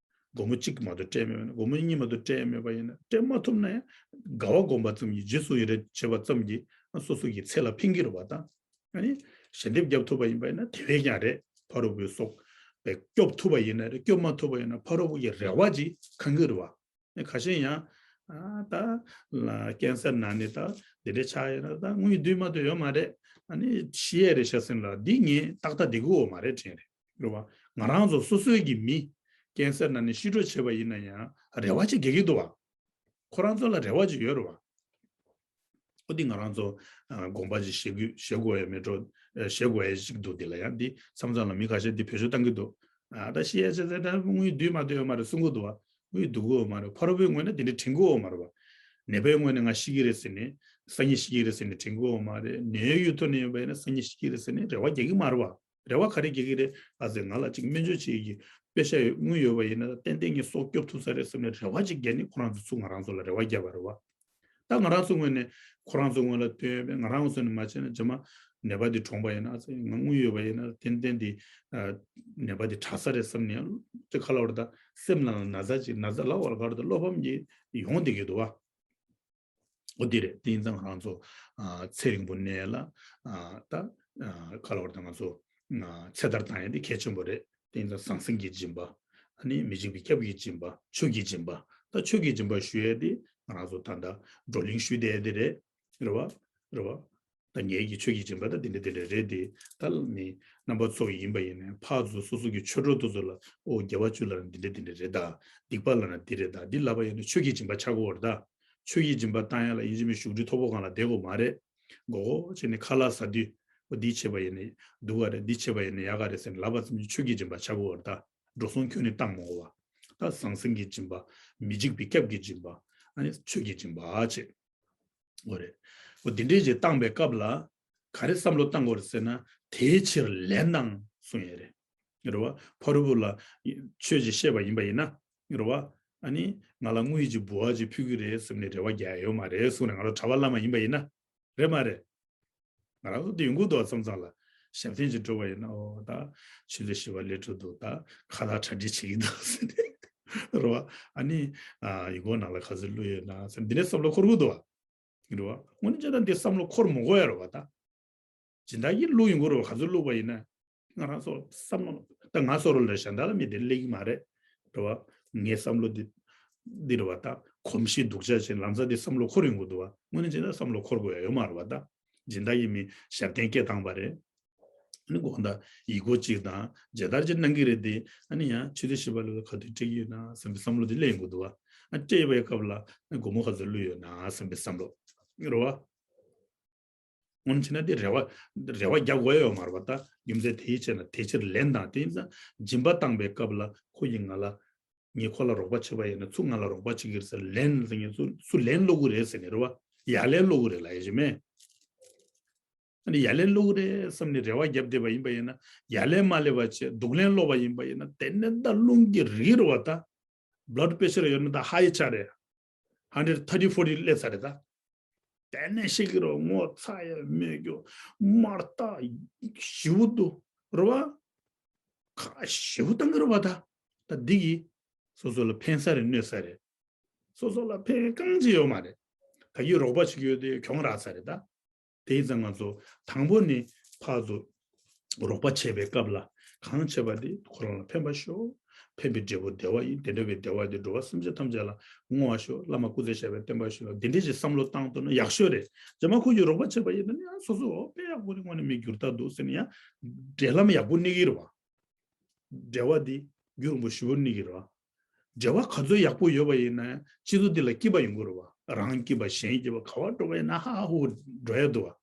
སྒོར་མོ་གཅིག་མ་གཏོགས་སྤྲད་མེད་པ་ཡིན་ན། སྒོར་མོ་གཉིས་མ་གཏོགས་སྤྲད་མེད་པ་ཡིན་ན། སྤྲད་མ་ཐུབ་ན་ཡང་དགའ་བ་སྒོམ་པ་ཙམ་གྱིས། རྗེས་སུ་ཡི་རང་བྱེད་པ་ཙམ་གྱིས་སོ་སོ་གི་ཚེ་ལ་ཕན་གྱི་རེད་བ་ད། ཨ་ནི་ཞལ་འདེབས་བརྒྱབ་ཐུབ་པ་ཡིན་པ་ཡིན་ན་དེ་བས་ཀྱང་རེད། ཕ་རོལ་པོའི་སྲོག་སྐྱོབ་ཐུབ་པ་ཡིན་ན་རེད། སྐྱོབ་མ་ཐུབ་པ་ཡིན་ན་ཕ་རོལ་པོ་གི་རེ་བ་ཅིག་ཁེངས་གི་རེད་བ། ཁ་ཤས་ཡང་ཨ་ད་ལ་ཀན་སར་ན་ནི་ད་འདི་འདྲ་ཆགས་ཡོད་ན་ད་དངུལ་བསྡུས་མ་གཏོགས་ཡོད་མ་རེད། ཨ་ནི་ཤི་ཡས་རེད་ཤག་ཟེར་ལ་འདི་ངས་ཏག་ཏག་འདི་དགོས་མ་རེད་དྲན་རེད། རེད་བ། ང་རང་ཚོ་སོ་སོའི་གི་མི་ཀན་སར་ན་ནི་ཤི་འགྲོ་བྱས་པ་ཡིན་ན་ཡང་རེ་བ་ཅིག་རྒྱག་གི་འདུག་བ། ཁོ་རང་ཚོ་ལ་རེ་བ་ཅིག་ཡོད་རེད་བ། ཨོ་འདི་ང་རང་ཚོ་ཨ་དགོངས་པ་ཅིག་བཞེས་དགོས་བཞེས་དགོས་ཡ་མེད་འགྲོ། ཨ་བཞེས་དགོས་ཡ་ཅིག་འདུག་འདི་ལ་ཡང་འདི་མཚམས་མཚམས་ལ་མི་ཁ་ཤས་འདི་བེད་སྤྱོད་བཏང་གི་འདུག་ཨ་ད་ཤི་ཡ་ཆེ་ཚེ་ད་དངུལ་བསྡུས་མ་གཏོགས་ཡོད་མ་རེད་གསུང་གི་འདུག་བ། དངུལ་བསྡུ་གི་ཡོད་མ་རེད། ཕ་རོལ་པོའི་ངོས་ནས་འདི་འདྲ་དྲན་གི་ཡོད་མ་རེད་བ། ནད་པའི་ངོས་ནས་ང་ཤི་གི་རེད་ཟེར་ནས་སང་ཉིན་ཤི་གི་རེད་ཟེར་ནས་དྲན་གི་ཡོད་མ་རེད། ནད་གཡོལ་ཐུབ་ནས་ཡོད་པ་ཡིན་ན་སང་ཉིན་ཤི་གི་རེད་ཟེར་ནས་རེ་བ་རྒྱག་གི་མ་རེད་བ། རེ་བ་ག་རེ་རྒྱག་གི་རེད། ཨ་ཙི་ང་ལ་ཅིག་སྨན་བཅོས་བྱེད་ཀྱི་པེ་ཤ་ཡོད་དངུལ་ཡོད་པ་ཡིན་ན་ཏན་ཏན་ངས་སྲོག་སྐྱོབ་ཐུབ་ས་རེད་བསམ་ནས་རེ་བ་ཅིག་རྒྱག་ནས་ཁོ་རང་ཚོ་ཚུར་ང་རང་ཚོ་ལ་རེ་བ་བརྒྱབ་པ་རེད་བ། ད་ང་རང་ཚོ་ངོས་ནས་ཁོ་རང་ཚོ་ངོས་ལ་བསྟན་ཡོད་པས་ང་རང་ཚོ་ནས་མ་བྱས་ན་རྗེས་མ་ནད་པ་འདི་གྲོངས་པ་ཡིན་ན་ཨ་ཙི་ང་དངུལ་ཡོད་པ་ཡིན་ན་ཏན་ཏན་འདི་ནད་པ་འདི་དྲག་ས་རེད་བསམ་ནས་ཅིག་ཁ་ལ་བར་ད་སེམས་ནང་ལ་ན་ཚ་ཅིག་ན་ཚ་ལ་བར་གར་དུ་བློ་ཕམ་གྱི་ཡོང་བསྡད་ཀྱི་འདུག་བ། འོ་འདི་རེད། དེ་ཡིན་ཙང་ང་རང་ཚོ་ཨ་ཚེ་རིང་པོ་གནས་ལ་ཨ་ད་ཨ་ཁ་ལ་བར་དུ་ང་ཚོ་ཨ་ཚེ་ཐར་བཏང་ཡ་དེ་གལ་ཆེན་པོ་རེད། དེ་ཡིན་ཙང་ཟང་ཟིང་གི་སྦྱིན་པ། ཨ་ནི་མི་འཇིགས་པའི་སྐྱབས་ཀྱི་སྦྱིན་པ། ཆོས་ཀྱི་སྦྱིན་པ། ད་ཆོས་ཀྱི་སྦྱིན་པ་ཞུ་ཡ་དེ་ང་རང་ཚོ་ད་ལྟ་བགྲོ་གླེང་ཞུས་བསྡད་ཡ་དེ་རེད། རེད་བ། རེད་བ། ད་ངེད་ཀྱི་ཆོས་ཀྱི་སྦྱིན་པ་ད་འདི་འདྲ་འདི་འདྲ་རེད་དེ། ད་མི་རྣམ་པ་ཚོ་ཡིན་པ་ཡིན་ནའི་ཕར་ཚུར་སོ་སོ་གི་ཆོས་གྲོགས་དེ་ཚོ་ལ་ཨོ་དགེ་བ་བཅུ་ལ་འདི་འདྲ་འདི་འདྲ་རེད་ད། སྡིག་པ་ལ་ན་འདི་རེད་ད། འདི་ལབ་པ་ཡིན་ན་ཆོས་ཀྱི་སྦྱིན་པ་ཆགས་ཀྱི་ཡོད་རེད་ད། ཆོས་ཀྱི་སྦྱིན་པ་བཏང་ཡ་ལ་ཡིན་གཅིག་མིན་གཅིག་བཞུགས་ཁྲི་མཐོ་པོ་སྒང་ལ་བསྡད་དགོས་མ་རེད། མགོ་སྐོར་བྱས་ནས་ཁ་ལག་ཟ་དུས་ཨོ་འདི་བྱས་པ་ཡིན་ནའི་སྡུག་ག་རེད། འདི་བྱས་པ་ཡིན་ནའི་ཡག་ག་རེད་ཟེར་ནས་ལབ་པ་ཙམ་གྱིས་ཆོས་ཀྱི་སྦྱིན་པ་ཆགས་ཀྱི་ཡོད་རེད་ད། འགྲོ་སོང་ཁྱོན་ནས་བཏང་མ་དགོས་པ། ད་ཟང་ཟིང་གི་སྦྱིན་པ། མི་འཇིགས་པའི་སྐྱབས་ཀྱི་སྦྱིན་པ། ཨ་ནི་ཆོས་ཀྱི་སྦྱིན་པ་བྱས། འོ་རེད། འོ་འདི་འདྲས་ཅིག་བཏང་པའི་སྐབས་ལ་ག་རེ་བསམ་བློ་བཏང་དགོས་རེད་ཟེར་ན། དེའི་ཕྱིར་ལན་དང་གསུངས་ཡོད་རེད། རེད་བ། ཕ་རོལ་པོ་ལ་ཆོས་ཅིག་བཤད་པ་ཡིན་པ་ཡིན་ན། རེད་བ། ཨ་ནི་ང་ལ་དངུལ་གྱི་འབུལ་བ་ཅིག་ཕུལ་གྱི་རེད་བསམ་ནས་རེ་བ་རྒྱག་ཡ་ཡོད་མ་རེད་གསུངས་ནས། ང་ཚོ་གྲྭ་པ་བླ་མ་ཡིན་པ་ཡིན་ན། རེད་མ་རེད། ང་རང་ཚོ་འདི་ཡོང་གི་འདུག་བ། མཚམས་མཚམས་ལ་ཞབས་བརྟན་ཅིག་འགྲོ་བ་ཡིན་ན། ཨོ་ད་ཆུ་ཚོད་བཞི་པ་སླེབས་འགྲོ་འདུག་ད་ཁ་བརྡ་གྲ་སྒྲིག་བྱེད་ཀྱི་འདུག་ཟེར་ནས། རེད་བ། ཨ་ནི་ཨ་ཡིག་ངོ་ནང་ལ་ག་ཚོད་བླུགས་ཡོད་ན་ཟེར་འདི་འདྲའི་བསམ་བློ་འཁོར་གྱི་འདུག་བ། རེད་བ། དངོས་གནས་བྱས་ན་འདི་བསམ་བློ་འཁོར་མི་དགོས་ཡ་རེད་བ་ད། སྦྱིན་བདག་གིས་བླུགས་ཡོང་གི་རེད་བ། ག་ཚོད་བླུགས་པ་ཡིན་ན། ང་རང་ཚོ་བསམ་བློ་ད་ང་ཚོ་རོལ་ལ་གཞན་དག་ལ་མི་དེ་སླེབས་ཀྱི་མ་རེད། རེད་བ། ངའི་བསམ་བློ་འདི་འདི་རེད་བ། ད་གོམས་གཤིས་སྡུག་ཅག་ཅིག་ལམ་སང་འདི་བསམ་བློ་འཁོར་ཡོང་གི་འདུག་བ། དངོས་གནས་བྱས་ན་བསམ་བློ་འཁོར་དགོས་ཡ་ཡོད་མ་རེད་བ་ད། སྦྱིན་བདག་གིས་མི་ཞབས་བརྟན་སྐད་བཏང་པ་རེད། ཨ་ནི་དགོངས་དག་ཡིག་སྐུར་གཅིག་དང་མཇལ་དར་གཅིག་གནང་གི་རེད་དེ། ཨ་ནི་ཡང་ཆུ་ཚོད་བཞི་པ་ལ་ག་དུས་སྤྲད་ཀྱི་ཡོད་ན་བསམ་པའི་བསམ་བློ་དེ་སླེབས་ཡོང་གི་འདུག་བ། ཨ་སྤྲད་པའི་སྐབས་ལ་ཨ་སྒོར་མོ་ག་ཚོད་བླུགས་ཡོད་ན་བསམ་པའི་བསམ་བློ། རེད་བ། སྔོན་ཕྱིན་ན་དེ་རེ་བ་རེ་བ་རྒྱག་དགོས་ཡོད་མ་རེད་བ། ད་རྒྱུ་མཚན་དེའི་ཕྱིར་ན་དེ་ཕྱིར་ལན་དང་། དེ་ཡིན་ཙང་སྦྱིན་པ་བཏང་པའི་སྐབས་ལ་ཁོ་ཡིས་ང་ལ། ངས་ཁོ་ལ་རོགས་པ་བྱས་པ་ཡིན་ན་ཚུར་ང་ལ་རོགས་པ་བྱེད་ཀྱི་རེད་ཟེར། ལན་ཟེར་མཁན་ཚུར་ཚུར་ལན་སློག་གི་རེད་ཟེར་ནས་རེད་བ། ཡ་ལན་སློག་གི་རེད་ལབ་ཡ་ཅིག་མེད། ཨ་ནི་ཡ་ལན་སློག་གི་རེད་བསམ་ནས་རེ་བ་བརྒྱབ་བསྡད་པ་ཡིན་པ་ཡིན་ན། ཡ་ལན་མ་སླེབས་པ་བྱས་སྡུག་ལན་སློག་པ་ཡིན་པ་ཡིན་ན། དེ་ནས་ད་རླུང་གི་རིགས་རེད་བ་ད། བླཌ་པེ་ཤར་ཡོད་ན་ད་ཧའི་ཆགས་རེད། ཧན་ཌེཌ་ཐར་ཊི་ཕོར་ཊི་སླེབས་ཚར་རེད་ད། དེ་ནས་ཤི་གི་རོ། ངོ་ཚ་ཡ་མེད་རྒྱུ། མར་ལྟ་ཞིབ་ཏུ་རེད་བ། ཁ་ཞིབ་བཏང་གི་རེད་བ་ད། ད་འདི་གིས་སོ་སོ་ལ་ཕན་ས་རེད་གནོད་ས་རེད། སོ་སོ་ལ་ཕན་གང་ཅི་ཡོད་མ་རེད། ད་གིས་རོགས་པ་བྱེད་ཀྱི་ཡོད་དེ་གྱོང་རག་ས་རེད་ད། དེ་ཡིན་ཙང་ང་ཚོ་དང་པོ་ནི་ཕར་ཚུར་རོགས་པ་བྱེད་པའི་སྐབས་ལ་གང་བྱེད་པ་དེ་ཁོ་རང་ལ་ཕན་པ་ཤོག། ཕན་པའི་འབྲས་བུ་བདེ་བ་ཡིན། དེ་འདྲ་བའི་བདེ་བ་དེ་འགྲོ་བ་སེམས་ཅན་ཐམས་ཅད་ལ་བསྔོ་བ་ཤོག། བླ་མ་སྐུ་ཚེ་ཞབས་པད་བརྟན་པར་ཤོག་ལ་འདི་འདྲ་ཞིག་བསམ་བློ་བཏང་ཐུབ་ན་ཡག་ཤོས་རེད། རྗེས་མ་ཁོ་ཡིས་རོགས་པ་བྱེད་པ་ཡིན་ན་ཡང་སོ་སོ་དཔེ་ཡག་པོ་རེད། དངོས་གནས་མི་འགྱུར་ལྡོག་འདུག་ཟེར་ནས་ཡང་འབྲེལ་ལམ་ཡག་པོ་གནས་ཀྱི་རེད་བ། འབྲེལ་བ་འདི་རྒྱུན་རིང་པོ་ཞེ་པོ་གནས་ཀྱི་རེད་བ། འབྲེལ་བ་ག་ཚོད་ཡག་པོ་ཡོད་པ་ཡིན་ན་ཡང་སྤྱི་ཚོགས་འདི་ལ་སྐྱིད་པ་ཡོང་གི་རེད་བ། རང་སྐྱིད་པ་གཞན་སྐྱིད་པ། ག་པར་འགྲོ་བ་ཡིན་ན་ཧ་ཧ་ཧུ་ཧུ་འགྲོ་ཡ་འདུག་བ།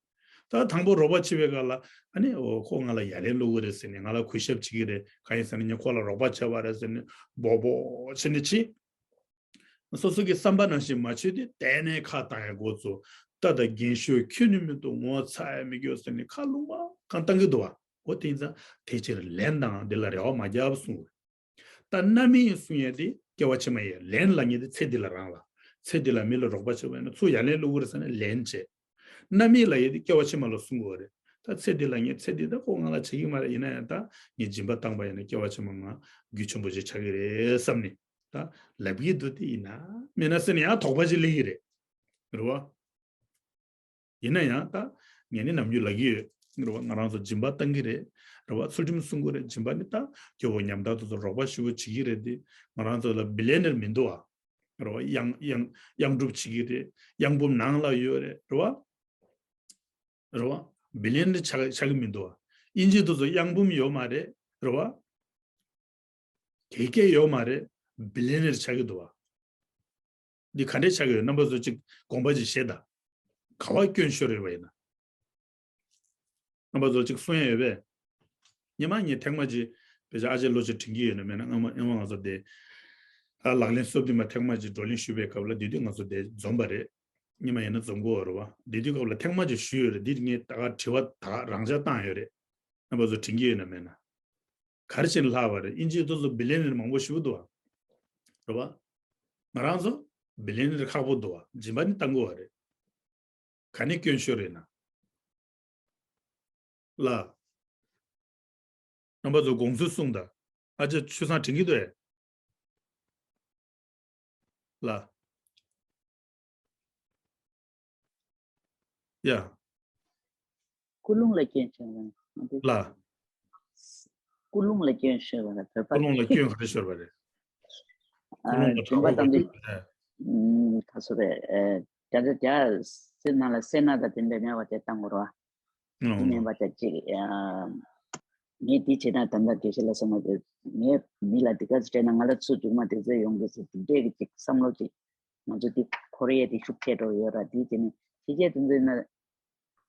ད་དང་པོ་རོགས་པ་བྱེད་པའི་སྐབས་ལ་ཨ་ནི་འོ་ཁོ་ང་ལ་ཡ་ལན་སློག་གི་རེད་ཟེར་ནས། ང་ལ་གུས་ཞབས་བྱེད་ཀྱི་རེད། གང་ཡིན་ཟེར་ན་ངས་ཁོ་ལ་རོགས་པ་བྱས་པ་རེད་ཟེར་ནས་སྦོ་སྦོ་བྱས་ནས་ཕྱིན། སོ་སོ་གི་བསམ་པ་ནང་བཞིན་མ་བྱས་ཏེ་དེ་ནས་ཁ་བཏང་ཡ་འགོ་བཙུགས། ད་ད་རྒན་ཤོས་ཁྱོད་ནི་མི་འདུག། ངོ་ཚ་ཡ་མི་འགྱོ་ཟེར་ནས་ཁ་ལུང་པ་གང་བཏང་གི་འདུག་བ། འོ་དེ་ཡིན་ཙང་དེ་ཕྱིར་ལན་དང་འདི་ལ་རེ་བ་མ་རྒྱབ་གསུངས། ད་རྣམ་སྨིན་གསུང་ཡ་དེ་སྐྱེ་བ་ཕྱི་མ་ཡི་ལན་ལབ་མཁན་དེ་ཚེ་འདི་ལ་རང་ལ། ཚེ་འདི་ལ་མི་ལ་རོགས་པ་བྱེད་པ་ཡིན་ན་ཚུར་ཡ་ལན་སློག་གི་རེད་ཟེར་ནས་ལན་བྱེད། རྣམ་སྨིན་ལབ་ཡ་དེ་སྐྱེ་བ་ཕྱི་མ་ལ་གསུང་དགོས་རེད། ད་ཚེ་འདི་ལ་ངས་ཚེ་འདི་ད་ཁོ་ང་ལ་བྱེད་ཀྱི་མ་རེད། ཡིན་ན་ཡང་ད་ངས་སྦྱིན་པ་བཏང་པ་ཡིན་ན་སྐྱེ་བ་ཕྱི་མ་ང་རྒྱུ་ཆེན་པོ་ཅིག་ཆགས་ཀྱི་རེད་བསམ་ནས་ད་ལབ་ཀྱི་འདུག། དེ་ཡིན་ན་མིན་ན་ཟེར་ནས་ཡང་དོགས་པ་ཅིག་སླེབས་ཀྱི་རེད། རེད་བ། ཡིན་ན་ཡང་ད་ངས་ནི་ནམ་རྒྱུན་ལབ་ཀྱི་ཡོད། རེད་བ། ང་རང་ཚོ་སྦྱིན་པ་བཏང་གི་རེད། རེད་བ། ཚུལ་ཁྲིམས་སྲུང་གི་རེད། སྦྱིན་པ་ནི་ད་སྐྱོ་བོ་ཉམ་ཐག་དེ་ཚོ་རོགས་པ་ཞེ་པོ་བྱེད་ཀྱི་རེད་དེ། ང་རང་ཚོ་ལ་བི་ལེ་ནེར་མི་འདུག་ཨ། རེད་བ། གཡང་གཡང་གཡང་སྒྲུབ་བྱེད་ཀྱི་རེད། གཡང་འབུམ་ནང་ལ་ཡོད་རེད། རེད་བ། རེད་བ། བི་ལེ་ནེར་ཆགས་ཆགས་ཀྱི་མི་འདུག་ཨ། དབྱིན་ཇི་དེ་ཚོ་གཡང་འབུམ་ཡོད་མ་རེད། རེད་བ། དེ་སྐད་ཡོད་མ་རེད། བི་ལི་ཡ་ནེར་ཆགས་ཀྱི་འདུག་བ། འདི་ག་འདྲས་ཆགས་ཀྱི་ཡོད། རྣམ་པ་ཚོ་གཅིག་དགོངས་པ་གཅིག་བཞེས་དང་། ག་བ་སྐྱོན་ཤོར་ཡོད་པ་ཡིན་ན། རྣམ་པ་ཚོ་གཅིག་གསུང་ཡ་ཡོད་པས། སྔོན་མ་ངས་ཐེངས་མ་གཅིག་བོད་ཆས་ཨ་ཅེ་བློ་ཆེ་དྲན་གྱི་ཡོད་ན་མེད་ན། སྔོན་མ་སྔོན་མ་ང་ཚོ་དེ་ཨ་ལག་ལེན་སོ་བདུན་མ་ཐེངས་མ་གཅིག་བགྲོ་གླེང་ཞུས་པའི་སྐབས་ལ། དེ་དུས་ང་ཚོ་དེ་འཛོམས་པ་རེད། སྔོན་མ་ཡིན་ན་འཛོམས་ཀྱི་ཡོད་རེད་བ། དེ་དུས་སྐབས་ལ་ཐེངས་མ་གཅིག་ཞུས་ཡོད་རེད། འདི་ངས་ད་ག་དྲི་བ་ད་ག་རང་འཇགས་བཏང་ཡོད་རེད། རྣམ་པ་ཚོ་དྲན་གྱི་ཡོད་ན་མེད་ན། ག་རེ་བྱས་ནས་ལྷག་པ་རེད། དབྱིན་ཇི་དེ་ཚོ་བི་ལི་ཡ་ནེར་མང་པོ་ཞེ་པོ་འདུག་བ། རེད་བ། ང་རང་ཚོ་བི་ལི་ཡ་ནེར་ཁག་པོ་འདུག་བ། སྦྱིན་པ་ནི་བཏང་དགོས་བ་རེད། ག་ནས་སྐྱོན་ཤོར་རེད་ན། ལ། རྣམ་པ་ཚོ་དགོངས་ཚུལ་གསུངས་དང་། ཨ་ཅེ་ཆོས་བཟང་དྲན་གྱི་འདུག་ཨེ། ལ། ཡ། ཀུན་སློང་ལ་སྐྱོན་ཤོར་བ་རེད། ལ། ཀུན་སློང་ལ་སྐྱོན་ཤོར་བ་རེད། བོད་པ། ཀུན་སློང་ལ་སྐྱོན་ག་རེ་ཤོར་བ་རེད། ཨ། ཀུན་སློང་ལ་སྦྱིན་པ་དྲག་པོ་བཏང་དུས། ཨ། ཨུམ། ག་ཚོད་རེད། ཨ། བརྒྱ་ཆ་བརྒྱ་ སེམས་ནང་ལ་སེར་སྣ་དང་དེ་འདྲ་མེད་པ་དེ་བཏང་དགོས་རེད་བ། དེ་མིན་པ་དེ་ཅིག་ངས་འདི་བྱེད་ན་ད་ལྟ་དགེ་བཤེས་ལགས་གསུངས་པ་དེ། ངས་མི་ལ་འདི་ག་ཚོད་སྤྲད་ན་ང་ལ་ཚུར་མཇུག་མ་དེ་ཚོ་ཡོང་གི་ཟེར་དེ་འདྲས་ཀྱི་ཅིག་བསམ་བློ་ཅིག་ང་ཚོ་འདི་འཁོར་ཡས་དེ་ཤུགས་ཆེ་འགྲོ་ཡོད་ར། འདི་བྱས་ནས་ཕྱི་རྒྱལ་དེ་ཚོ་ཡིན་ན་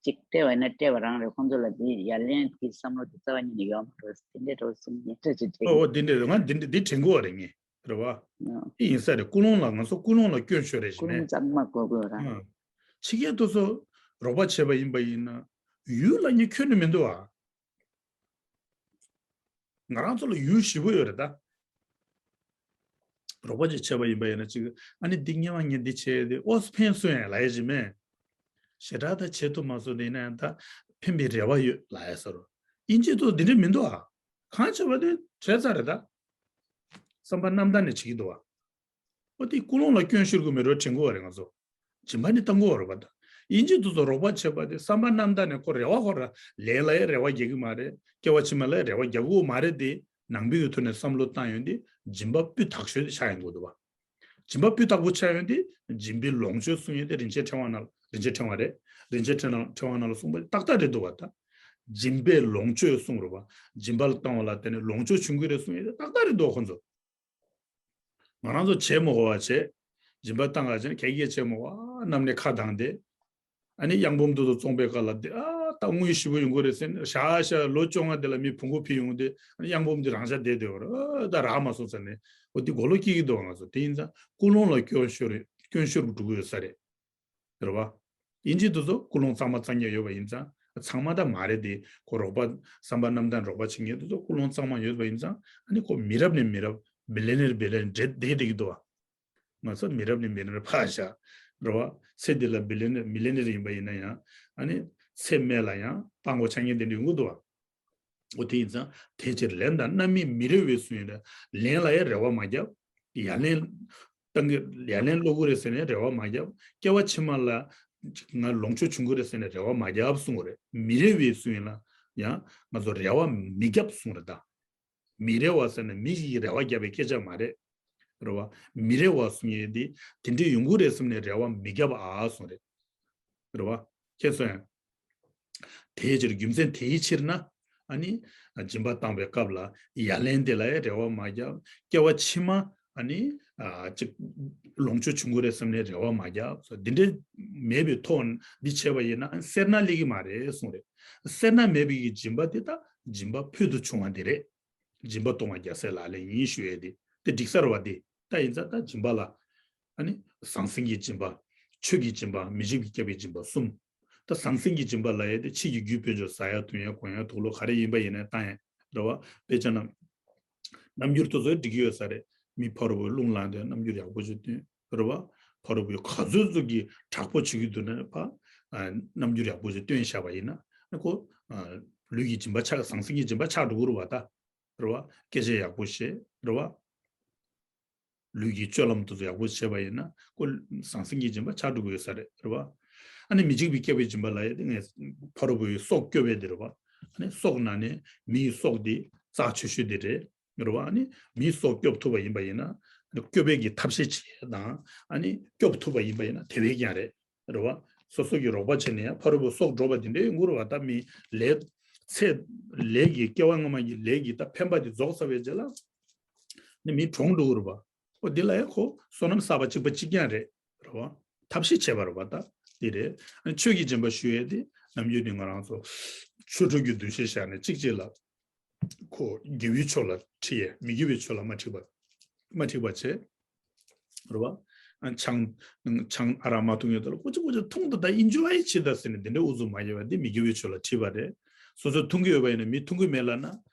ཅིག་སྤྲད་པ་ཡིན་ན་སྤྲད་པ་རང་རེད། ཁོང་ཚོ་ལ་འདི་ཡ་ལན་གྱི་བསམ་བློ་དེ་རྩ་བ་ཉིད་ནས་ཡོད་མ་རེད། དེ་འདྲས་འགྲོ་གསུངས་ཉེ་འདྲ་ཅིག་དྲན། ཨོ་འདི་འདྲས་རེད། ང་འདི་འདྲས་འདི་དྲན་གོ་བ་རེད་ངས། རེད་བ། ཨ། དེ་ཡིན་ས་རེད། ཀུན་སློང་ལ་ང་ཚོ་ཀུན་སློང་ལ་སྐྱོན་ཤོར་རེད་ཞེས་ཀུན་སློང་ནས། གཙང་མ་གོ་དགོས་ར། ཨ། ཕྱི་རྒྱལ་དེ་ཚོ་རོགས་པ་བྱས་པ་ཡིན་པ་ཡིན་ན་ཡུལ་ལ་ནི་ཁྱོན་ནས་མི་འདུག་ཨ། ང་རང་ཚོ་ལ་ཡུལ་ཞེ་པོ་ཡོད་རེད་ད། རོགས་པ་ཅིག་བྱས་པ་ཡིན་པ་ཡིན་ན་ཅིག་ཨ་ནི་འདི་ཉེ་བ་ངས་འདི་བྱས་ཏེ་ཨོ་ཕན་སོང་ཡ་ལབ་ཡ་ཅིག་མེད། ཞེ་དྲག་ད་བྱེད་ཐུབ་མ་སོང་དེ་ཡིན་ན་ཡང་ད་ཕན་པའི་རེ་བ་ཡོད་ལབ་ཡ་ཟེར་རོ། དབྱིན་ཇི་ཚོ་འདི་འདྲ་མི་འདུག་ཨ། གང་བྱས་པ་དེ་བྱས་ཚར་རེད་ད། བསམ་པ་རྣམ་དག་ནས་བྱེད་ཀྱི་འདུག་ཨ། ཨོ་དེ་ཀུན་སློང་ལ་སྐྱོན་ཤོར་གི་མེད་འགྲོ་དྲན་གོ་བ་རེད་ང་ཚོ། སྦྱིན་པ་ནི་བཏང་དགོས་པ་རེད་པ་ད། དབྱིན་ཇི་དེ་ཚོ་རོགས་པ་བྱེད་པ་དེ་བསམ་པ་རྣམ་དག་ནས་ཁོ་རེ་བ་ཁོ་ར་ལན་ལ་ཡང་རེ་བ་རྒྱག་གི་མ་རེད། སྐྱེ་བ་ཕྱི་མ་ལ་ཡང་རེ་བ་རྒྱག་དགོས་མ་རེད་དེ། ནང་པའི་གི་ཐོག་ནས་བསམ་བློ་བཏང་ཡོང་དུས་སྦྱིན་པ་སྤུས་དག་ཤོས་དེ་ཆགས་ཡོང་གི་འདུག་བ། སྦྱིན་པ་སྤུས་དག་པོ་ཆགས་ཡོང་དུས་སྦྱིན་པའི་ལོངས་སྤྱོད་གསུང་ཡོང་དུས་རིན་ཆེན་ཕྲེང་བ་ནང་རིན་ཆེན་ཕྲེང་བ་རེད། རིན་ཆེན་ཕྲེང་ཕྲེང་བ་ནང་ལ་གསུངས་པ་ཏག་ཏག་རེད་འདུག་བ་ད། སྦྱིན་པའི་ལོངས་སྤྱོད་གསུངས་རེད་བ། སྦྱིན་པ་ལ་བཏང་བ་ལ་བརྟེན་ནས་ལོངས་སྤྱོད་བྱུང་གི་རེད་གསུང་ཡོང་དུས་ཏག་ཏག་རེད་འདུག་ཁོ་ཚོ། ང་རང་ཚོ་བྱེད་མི་དགོས་པ་བྱེད། སྦྱིན་པ་བཏང་ག་བྱེད་ན་ག་གེ་བྱེད་མི་དགོས་པ་གནམ་ནས་ཁ་གདངས་ཏེ། ཨ་ནི་གཡང་འབུམ་དེ་ཚོ་བཙོང་པའི་སྐབས་ལ་དེ་ཨ་ད་དངུལ་ཞེ་པོ་ཡོང་གི་རེད་ཟེར་ནས་ཤ་ཤ་ལོ་བཅོ་ལྔ་དེ་ལ་མི་བོང་གུ་ཕུད་ཡོང་དུས་ཨ་ནི་གཡང་འབུམ་དེ་རང་ཤ་བསྡད་བསྡད་པ་རེད། ཨ་ད་རག་མ་སོང་ཟེར་ནས་འོ་དེ་མགོ་ལོག་སྐྱེ་གི་འདུག་ང་ཚོ། དེ་ཡིན་ཙང་ཀུན་སློང་ལ་སྐྱོན་ཤོར་སྐྱོན་ཤོར་འགྲོ་གི་ཡོད་ས་རེད། རེད་བ། དབྱིན་ཇི་དེ་ཚོ་ཀུན་སློང་གཙང་མ་གཙང་རྐྱང་ཡོད་པ་ཡིན་ཙང་། ཚང་མ་ད་མ་རེད་དེ། ཁོ་རོགས་པ་བསམ་པ་རྣམ་དག་རོགས་པ་བྱེད་མཁན་དེ་ཚོ་ཀུན་སློང་གཙང་མ་ཡོད་པ་ཡིན་ཙང་ཨ་ནི་ཁོ་མི་རབས་ནས་མི་རབས་བི་ལི་ནེར་བི་ལི་ནེར་འདྲེས་བསྡད་བསྡད་ཀྱི་འདུག་བ། ང་ཚོ་མི་རབས་ནས་མི་རབས་ཕར་བཞག་རེད་བ། ཚེ་འདི་ལ་བི་ལི་ནེར་མི་ལི་ནེར་ཡིན་པ་ཡིན་ན་ཡང་ཨ་ནི་ཚེ་སྨད་ལ་ཡང་སྤྲང་པོ་ཆགས་མཁན་དེ་འདྲ་ཡོང་གི་འདུག་བ། འོ་དེ་ཡིན་ཙང་དེ་ཕྱིར་ལན་དང་རྣམ་སྨིན་མི་རེ་བའི་སུ་ཡིན་ན་ལན་ལ་ཡང་རེ་བ་མ་བརྒྱབ། ཡ་ལན་བཏང་གི་ཡ་ལན་སློག་གི་རེད་ཟེར་ནས་རེ་བ་མ་བརྒྱབ། སྐྱེ་བ་ཕྱི་མ་ལ་ང་ལོངས་སྤྱོད་བྱུང་གི་རེད་ཟེར་ནས་རེ་བ་མ་བརྒྱབ་གསུངས་པ་རེད། མི་རེ་བའི་སུ་ཡིན་ན་ཡང་ང་ཚོ་རེ་བ་མི་བརྒྱབ་གསུངས་རེད་ད། མི་རེ་བ་ཟེར་ན་མི་ཞིག་གིས་རེ་བ་བརྒྱབ་པའི་སྐད་ཆ་མ་རེད། རེད་བ། མི་རེ་བ་གསུང་ཡས་འདི་དེ་འདྲས་ཡོང་གི་རེད་བསམ་ནས་རེ་བ་མི་བརྒྱབ་ཨ་གསུངས་རེད། རེད་བ། མཁྱེན་སོང་ཡང་། དེའི་ཕྱིར་རྒྱུ་མཚན་དེའི་ཕྱིར་ན། ཨ་ནི། སྦྱིན་པ་བཏང་བའི་སྐབས་ལ་ཡ་ལན་དེ་ལ་ཡང་རེ་བ་མ་བརྒྱབ། སྐྱེ་བ་ཕྱི་མ་ཨ་ནི། ཅིག་ལོངས་སྤྱོད་བྱུང་གི་རེད་བསམ་ནས་རེ་བ་མ་བརྒྱབ། འདི་འདྲས་མེད་པའི་ཐོག་འདི་བྱས་པ་ཡིན་ན་སེར་སྣ་སླེབས་ཀྱི་མ་རེད་གསུངས་རེད། སེར་སྣ་མེད་པའི་གི་སྦྱིན་པ་དེ་ད་སྦྱིན་པ་ཕུལ་དུ་བྱུང་བ་འདི་རེད། སྦྱིན་པ་གཏོང་བ་རྒྱལ་སྲས་ལག་ལེན་ཡིན་ཞུ་ཡས་དེ་དེ་འགྲིག་ས་རེད་བ། དེ་ད་ཡིན་ཙང་ད་སྦྱིན་པ་ལ་ཨ་ནི་ཟང་ཟིང་གི་སྦྱིན་པ། ཆོས་ཀྱི་སྦྱིན་པ། མི་འཇིགས་པའི་བསྐྱབ་པའི་སྦྱིན་པ་གསུམ། ད་ཟང་ཟིང་གི་སྦྱིན་པ་ལ་ཡས་དེ་ཕྱིའི་རྒྱུ་དཔལ་འབྱོར་ཟ་ཡ་འཐུང་ཡ་གོན་ཡ་དུག་ལོག་ག་རེ་ཡིན་པ་ཡིན་ནའི་བཏང་ཡ་རེད་བ། དཔེ་ཆ་ན། རྣམ་འགྱུར་དེ་ཚོ་འགྲིག་གི་ཡོད་ས་རེད། མི་ཕ་རོལ་པོའི་རླུང་ལངས་དུས་རྣམ་འགྱུར་ཡག་པོ་ཞིག་སྟོན། རེད་བ། ཕ་རོལ་པོའི་ག་ཚོད་ཚོད་ཀྱིས་དྲག་པོ་བྱེད་ཀྱི་འདུག་ན་ཕ། རྣམ་འགྱུར་ཡག་པོ་ཞིག་སྟོན་བཞག་པ་ཡིན་ན། ཁོ། ལུས་ཀྱི་སྦྱིན་པ་ཆགས། ཟང་ཟིང་གི་སྦྱིན་པ་ཆགས་འགྲོ་གི་རེད་བ་ད། རེད་བ། སྐད་ཆ་ཡག་པོ་བཤད། རེད་བ། ལུས་ཀྱི་སྤྱོད་ལམ་དེ་ཚོ་ཡག་པོ་བྱས་པ་ཡིན་ན་ཁོ་ཟང་ཟིང་གི་སྦྱིན་པ་ཆགས་འགྲོ་གི་ཡོད་ས་རེད། རེད་བ། ཨ་ནི་མི་འཇིགས་པའི་བསྐྱབ་པའི་སྦྱིན་པ་ལ་ཡ་དེ་ངས་ཕ་རོལ་པོའི་སྲོག་སྐྱོབ་པའི་དེ་རེད་བ། ཨ་ནི་སྲོག་ན་ནས་མིའི་སྲོག་དེ་རྩ་ཆེ་ཤོས་དེ་རེད། རེད་བ། ཨ་ནི་མིའི་སྲོག་སྐྱོབ་ཐུབ་པ་ཡིན་པ་ཡིན་ན་སྐྱོབ་པའི་གི་ཐབས་ཤེས་བྱེད་ཡས་དང་ཨ་ནི་སྐྱོབ་ཐུབ་པ་ཡིན་པ་ཡིན་ན་དེ་བས་ཀྱང་རེད། རེད་བ། སོ་སོ་གི་རོགས་པ་བྱས་ནས་ཡང་ཕ་རོལ་པོའི་སྲོག་འགྲོ་བ་དེ་འདྲའི་ཡོང་གི་རེད་བ། ད་མི་ལས་ཚེ་ལས་ཀྱི་སྐྱེ་བ་སྔ་མ་གི་ལས་ཀྱི་ད་ཕན་པ་དེ་རྫོགས་ཚར་བའི་རྗེས་ལ་ནི་མི་གྲོངས་འགྲོ་གི་རེད་བ། ཨོ་འདི་ལ་ཡང་ཁོ་བསོད་ནམས་བསགས་པ་གཅིག་པ་གཅིག་རྐྱང་རེད། རེད་བ། ཐབས་ཤེས་བྱས་པ་རེད་བ། ད་འདི་རེད། ཨ་ནི་ཆོས་ཀྱི་སྦྱིན་པ་ཞུ་ཡས་དེ་ནམ་རྒྱུན་ནས་ང་རང་ཚོ་ཆོས་དྲུག་གི་འདུ་ཤེས་བཞག་ནས་གཅིག་གཅིག་ལ། ཁོ་དགེ་བའི་ཕྱོགས་ལ་ཁྲིད་ཡས། མི་དགེ་བའི་ཕྱོགས་ལ་མ་ཁྲིད་པ། མ་ཁྲིད་པ་བྱས། རེད་བ། ཨ་ཆང་། ཆང་ཨ་རག་མ་འཐུང་ཡས་དེ་ལ་ཀོ་ཅི་ཀོ་ཅི་འཐུང་དང་ད་ཨིན་ཇོའི་བྱེད་ད་ཟེར་ནས་འདི་འདྲའི་ཨུ་ཚུགས་མ་བྱས་པ་འདི་མི་དགེ་བའི་ཕྱོགས་ལ་ཁྲིད་པ་རེད། སོ་སོས་འཐུང་གི་ཡོད་པ་ཡིན་ན་མི་འཐུང་གི་མེད་ལབ་ན།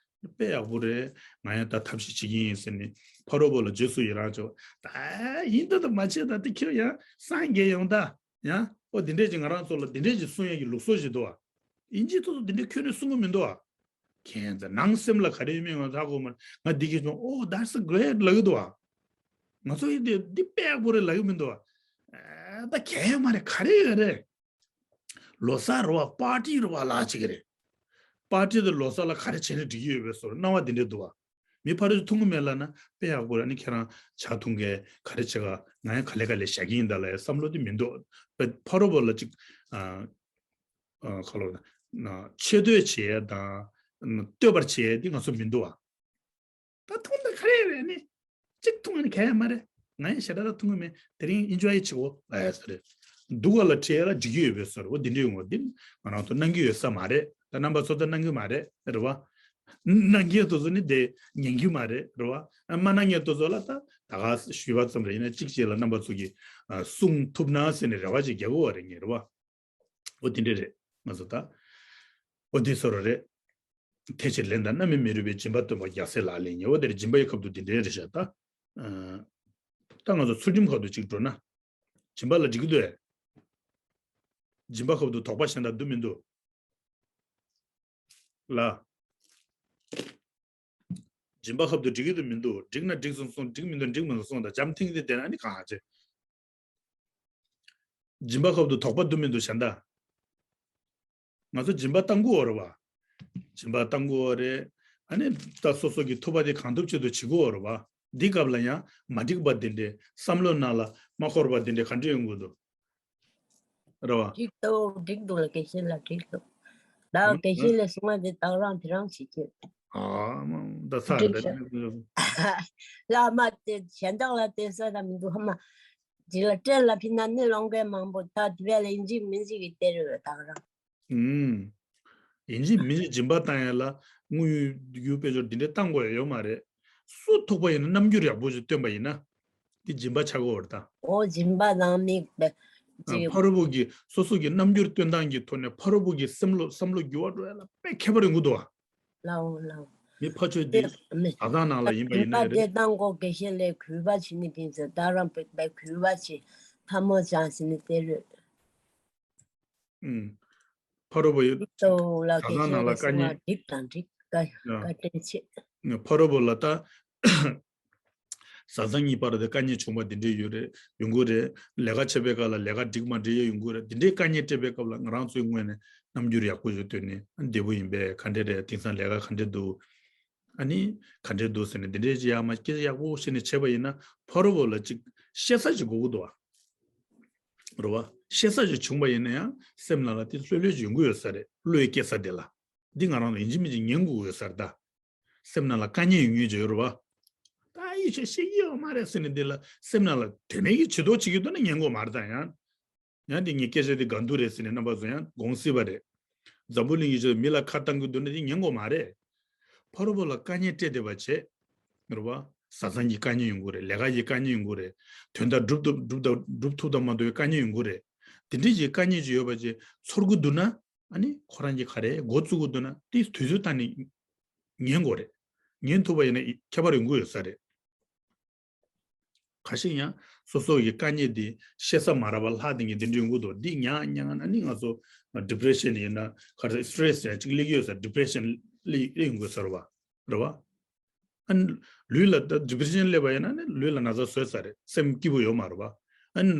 དཔེ་ཡག་པོ་རེད། ང་ཡང་ད་ཐབས་ཤེས་བྱེད་ཀྱི་ཡིན་ཟེར་ནས་ཕ་རོལ་པོ་ལ་རྗེས་སུ་ཡི་རང་བྱེད་པ། ད་ཡིན་ད་ད་མ་བྱེད་ད་དེ་ཁྱོད་ཡང་སངས་རྒྱས་ཡོང་ད། ཡང་ཨོ་འདི་འདྲས་ཀྱི་ང་རང་ཚོ་ལ་འདི་འདྲས་ཀྱི་གསུང་ཡས་ཀྱི་ལུགས་སྲོལ་ཞིག་འདུག་ཨ། ཨིན་ཇི་ཐོག་ཏུ་འདི་འདྲའི་ཁྱོན་ནས་གསུང་གི་མི་འདུག་ཨ། ཁྱེད་ཚོ་ནང་སེམས་ལ་ག་རེ་ཡོད་མེད་ང་ཧ་གོ་མ་རེད། ང་འདི་གི་ཆུང་ཨོ་that's great ལབ་གི་འདུག་ཨ། ང་ཚོ་ཡིན་དེ་འདི་དཔེ་ཡག་པོ་རེད་ལབ་གི་མི་འདུག་ཨ། ཨ་ད་གལ་ཡོད་མ་རེད། ག་རེ་ཡོད་རེད། ལོ་གསར་རེད་བ། པར་ཏི་རེད་བ་ལབ་བྱེད་ཀྱི་རེད། པར་ཏི་དང་ལོ་གསར་ལ་ག་རེ་བྱས་ན་འགྲིག་གི་ཡོད་པའི་བཟོ་འདྲ་སྣང་བ་འདི་འདྲ་འདུག་ཨ། མི་ཕ་རོལ་ཏུ་ཐོན་གྱི་མེད་ལབ་ན་དཔེ་ཡག་པོ་རེད། ཨ་ནི་ཁྱེད་རང་ཇ་འཐུང་མཁན་ག་རེ་བྱེད་ག་ང་ཡང་ག་ལེ་ག་ལེ་བཞག་གི་ཡིན་ད་ལབ་ཡ་བསམ་བློ་དེ་མི་འདུག། དཔེ་ཕ་རོལ་པོ་ལ་ཅིག་ཨ་ཨ་ག་ལབ་ན་ཆེ་བསྟོད་བྱེད་ཡ་དང་བསྟོད་པར་བྱེད་ཡ་དེ་ང་ཚོ་མི་འདུག་ཨ། ད་འཐུང་ད་ག་རེ་རེད་ནི། གཅིག་འཐུང་ཨ་ནི་ག་ཡ་མ་རེད། ང་ཡང་ཞེ་དྲག་ད་འཐུང་གི་མེད། དེ་རིང་ཨིན་ཇོའི་བྱེད་གོ་ལབ་ཡ་ས་རེད། སྡུག་ག་ལ་ཁྲིད་ཡ་ལ་འགྲིག་གི་ཡོད་པའི་ས་རེད། འོ་འདི་འདྲ་ཡོང་གོ་འདི་ང་རང་ཚོ་གནང་གི་ཡོད་ས་མ་རེད། ད་རྣམ་པ་ཚོ་ད་གནང་གི་མ་རེད་རེད་བ། གནང་མཁན་དེ་ཚོ་ནི་དེ་ཉན་གི་མ་རེད་རེད་བ། མ་གནང་མཁན་དེ་ཚོ་ལ་ད་ད་ག་ཞུས་པ་ཙམ་རེད། ཡིན་ན་གཅིག་བྱས་ལ་རྣམ་པ་ཚོ་གིས་ཨ་གསུང་ཐུབ་ན་ཟེར་ནས་རེ་བ་ཅིག་རྒྱག་གི་ཡོད་རེད་ངས་རེད་བ། འོ་དེ་འདྲ་རེད། ང་ཚོ་ད་འོ་དེ་ཚོ་རེད། དེ་ཕྱིར་ལན་དང་རྣམ་སྨིན་མི་རུང་བའི་སྦྱིན་པ་སྟོན་པ་རྒྱལ་སྲས་ལག་ལེན་ཉེ་བ་དེར་སྦྱིན་པའི་ཁབ་ཏུ་འདི་འདྲའི་རེ་བཞག་ད། ཨ་ད་ང་ཚོ་ཚུལ་ཁྲིམས་ཁབ་ཏུ་གཅིག་འགྲོ་ན། སྦྱིན་པ་ལ་འགྲིག་གི་འདུག་ཨེ། སྦྱིན་པ་ཁབ་ཏུ་དོགས་པ་གཞན་དག་འདུག་མི་འདུག་ལ། སྦྱིན་པ་ཁབ་ཏུ་འགྲིག་གི་འདུག་མི་འདུག། འགྲིག་ན་འགྲིག་སོང་གསུངས། འགྲིག་མི་འདུག་འགྲིག་མི་འདུག་གསུངས། ད་འཇམ་ཐིང་ཐིང་དེ་ན་ནི་གང་ཨ་ཅེ། སྦྱིན་པ་ཁབ་ཏུ་དོགས་པ་འདུག་མི་འདུག་གཞན་དག། ང་ཚོ་སྦྱིན་པ་བཏང་དགོས་རེད་བ། སྦྱིན་པ་བཏང་དགོས་རེད། ཨ་ནི་ད་སོ་སོ་གི་ཐུབ་པ་དེ་གང་ཐུབ་ཅི་ཐུབ་བྱེད་དགོས་རེད་བ། འདི་སྐབས་ལ་ཡང་མ་འགྲིག་པ་དེ་འདྲས་བསམ་བློ་ནང་ལ་མ་འཁོར་བ་དེ་འདྲས་ག་འདྲས་ཡོང་གི་འདུག་རེད་བ། འགྲིག་འདུག་འགྲིག་འདུག་ལ་དགེ་བཤེས་ལགས་འགྲིག་འདུག་ད་ཨ་དགེ་བཤེས་ལགས་གསུང་བ་དེ་བདག་རང་དེ་རང་བྱེད་ཀྱི། ཨ་མ་ད་ཚར་འགྲིག་ད་ཤག་བླ་མ་དེ་གཞན་དག་ལ་དེ་ས་ད་མི་འདུག་ཧ་མ། འདི་ལ་སྤྲད་ལ་ཕྱིན་ན་གནོད་སློང་མཁན་མང་པོ་ད་དེ་བས་ལ་ཡིན་གཅིག་མིན་གཅིག་གི་སྟེར་རེད་བདག་རང་། ཨུམ། ཡིན་གཅིག་མིན་གཅིག་སྦྱིན་པ་བཏང་ཡ་ལ་དངུལ་ཡུལ་དཔལ་འབྱོར་འདི་འདྲ་བཏང་དགོས་ཡ་ཡོད་མ་རེད། སུ་ཐུག་པ་ཡིན་ན་རྣམ་འགྱུར་ཡག་པོ་ཞིག་སྟོན་པ་ཡིན་ན། འདི་སྦྱིན་པ་ཆགས་ཀྱི་ཡོད་རེད་ད། འོ་སྦྱིན་པ་དང་མིག་དཔེ་ཅིག་ཕ་རོལ་པོ་གི་སོ་སོ་གི་རྣམ་འགྱུར་སྟོན་སྟངས་ཀྱི་ཐོག་ནས་ཕ་རོལ་པོ་གི་སེམས་བློ་བསམ་བློ་འགྱུར་བ་འགྲོ་ཡ་ལ་དཔེ་ཁྱད་པར་ཡོང་གི་འདུག་བ། ལའོ་ལའོ། མི་ཕ་ཆོས་འདི་དེ་མི་བཟའ་ཚང་ནང་ལ་ཡིན་པ་ཡིན་ན་རེད། དེ་དང་གོ་དགེ་བཤེས་ལས་གུས་པ་བྱེད་ནི་ཕན་ཚུན་ད་རང་པེ་པེ་གུས་པ་བྱེད་ཐ་མོ་ཅང་ཟིན་ནི་དེ་རེད། ཨུམ། ཕ་རོལ་པོ་ཡོད། ཏོ་ལ་བཟའ་ཚང་ནང་ལ་དགེ་བཤེས་ལས་གསུང་བ་འགྲིག་དང་འགྲིག་ཀ་ཡ། ཀ་དྲན་ཆེ། ཕ་རོལ་པོ་ལ་ད། བཟའ་ཚང་གཉིས་བར་དུ་དཀའ་ངལ་བྱུང་བ་འདི་འདྲས་ཡོད་རེད། ཡོང་གི་རེད། ལས་ཀ་བྱེད་པའི་སྐབས་ལ་ལས་ཀ་འགྲིག་མ་འགྲིག་ཡ་ཡོང་གི་རེད། འདི་འདྲས་དཀའ་ངལ་འཕྲད་པའི་སྐབས་ལ་ང་རང་ཚོའི་ངོས་ནས་རྣམ་འགྱུར་ཡག་པོ་ཞིག་སྟོན་ནས་ཨ་བདེ་པོ་ཡིན་པས་ག་འདྲས་རེད། དེང་སང་ལས་ཀ་ག་འདྲས་འདུག་ཨ་ནི་ག་འདྲས་འདུག་ཟེར་ནས་འདི་འདྲས་ཅིག་ཡག་མ་སྐད་ཆ་ཡག་པོ་བཤད་ནས་བྱས་པ་ཡིན་ན་ཕ་རོལ་པོ་ལ་ཅིག་བཤད་ས་ཅིག་དགོས་ཀྱི་འདུག་ཨ། རེད་བ། བཤད་ས་ཅིག་བྱུང་བ་ཡིན་ན་ཡང་སེམས་ནང་ལ་དེ་ལྷོད་ལྷོད་ཅིག་ཡོང་གི་ཡོད་ས་རེད། བློ་ཡི་སྐྱེ་ས་དེ་ལ། འདི་ང་རང་ལ་ཡིན་གཅིག་མིན་གཅིག་ཉན་དགོས་ཀྱི་ཡོད་ས་རེད་ད། སེམས་ནང་ལ་དཀའ་ངལ་ཡོང་ངེས་ཅིག་ཡོད་རེད་བ། ད་ཡིད་ཆེས་ཤེས་ཀྱི་ཡོད་མ་རེད་ཟེར་ནས་འདི་ལ་སེམས་ནང་ལ་དོན་མེད་ཀྱི་ཇུས་གཏོགས་བྱེད་ཀྱི་འདུག་ན་ཉན་དགོས་མ་རེད་ད་ཡང་། ཡང་འདི་ངའི་སྐད་ཆ་འདི་ག་འདུག་རེད་ཟེར་ནས་རྣམ་པ་ཚོ་ཡང་དགོངས་སྲིད་པ་རེད། འཛམ་བུ་གླིང་གི་ཆེད་དུ་མི་ལ་ཁ་བཏང་གི་འདུག་ན་འདི་ཉན་དགོས་མ་རེད། ཕ་རོལ་པོ་ལ་དཀའ་ངལ་སྤྲད་བསྡད་པ་བྱས། རེད་བ། བཟའ་ཚང་གི་དཀའ་ངལ་ཡོང་གི་རེད། ལས་ཀ་ཡི་དཀའ་ངལ་ཡོང་གི་རེད། དོན་དག་སྒྲུབ་ཐུབ་སྒྲུབ་ཐུབ་སྒྲུབ་ཐུབ་ཐབས་མ་ཐུབ་པའི་དཀའ་ངལ་ཡོང་གི་རེད། དེ་འདྲའི་ཅིག་དཀའ་ངལ་ཅིག་ཡོད་པ་ཅིག་ཚོར་གི་འདུག་ན། ཨ་ནི་ཁོ་རང་གི་ག་རེ་འགོ་བཙུགས་གི་འདུག་ན་དེ་དུས་ཚོད་བཏང་ནས་ཉན་དགོས་རེད། ཉན་ཐུབ་པ་ཡིན་ན་ཁྱད་པར་ཡོང་གི་ཡོད་ས་རེད། ཁ་ཤས་ཡང་སོ་སོ་ཡི་དཀའ་ངལ་འདི་བཤད་ས་མ་རག་པ་ལྷག་དེ་ངས་འདི་འདྲ་ཡོང་གི་འདུག་འདི་ཉག་ཉག་ན་ནི་ང་ཚོ་ཌི་པི་རེ་ཤན་ཡིན་ན་ག་རེ་སི་ཊེ་རེ་སི་ཡང་གཅིག་སླེབས་ཀྱི་ཡོད་ས། ཌི་པི་རེ་ཤན་སླེབས་སླེབས་ཡོང་གི་ཡོད་ས་རེད་བ། རེད་བ། ཨ་ནི་ལུས་ལ་ད་ཌི་པི་རེ་ཤན་སླེབས་པ་ཡིན་ན་ནི་ལུས་ལ་ན་ཚ་བཟོས་ས་རེད། སེམས་སྐྱིད་པོ་ཡོད་མ་རེད་བ། ཨ་ནི་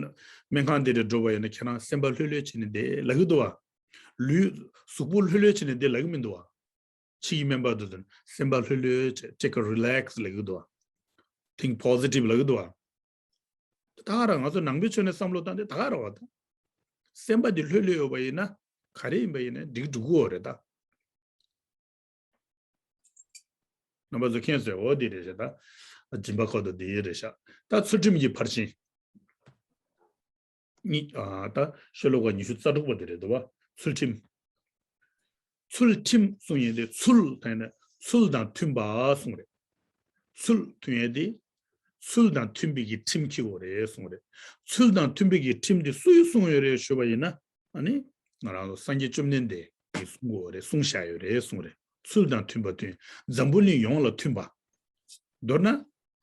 སྨན་ཁང་དེ་འདྲ་འགྲོ་བ་ཡིན་ན་ཁྱེད་རང་སེམས་པ་ལྷོད་ལྷོད་བྱས་ནས་བསྡད་ལབ་ཀྱི་འདུག་བ། ལུས་གཟུགས་པོ་ལྷོད་ལྷོད་བྱས་ནས་བསྡད་ལབ་ཀྱི་མི་འདུག་བ། ཕྱི་ཡི་སྨན་པ་དེ་ཚོས་སེམས་པ་ལྷོད་ལྷོད་བྱས། Take a relax ལབ་ཀྱི་འདུག་བ། Think positive ལབ་ཀྱི་འདུག་བ། ད་ག་རང་ང་ཚོ་ནང་པའི་ཆོས་ནས་བསམ་བློ་བཏང་སྟེ་ད་ག་རང་བ་དང་། སེམས་པ་འདི་ལྷོད་ལྷོད་ཡོད་པ་ཡིན་ན་ག་རེ་ཡིན་པ་ཡིན་ན་འགྲིག་འགྲོ་གི་ཡོད་རེད་ད། རྣམ་པ་ཚོ་མཁྱེན་སོང་ངས། འོ་འདི་རེད་ཤག་ད། སྦྱིན་པ་ཁོ་ཐག་འདི་རེད་ཤག་ད་ཚུལ་ཁྲིམས་ཀྱི་ཕར་ཕྱིན། གཉིས་ཨ་ད་ཤོ་ལོ་ཀ་ཉི་ཤུ་རྩ་དྲུག་པ་དེ་རེད་འདུག་བ། ཚུལ་ཁྲིམས། ཚུལ་ཁྲིམས་གསུང་ཡས་དེ་ཚུལ་དང་ནི་ཚུལ་དང་མཐུན་པ་གསུང་རེད། ཚུལ་མཐུན་ཡས་དེ་ཚུལ་དང་མཐུན་པའི་གི་ཁྲིམས་འཁྱེར་དགོས་རེད་གསུང་རེད། ཚུལ་དང་མཐུན་པའི་གི་ཁྲིམས་དེ་སུས་གསུངས་ཡོད་རེད་ཞུས་པ་ཡིན་ན། ཨ་ནི་ང་རང་ཚོ་སངས་རྒྱས་བཅོམ་ལྡན་འདས་ཀྱིས་གསུང་གི་ཡོད་རེད། གསུངས་བཞག་ཡོད་རེད་གསུང་རེད། ཚུལ་དང་མཐུན་པ་མཐུན། འཛམ་བུ་གླིང་ཡོངས་ལ་མཐུན་པ། མདོར་ན་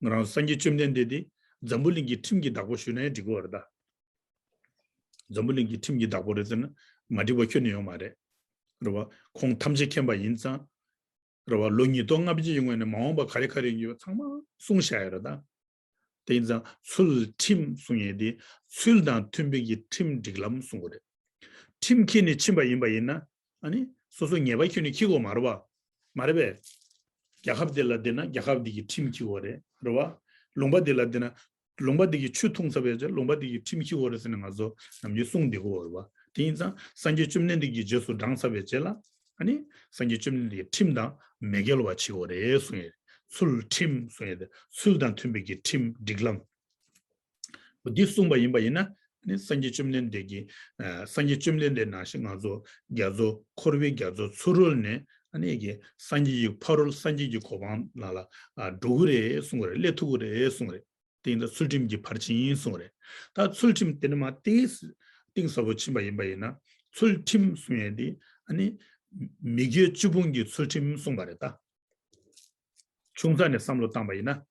ང་རང་ཚོ་སངས་རྒྱས་བཅོམ་ལྡན་འདས་དེ་འཛམ་བུ་གླིང་གི་ཁྲིམས་ཀྱི་བདག་པོ་ཞུས་ན་ཡང་འགྲིག་གི་ཡོད་རེད་ད། འཛམ་བུ་གླིང་གི་ཁྲིམས་ཀྱི་བདག་པོ་རེད་ཟེར་ན་མ་འགྲིག་པ་ཁྱོན་ནས་ཡོད་མ་རེད། རེད་བ། ཁོང་ཐམས་ཅད་མཁྱེན་པ་ཡིན་ཙང་། རེད་བ། ལོ་ཉིས་སྟོང་ལྔ་བརྒྱ་ཡི་སྔོན་ནས་མ་འོངས་པ་ག་རེ་ག་རེ་ཡོང་གི་ཡོད་ཚང་མ་གསུངས་བཞག་ཡོད་རེད་ད། དེ་ཡིན་ཙང་ཚུལ་ཁྲིམས་གསུང་ཡས་དེ་ཚུལ་དང་མཐུན་པའི་གི་ཁྲིམས་སྒྲིག་ལམ་གསུང་གི་རེད། ཁྲིམས་འཁྱེར་ནས་ཕྱིན་པ་ཡིན་པ་ཡིན་ན་ཨ་ནི་སོ་སོ་ཉེས་པ་ཁྱོན་ནས་འཁྱེར་དགོས་མ་རེད་བ། མ་རེད་པས། རྒྱལ་ཁབ་དེ་ལ་བསྡད་ན་རྒྱལ་ཁབ་དེ་གི་ཁྲིམས་འཁྱེར་དགོས་རེད། རེད་བ། ལུང་པ་དེ་ལ་བསྡད་ན་ལུང་པ་དེ་གི་ཆུ་འཐུང་ཚར་བའི་རྗེས་ལུང་པ་དེ་གི་ཁྲིམས་འཁྱེར་དགོས་རེད་ཟེར་ནས་ང་ཚོ་ནམ་རྒྱུན་གསུངས་བསྡད་ཀྱི་ཡོད་རེད་བ། དེ་ཡིན་ཙང་སངས་རྒྱས་བཅོམ་ལྡན་འདས་ཀྱི་རྗེས་སུ་འབྲངས་ཚར་བའི་རྗེས་ལ། ཨ་ནི་སངས་རྒྱས་བཅོམ་ལྡན་འདས་ཀྱི་ཁྲིམས་དང་མི་འགལ་བ་བྱེད་དགོས་རེད་གསུངས་ཡོད་རེད། ཚུལ་ཁྲིམས་གསུངས་ཡོད་རེད། ཚུལ་དང་མཐུན་པའི་གི་ཁྲིམས་སྒྲིག་ལམ། འདི་གསུངས་པ་ཡིན་པ་ཡིན་ན། ཨ་ནི་སངས་རྒྱས་བཅོམ་ལྡན་འདས་ཀྱིས། ཨ། སངས་རྒྱས་བཅོམ་ལྡན་འདས་ནང་བཞིན་ང་ཚོ་རྒྱ་མཚོ་འཁོར་བའི་རྒྱ་མཚོ་ཚུ་རོལ་ནས། ཨ་ནི་གི་སངས་རྒྱས་ཀྱི་ཕ་རོལ་སངས་རྒྱས་ཀྱི་གོ་འཕང་ནང་ལ། ཨ། འགྲོ་གི་རེད་གསུངས་པ་རེད། སླེབས་ཐུབ་ཀྱི་རེད་གསུངས་པ་རེད། དེ་ཡིན་ཙང་ཚུལ་ཁྲིམས་ཀྱི་ཕར་ཕྱིན་གསུངས་པ་རེད། ད་ཚུལ་ཁྲིམས་དེ་ནི་མ་ཏིས་གཏིང་ཟབ་པོ་ཕྱིན་པ་ཡིན་པ་ཡིན་ན། ཚུལ་ཁྲིམས་གསུང་ཡས་དེ། ཨ་ནི་མི་དགེ་བཅུ་སྤོང་གི་ཚུལ་ཁྲིམས་གསུངས་པ་རེད་ད། ཆུང་ཙག་ནས་བསམ་བློ་བཏང་པ་ཡིན་ན།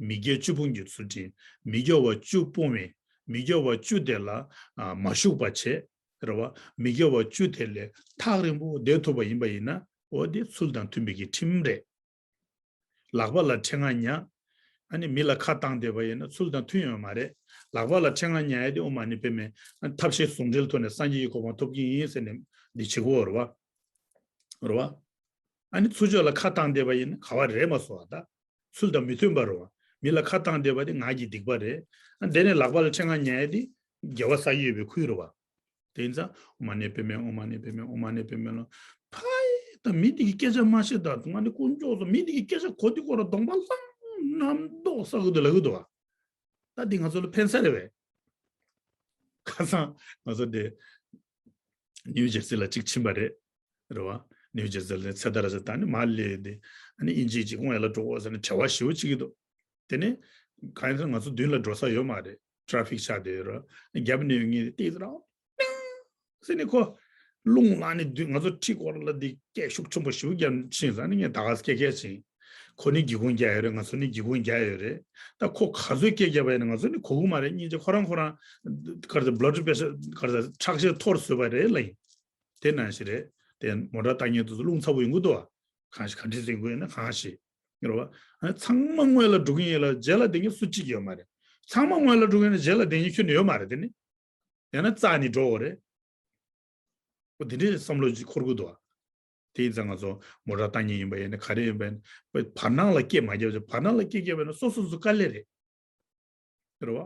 མི་དགེ་བཅུ་སྤོང་གི་ཚུལ་ཁྲིམས། མི་དགེ་བ་བཅུ་སྤོང་བའི། མི་དགེ་བ་བཅུ་དེ་ལ། ཨ། མ་ཞུགས་པ་བྱས། རེད་བ། མི་དགེ་བ་བཅུ་དེ་ལས་ཐག་རིང་པོ་བསྡད་ཐུབ་པ་ཡིན་པ་ཡིན་ན། འོ་དེ་ཚུལ་དང་མཐུན་པའི་གི་ཁྲིམས་རེད། ལག་པ་ལ་ཕྲེང་བ་ཉག་ཨ་ནི་མི་ལ་ཁ་བཏང་བསྡད་པ་ཡིན་ན་ཚུལ་དང་མཐུན་ཡོད་མ་རེད། ལག་པ་ལ་ཕྲེང་བ་ཉག་ཡས་དེ་ཨོཾ་མ་ཎི་པདྨེ། ཨ། ཐབས་ཤེས་ཟུང་འབྲེལ་ཐོག་ནས་སངས་རྒྱས་ཀྱི་གོ་འཕང་ཐོབ་ཀྱི་ཡིན་ཟེར་ནས་འདི་བྱེད་དགོས་རེད་བ། རེད་བ། ཨ་ནི་ཚུར་ཕྱོགས་ལ་ཁ་བཏང་བསྡད་པ་ཡིན་ན་ག་བ་རེད་མ་སོང་བ་ད། ཚུལ་དང་མི་མཐུན་པ་རེད་བ། མི་ལ་ཁ་བཏང་བསྡད་པ་དེ་ངག་གི་སྡིག་པ་རེད། ཨ། དེ་ནས་ལག་པ་ལ་ཕྲེང་བ་ཉག་ཡས་དེ་དགེ་བ་བསགས་ཀྱི་ཡོད་པའི་ཁུལ་རེད་བ། དེ་ཡིན་ཙང་ཨོཾ་མ་ཎི་པདྨེ། ཨོཾ་མ་ཎི་པདྨེ། ཨོཾ་མ་ཎི་པདྨེ་ལོ། ཕ་ཡི་ད་མི་འདི་གི་སྐད་ཆ་མ་བཤད་ད་དུང་ང་ནི་དཀོན་མཆོག་གསུམ་མི་འདི་གི་སྐད་ཆ་གོ་དུས་ཁོ་རང་གདོང་པ་ལྷང་རྣམ་རྟོག་ས་ཁུལ་དུ་ལ་ཁུལ་དུ་བ། ད་འདི་ང་ཚོ་ལ་ཕན་ས་རེད་བས། ཁ་སང་ང་ཚོ་དེ་ནིའུ་ཇར་སི་ལ་གཅིག་ཕྱིན་པ་རེད། རེད་བ། ནིའུ་ཇར་སི་ལ་ཚེ་ཐར་ཟེར་ད་ནི་མ་ལས་དེ། ཨ་ནི་དབྱིན་ཇི་གཅིག་ཁོང་ཡ་ལ་འགྲོ་དགོས་ཟེར་ནས་བྲེལ་བ་ཞེ་པོ་བྱེད་ཀྱི་འདུག་དེ་ནས་གང་ཡིན་ཟེར་ན་ང་ཚོ་མདུན་ལ་འགྲོ་ས་ཡོད་མ་རེད། ཊ་ར་ཕིག་ཆགས་བསྡད་ཡོད་རེད། རྒྱབ་ནས་ཡོང་མཁན་དེ་ཏིག་ཙམ་རང་ཟེར་ནས་ཁོ་རླུང་ལངས་ནས་དུས་ང་ཚོ་ཁྲི་སྐོར་ལ་འདི་སྐད་ཤུགས་ཆེན་པོ་ཞེ་པོ་བརྒྱབ་ཕྱིན་ཙང་ནི་ངས་ད་ག་སེ་སྐད་སྐད་ཕྱིན། ཁོ་ནི་སྒེའུ་ཁུང་རྒྱག་ཡོད་རེད། ང་ཚོ་ནི་སྒེའུ་ཁུང་རྒྱག་ཡོད་རེད། ད་ཁོ་ག་ཚོད་སྐད་བརྒྱབ་པ་ཡིན་ན་ང་ཚོ་ནི་གོ་གི་མ་རེད། སྙིང་རྗེ་ཁོ་རང་ཁོ་རང་ག་རེ་ཟེར་བླ་སྤྲུལ་པད་ཁ་ག་རེ་ཟེར་ཁྲག་ཤེད་འཐོར་བཟོས་པ་རེད་ལ་ཡིན། དེ་ནང་བཞིན་རེད། དེ་མོ་ཊ་བཏང་མཁན་དེ་ཚོ་རླུང་ཚ་པོ་ཡོང་གི་འདུག་བ། གང་ཞིག་ག་འདྲས་ཟིན་དགོས་ན་གང་ཞིག་རེད་བ། ཨ་ནི་ཚང་མ་སྔོན་ལ་འགྲོ་གི་ཡིན་ལ་རྗེས་ལ་བསྡད་མཁན་སུ་གཅིག་ཡོད་མ་རེད། ཚང་མ་སྔོན་ལ་འགྲོ་གི་ཡིན་ན་རྗེས་ལ་བསྡད་མཁན་ཁྱོན་ནས་ཡོད་མ་རེད་དེ་ནི། ཡང་ན་རྩ་ནས་འགྲོ་འོ་རེད། འོ་དེ་འདྲའི་བསམ་བློ་ཅིག་འཁོར་གི་འདུག་བ། དེ་ཡིན་ཙང་ང་ཚོ་མོ་ཊ་བཏང་མཁན་ཡིན་པ་ཡིན་ན་ག་རེ་ཡིན་པ་ཡིན་ན་བར་སྣང་ལ་སྐད་མ་རྒྱབ་བྱས། བར་སྣང་ལ་སྐད་རྒྱབ་པ་ཡིན་ན་སོ་སོ་སོ་དཀའ་ལས་རེད། རེད་བ།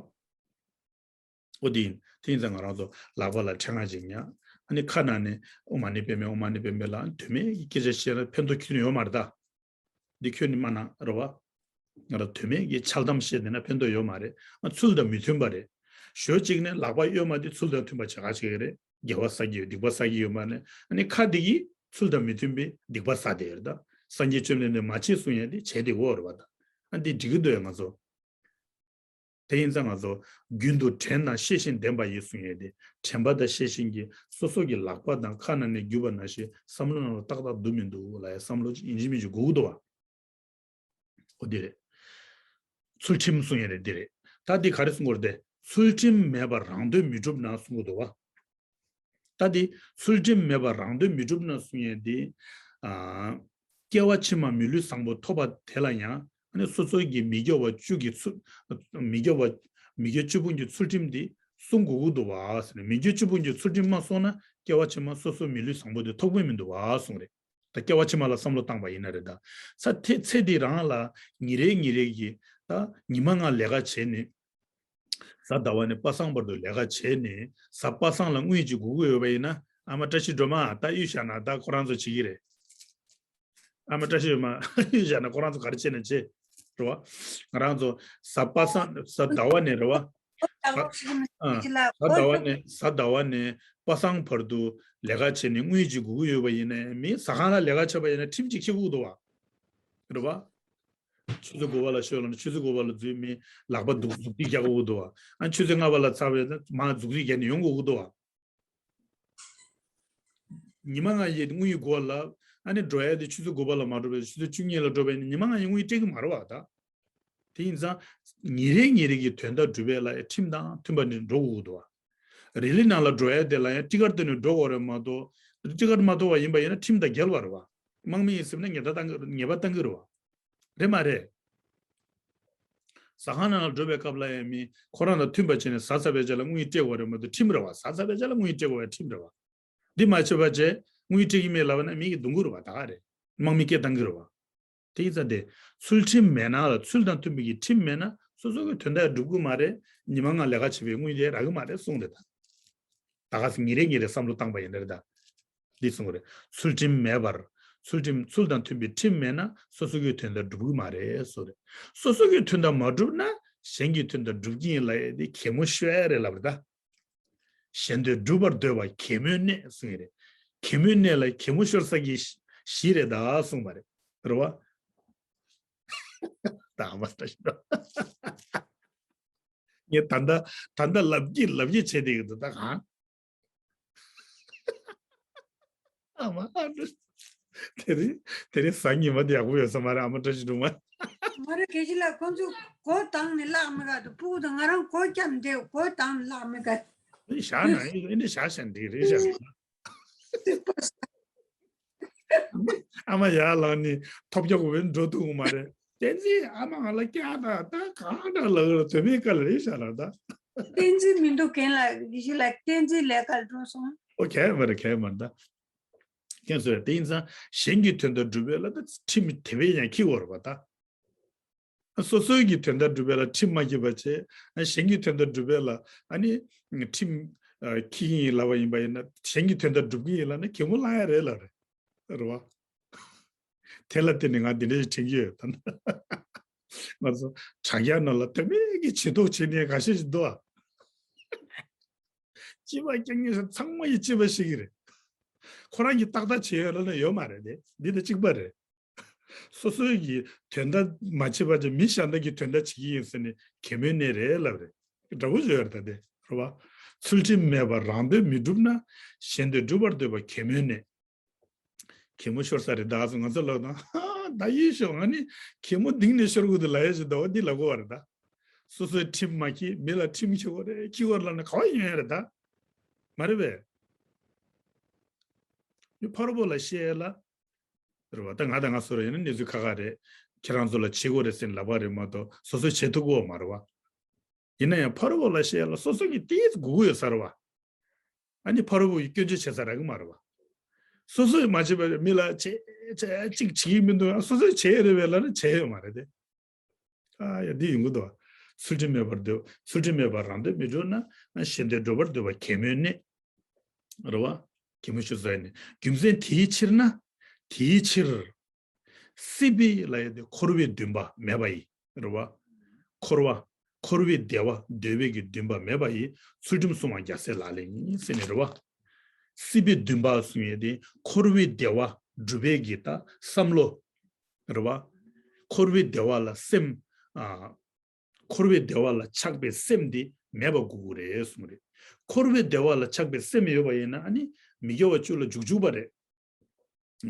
ཨོ་དེ་ཡིན། དེ་ཡིན་ཙང་ང་རང་ཚོ་ལག་པ་ལ་ཕྲེང་བ་ཅིག་ཉག་ཨ་ནི་ཁ་ནང་ནས་ཨོཾ་མ་ཎི་པདྨེ། ཨོཾ་མ་ཎི་པདྨེ་ལ་དོན་མེད་ཀྱི་སྐད་ཆ་བཤད་ན་ཕན་ཐོགས་ཁྱོན་ནས་ཡོད་མ་རེད་ད། འདི་ཁྱོན་ནས་མ་གནང་རེད་བ། ང་རང་དོན་མེད་ཀྱི་འཆལ་གཏམ་བཤད་བསྡད་ན་ཕན་ཐོགས་ཡོད་མ་རེད། ཨ། ཚུལ་དང་མི་མཐུན་པ་རེད། ཞོལ་གཅིག་ནས་ལག་པ་གཡོན་མ་དེ་ཚུལ་དང་མཐུན་པ་བྱེད་ག་བྱེད་ཀྱི་རེད། དགེ་བ་བསགས་ཀྱི་ཡོད། སྡིག་པ་བསགས་ཀྱི་ཡོད་མ་རེད། ཨ་ནི་ཁ་དེ་གིས་ཚུལ་དང་མི་མཐུན་པའི་སྡིག་པ་བསགས་བསྡད་ཡོད་རེད་ད། སངས་རྒྱས་བཅོམ་ལྡན་འདས་མ་བྱེད་གསུང་ཡས་དེ་བྱས་བསྡད་ཡོད་རེད་བ་ད། ཨ། འདི་འགྲིག་གི་འདུག་ཡ་ང་ཚོ། དེ་ཡིན་ཙང་ང་ཚོ་རྒྱུན་དུ་དྲན་དང་ཤེས་བཞིན་ལྡན་པ་ཡིས་གསུང་ཡས་དེ། དྲན་པ་དང་ཤེས་བཞིན་གྱིས་སོ་སོ་གི་ལག་པ་དང་ཁ་ནང་ནས་བརྒྱུད་པ་ནང་བཞིན་བསམ་བློ་ནང་ལ་ཏག་ཏག་འདུག་མི་འདུག་ལ་ཡ་བསམ་བློ་ཅིག་ཡིན་གཅིག་མིན་གཅིག་དགོས་ཀྱི་འདུག་བ། འོ་འདི་རེད། ཚུལ་ཁྲིམས་གསུང་ཡས་རེད་འདི་རེད། ད་འདི་ག་རེ་གསུང་གི་རེད་དེ། ཚུལ་ཁྲིམས་མེད་པར་རང་དོན་མི་འགྲུབ་ན་གསུང་གི་འདུག་བ། ད་དེ་ཚུལ་ཁྲིམས་མེད་པར་རང་དོན་མི་འགྲུབ་ན་གསུང་ཡས་དེ། ཨ། སྐྱེ་བ་ཕྱི་མ་མི་ལུས་བཟང་པོ་ཐོབ་པ་དེ་ལ་ཡང་ཨ་ནི་སོ་སོའི་གི་མི་དགེ་བ་བཅུ་གི་ཚུལ། མི་དགེ་བ། མི་དགེ་བཅུ་སྤོང་གི་ཚུལ་ཁྲིམས་དེ་སྲུང་དགོས་ཀྱི་འདུག་བ་ཟེར་ནས། མི་དགེ་བཅུ་སྤོང་གི་ཚུལ་ཁྲིམས་མ་སྲུང་ན་སྐྱེ་བ་ཕྱི་མ་སོ་སོ་མི་ལུས་བཟང་པོ་དེ་ཐོབ་ཀྱི་མི་འདུག་བ་གསུངས་རེད། ད་སྐྱེ་བ་ཕྱི་མ་ལ་བསམ་བློ་བཏང་པ་ཡིན་ན་རེད་ད། ས་ཐེ་ཚེ་འདི་རང་ལ་ཉིན་རེ་ཉིན་རེ་གི་ད་ཉི་མ་ལྔ་ལས་ཀ་བྱས་ནས། གཟའ་ཟླ་བ་ནས་པ་སངས་བར་དུ་ལས་ཀ་བྱས་ནས། གཟའ་པ་སངས་ལ་དངུལ་ཅིག་དགོས་ཀྱི་ཡོད་པ་ཡིན་ན། ཨ་མ་བཀྲ་ཤིས་སྒྲོལ་མ། ད་གཡུག་བཞག་ན་ད་ཁོ་རང་ཚོ་བྱེད་ཀྱི་རེད། ཨ་མ་བཀྲ་ཤིས་སྒྲོལ་མ། གཡུག་བཞག་ན་ཁོ་རང་ཚོ་ག་རེ་བྱས་ན་བྱེད། རེད་བ། ང་རང་ཚོ་གཟའ་པ་སངས། གཟའ་ཟླ་བ་ནས་རེད་བ། ཨ། གཟའ་ཟླ་བ་ནས། གཟའ་ཟླ་བ་ནས་པ་སངས་བར་དུ་ལས་ཀ་བྱས་ནས་དངུལ་ཅིག་དགོས་ཀྱི་ཡོད་པ་ཡིན་ན། མི་ཟ་ཁང་ལ་ལས་ཀ་བྱས་པ་ཡིན་ན་ཁྲིམས་ཅིག་ཁེགས་དགོས་འདུག་བ། རེད་བ། ཆུ་ཚོད་དགུ་པ་ལ་ཤོད་ལབ་ན་ཆུ་ཚོད་དགུ་པ་ལ་འཛུལ། མི་ལག་པ་འདུག་འཛུགས་སྐྲུན་རྒྱག་དགོས་འདུག་བ། ཨ། ཆུ་ཚོད་ལྔ་པ་ལ་ཚར་བས་ན་མར་འཛུགས་སྐྲུན་རྒྱག་ནས་ཡོང་དགོས་འདུག་བ། ཉི་མ་ལྔ་ཡི་དངུལ་ཡི་སྒོ་ལ། ཨ་ནི་འགྲོ་ཡ་དེ་ཆུ་ཚོད་དགུ་པ་ལ་མ་འགྲོ་བས་ཆུ་ཚོད་བཅུ་གཉིས་ལ་འགྲོ་བས་ནི་ཉི་མ་ལྔ་ཡི་དངུལ་སྤྲད་ཀྱི་མ་རེད་བ་ད། དེ་ཡིན་ཙང་ཉིན་རེ་ཉིན་རེ་གི་དོན་དག་སྒྲུབ་པ་ལ་ཁྲིམས་དང་མཐུན་པ་ནས་འགྲོ་དགོས་འདུག་བ། རི་ལི་ནང་ལ་འགྲོ་ཡ་དེ་ལ་ཡང་ཊི་ཀཊ་སྟོན་ནས་འགྲོ་དགོས་རེད་མ་གཏོགས། ཊི་ཀཊ་མ་ཐོབ་པ་ཡིན་པ་ཡིན་ན་ཁྲིམས་དང་འགལ་བ་རེད་བ། དམག་མི་ཡིན་ཟེར་ན་ཉེས་པ་བཏང་གི། ཉེས་པ་བཏང་གི་རེད་བ། རེད་མ་རེད། ཟ་ཁང་ནང་ལ་འགྲོ་བའི་སྐབས་ལ་ཡང་མི་ཁོ་རང་དང་མཐུན་པ་བྱས་ནས་ཟ་ཚར་བའི་རྗེས་ལ་དངུལ་སྤྲད་དགོས་རེད་མ་གཏོགས་ཁྲིམས་རེད་བ། ཟ་ཚར་བའི་རྗེས་ལ་དངུལ་སྤྲད་དགོས་པའི་ཁྲིམས་རེད་བ། འདི་མ་བྱས་པ་བྱས་དངུལ་སྤྲད་ཀྱི་མེད་ལབ་ན་མི་གིས་རྡུང་གི་རེད་བ། ད་ག་རེད། དམག་མི་སྐད་བཏང་གི་རེད་བ། དེ་ཡིན་ཙང་དེ་ཚུལ་ཁྲིམས་མེད་ན་ལ། ཚུལ་དང་མཐུན་པའི་གི་ཁྲིམས་མེད་ན་སོ་སོ་གི་དོན་དག་འགྲུབ་གི་མ་རེད། ཉི་མ་ལྔ་ལས་ཀ་བྱེད་པའི་དངུལ་དེ་རག་གི་མ་རེད་གསུངས་རེད་ད། ད་ག་སེ་ཉིན་རེ་ཉིན་རེ་བསམ་བློ་བཏང་པ་ཡིན་ན་རེད་ད། འདི་གསུངས་རེད། ཚུལ་ཁྲིམས་མེད་པར། ཚུལ་ཁྲིམས་ཚུལ་དང་མཐུན་པའི་ཁྲིམས་མེད་ན་སོ་སོ་གི་དོན་དག་འགྲུབ་གི་མ་རེད་གསུངས་རེད། སོ་སོ་གི་དོན་དག་མ་འགྲུབ་ན་གཞན་གྱི་དོན་དག་འགྲུབ་ཀྱི་ཡིན་ལབ་ཡས་དེ་གད་མོ་ཤོར་ཡས་རེད་ལབ་རེད་ད། གཞན་དོན་སྒྲུབ་པར་འདོད་པ་གད་མོའི་གནས་གསུངས་ཡས་རེད། གད་མོའི་གནས་ལ་གད་མོ་ཤོར་ས་གི་གཞི་རེད་ད་གསུངས་པ་རེད། རེད་བ། ད་མ་ལྟ་ཞིག་ངས་ད་ལྟ་ད་ལྟ་ལབ་ཀྱི་ལབ་ཀྱི་བྱས་བསྡད་ཀྱི་འདུག་ད་གང་། ཨ་མ་ཨ་འདྲ། དེ་རིང་དེ་རིང་གཟའ་ཉི་མ་དེ་ཡག་པོ་ཡོད་ས་མ་རེད། ཨ་མ་བཀྲ་ཤིས་སྒྲོལ་མ། མ་རེད། སྐད་ཆ་ལ་ཁོང་ཚོ་གོ་བཏང་ནས་བརླག་མི་དགའ་འདུག་ཕྲུ་གུ་དང་ང་རང་གོ་རྒྱབ་འདེབས་གོ་བཏང་ནས་བརླག་མི་དགའ། འདི་བཞག་ན་ཨེ་འདི་བཞག་བཞག་འགྲིག་རེད་བཞག་ཨ་མ་ཡར་ལངས་ནས་ཐོབ་རྒྱག་དགོས་པའི་འགྲོ་ཐུབ་ཀྱི་མ་རེད། བསྟན་འཛིན་ཨ་མ་ང་ལ་སྐྱག་དང་ད་གང་འདྲ་ལབ་ལ་དོན་མེད་དཀའ་ལས་རེད་བཞག་ལ་ད། བསྟན་འཛིན་མི་འདུག་རྒན་ལགས། ཡེ་ཤེས་ལགས་བསྟན་འཛིན་ལས་ཀར་འགྲོ་སོང་། ཨོ་གལ་མ་རེད་གལ་མ་རེད་ད། ཁྱེད་ཚོས་དེ་ཡིན་ཙང་གཞན་གྱི་དོན་དག་སྒྲུབ་པའི་ལ་ད་ཁྲིམས་དེ་བས་ཀྱང་འཁྱེར་དགོས་རེད་པ་ད། སོ་སོའི་གི་དོན་དག་སྒྲུབ་པའི་ལ་ཁྲིམས་མ་འཁྱེར་བ་བྱས། གཞན་གྱི་དོན་དག་སྒྲུབ་པའི་ལ་ཨ་ནི་ཁྲིམས་འཁྱེར་གྱི་ཡིན་ལབ་པ་ཡིན་པ་ཡིན་ན། གཞན་གྱི་དོན་དག་སྒྲུབ་ཀྱི་ཡིན་ལབ་ན་གད་མོ་བརླག་ཡ་རེད་ལབ་རེད། རེད་བ། དེ་ལ་བརྟེན་ནས་ང་འདི་འདྲ་ཞིག་དྲན་གྱི་ཡོད་ད། ང་ཚོ་དྲ་རྒྱ་ནང་ལ་དོན་མེད་ཀྱི་བྱེད་ཐུབ་བྱེད་ནས་འགའ་ཤས་ཤིག་འདུག་ཨ། སྐྱིད་པ་རྐྱང་རྐྱང་ཞིག་ཚང་མ་ཡི་སྐྱིད་པ་ཞིག་གི་རེད། ཁོ་རང་གིས་ཏག་ཏག་བྱེད་ཡོད་ལབ་ན་ཡོད་མ་རེད་དེ། འདི་དང་གཅིག་པ་རེད། སོ་སོའི་གི་དོན་དག་མ་བྱེད་པ་ཅིག་མི་གཞན་དག་གི་དོན་དག་བྱེད་ཀྱི་ཡིན་ཟེར་ནས་གད་མོའི་གནས་རེད་ལབ་རེད། འདྲ་པོ་བཟོས་ཡོད་རེད་ད་དེ་རེད་བ། ཚུལ་ཁྲིམས་མེད་པར་རང་དོན་མི་འགྲུབ་ན། གཞན་དོན་སྒྲུབ་པར་འདོད་པ་གད་མོའི་གནས། གད་མོ་ཤོར་ས་རེད་ད་གསུངས། ང་ཚོ་ལབ་དང་། ད་ཡིད་ཤོག་ང་ནི་གད་མོ་ལྡིང་ནས་ཤོར་དགོས་འདུག་ལབ་ཡ་ཞིག་འདུག་འདི་ལབ་དགོས་པ་རེད་ད། སོ་སོའི་ཁྲིམས་མ་འཁྱེར། མི་ལ་ཁྲིམས་འཁྱེར་དགོས་རེད། འཁྱེར་དགོས་ལབ་ན་ག་བ་ཡོང་ཡ་རེད་ད། མ་རེད་པས། མི་ཕ་རོལ་པོ་ལ་བཤད་ལ། རེད་བ། ད་ང་དང་ང་སོ་ར་ཡིན་ན་གནས་ཚུལ་ཁག་ཁག་རེད། ཁྱེད་རང་ཚོ་ལ་བྱེད་དགོས་རེད་ཟེར་ནས་ལབ་པ་རེད་མ་གཏོགས་སོ་སོས་བྱེད་ཐུབ་ཀྱི་ཡོད་མ་རེད་བ། ཡིན་ན་ཡང་ཕ་རོལ་པོ་ལ་བཤད་ལ་སོ་སོ་གི་ཏིས་དགོས་ཀྱི་ཡོད་ས་རེད་བ། ཨ་ནི་ཕ་རོལ་པོ་ཡི་སྐྱོན་བརྗོད་བྱེད་ས་རག་གི་མ་རེད་བ། སོ་སོས་མ་བྱས་པར་མི་ལ་བྱེད་བྱེད་ཅིག་བྱེད་ཀྱི་མི་འདུག་ཨ་སོ་སོས་བྱེད་ཡ་རེད་བས་ལབ་ན་བྱེད་ཡོད་མ་རེད་དེ། ཨ་ཡ་འདི་ཡོང་གི་འདུག་ཚུལ་ཁྲིམས་མེད་པར་འདོད། ཚུལ་ཁྲིམས་མེད་པར་རང་དོན་མི་འགྲུབ་ན། གཞན་དོན་སྒྲུབ་པར་འདོད་པ་གད་མོའི་གནས། རེད་བ། གད་མོ་ཤོར་ས་ཡིན་ནི། རྒྱུ་མཚན་དེའི་ཕྱིར་ན། དེའི་ཕྱིར། སྲིད་པའི་ལ་ཡ་དེ་འཁོར་བའི་འདུན་པ་མེད་པ་ཡིས། རེད་བ། འཁོར་བ། འཁོར་བའི་བདེ་བ་འདོད་པའི་གི་འདུན་པ་མེད་པ་ཡིས་ཚུལ་ཁྲིམས་སྲུང་བ་རྒྱལ་སྲས་ལག་ལེན་ཡིན་ཟེར་ནི་རེད་བ། སྲིད་པའི་འདུན་པ་གསུང་ཡས་དེ་འཁོར་བའི་བདེ་བ་སྒྲུབ་པའི་གི་ད་བསམ་བློ། རེད་བ། འཁོར་བའི་བདེ་བ་ལ་སེམས། ཨ། འཁོར་བའི་བདེ་བ་ལ་ཆགས་པའི་སེམས་དེ་མེད་པ་དགོས་ཀྱི་རེད་གསུངས་རེད། འཁོར་བའི་བདེ་བ་ལ་ཆགས་པའི་སེམས་ཡོད་པ་ཡིན་ན་ཨ་ནི་མི་དགེ་བ་བཅུ་ལ་འཇུག་འཇུག་པ་རེད།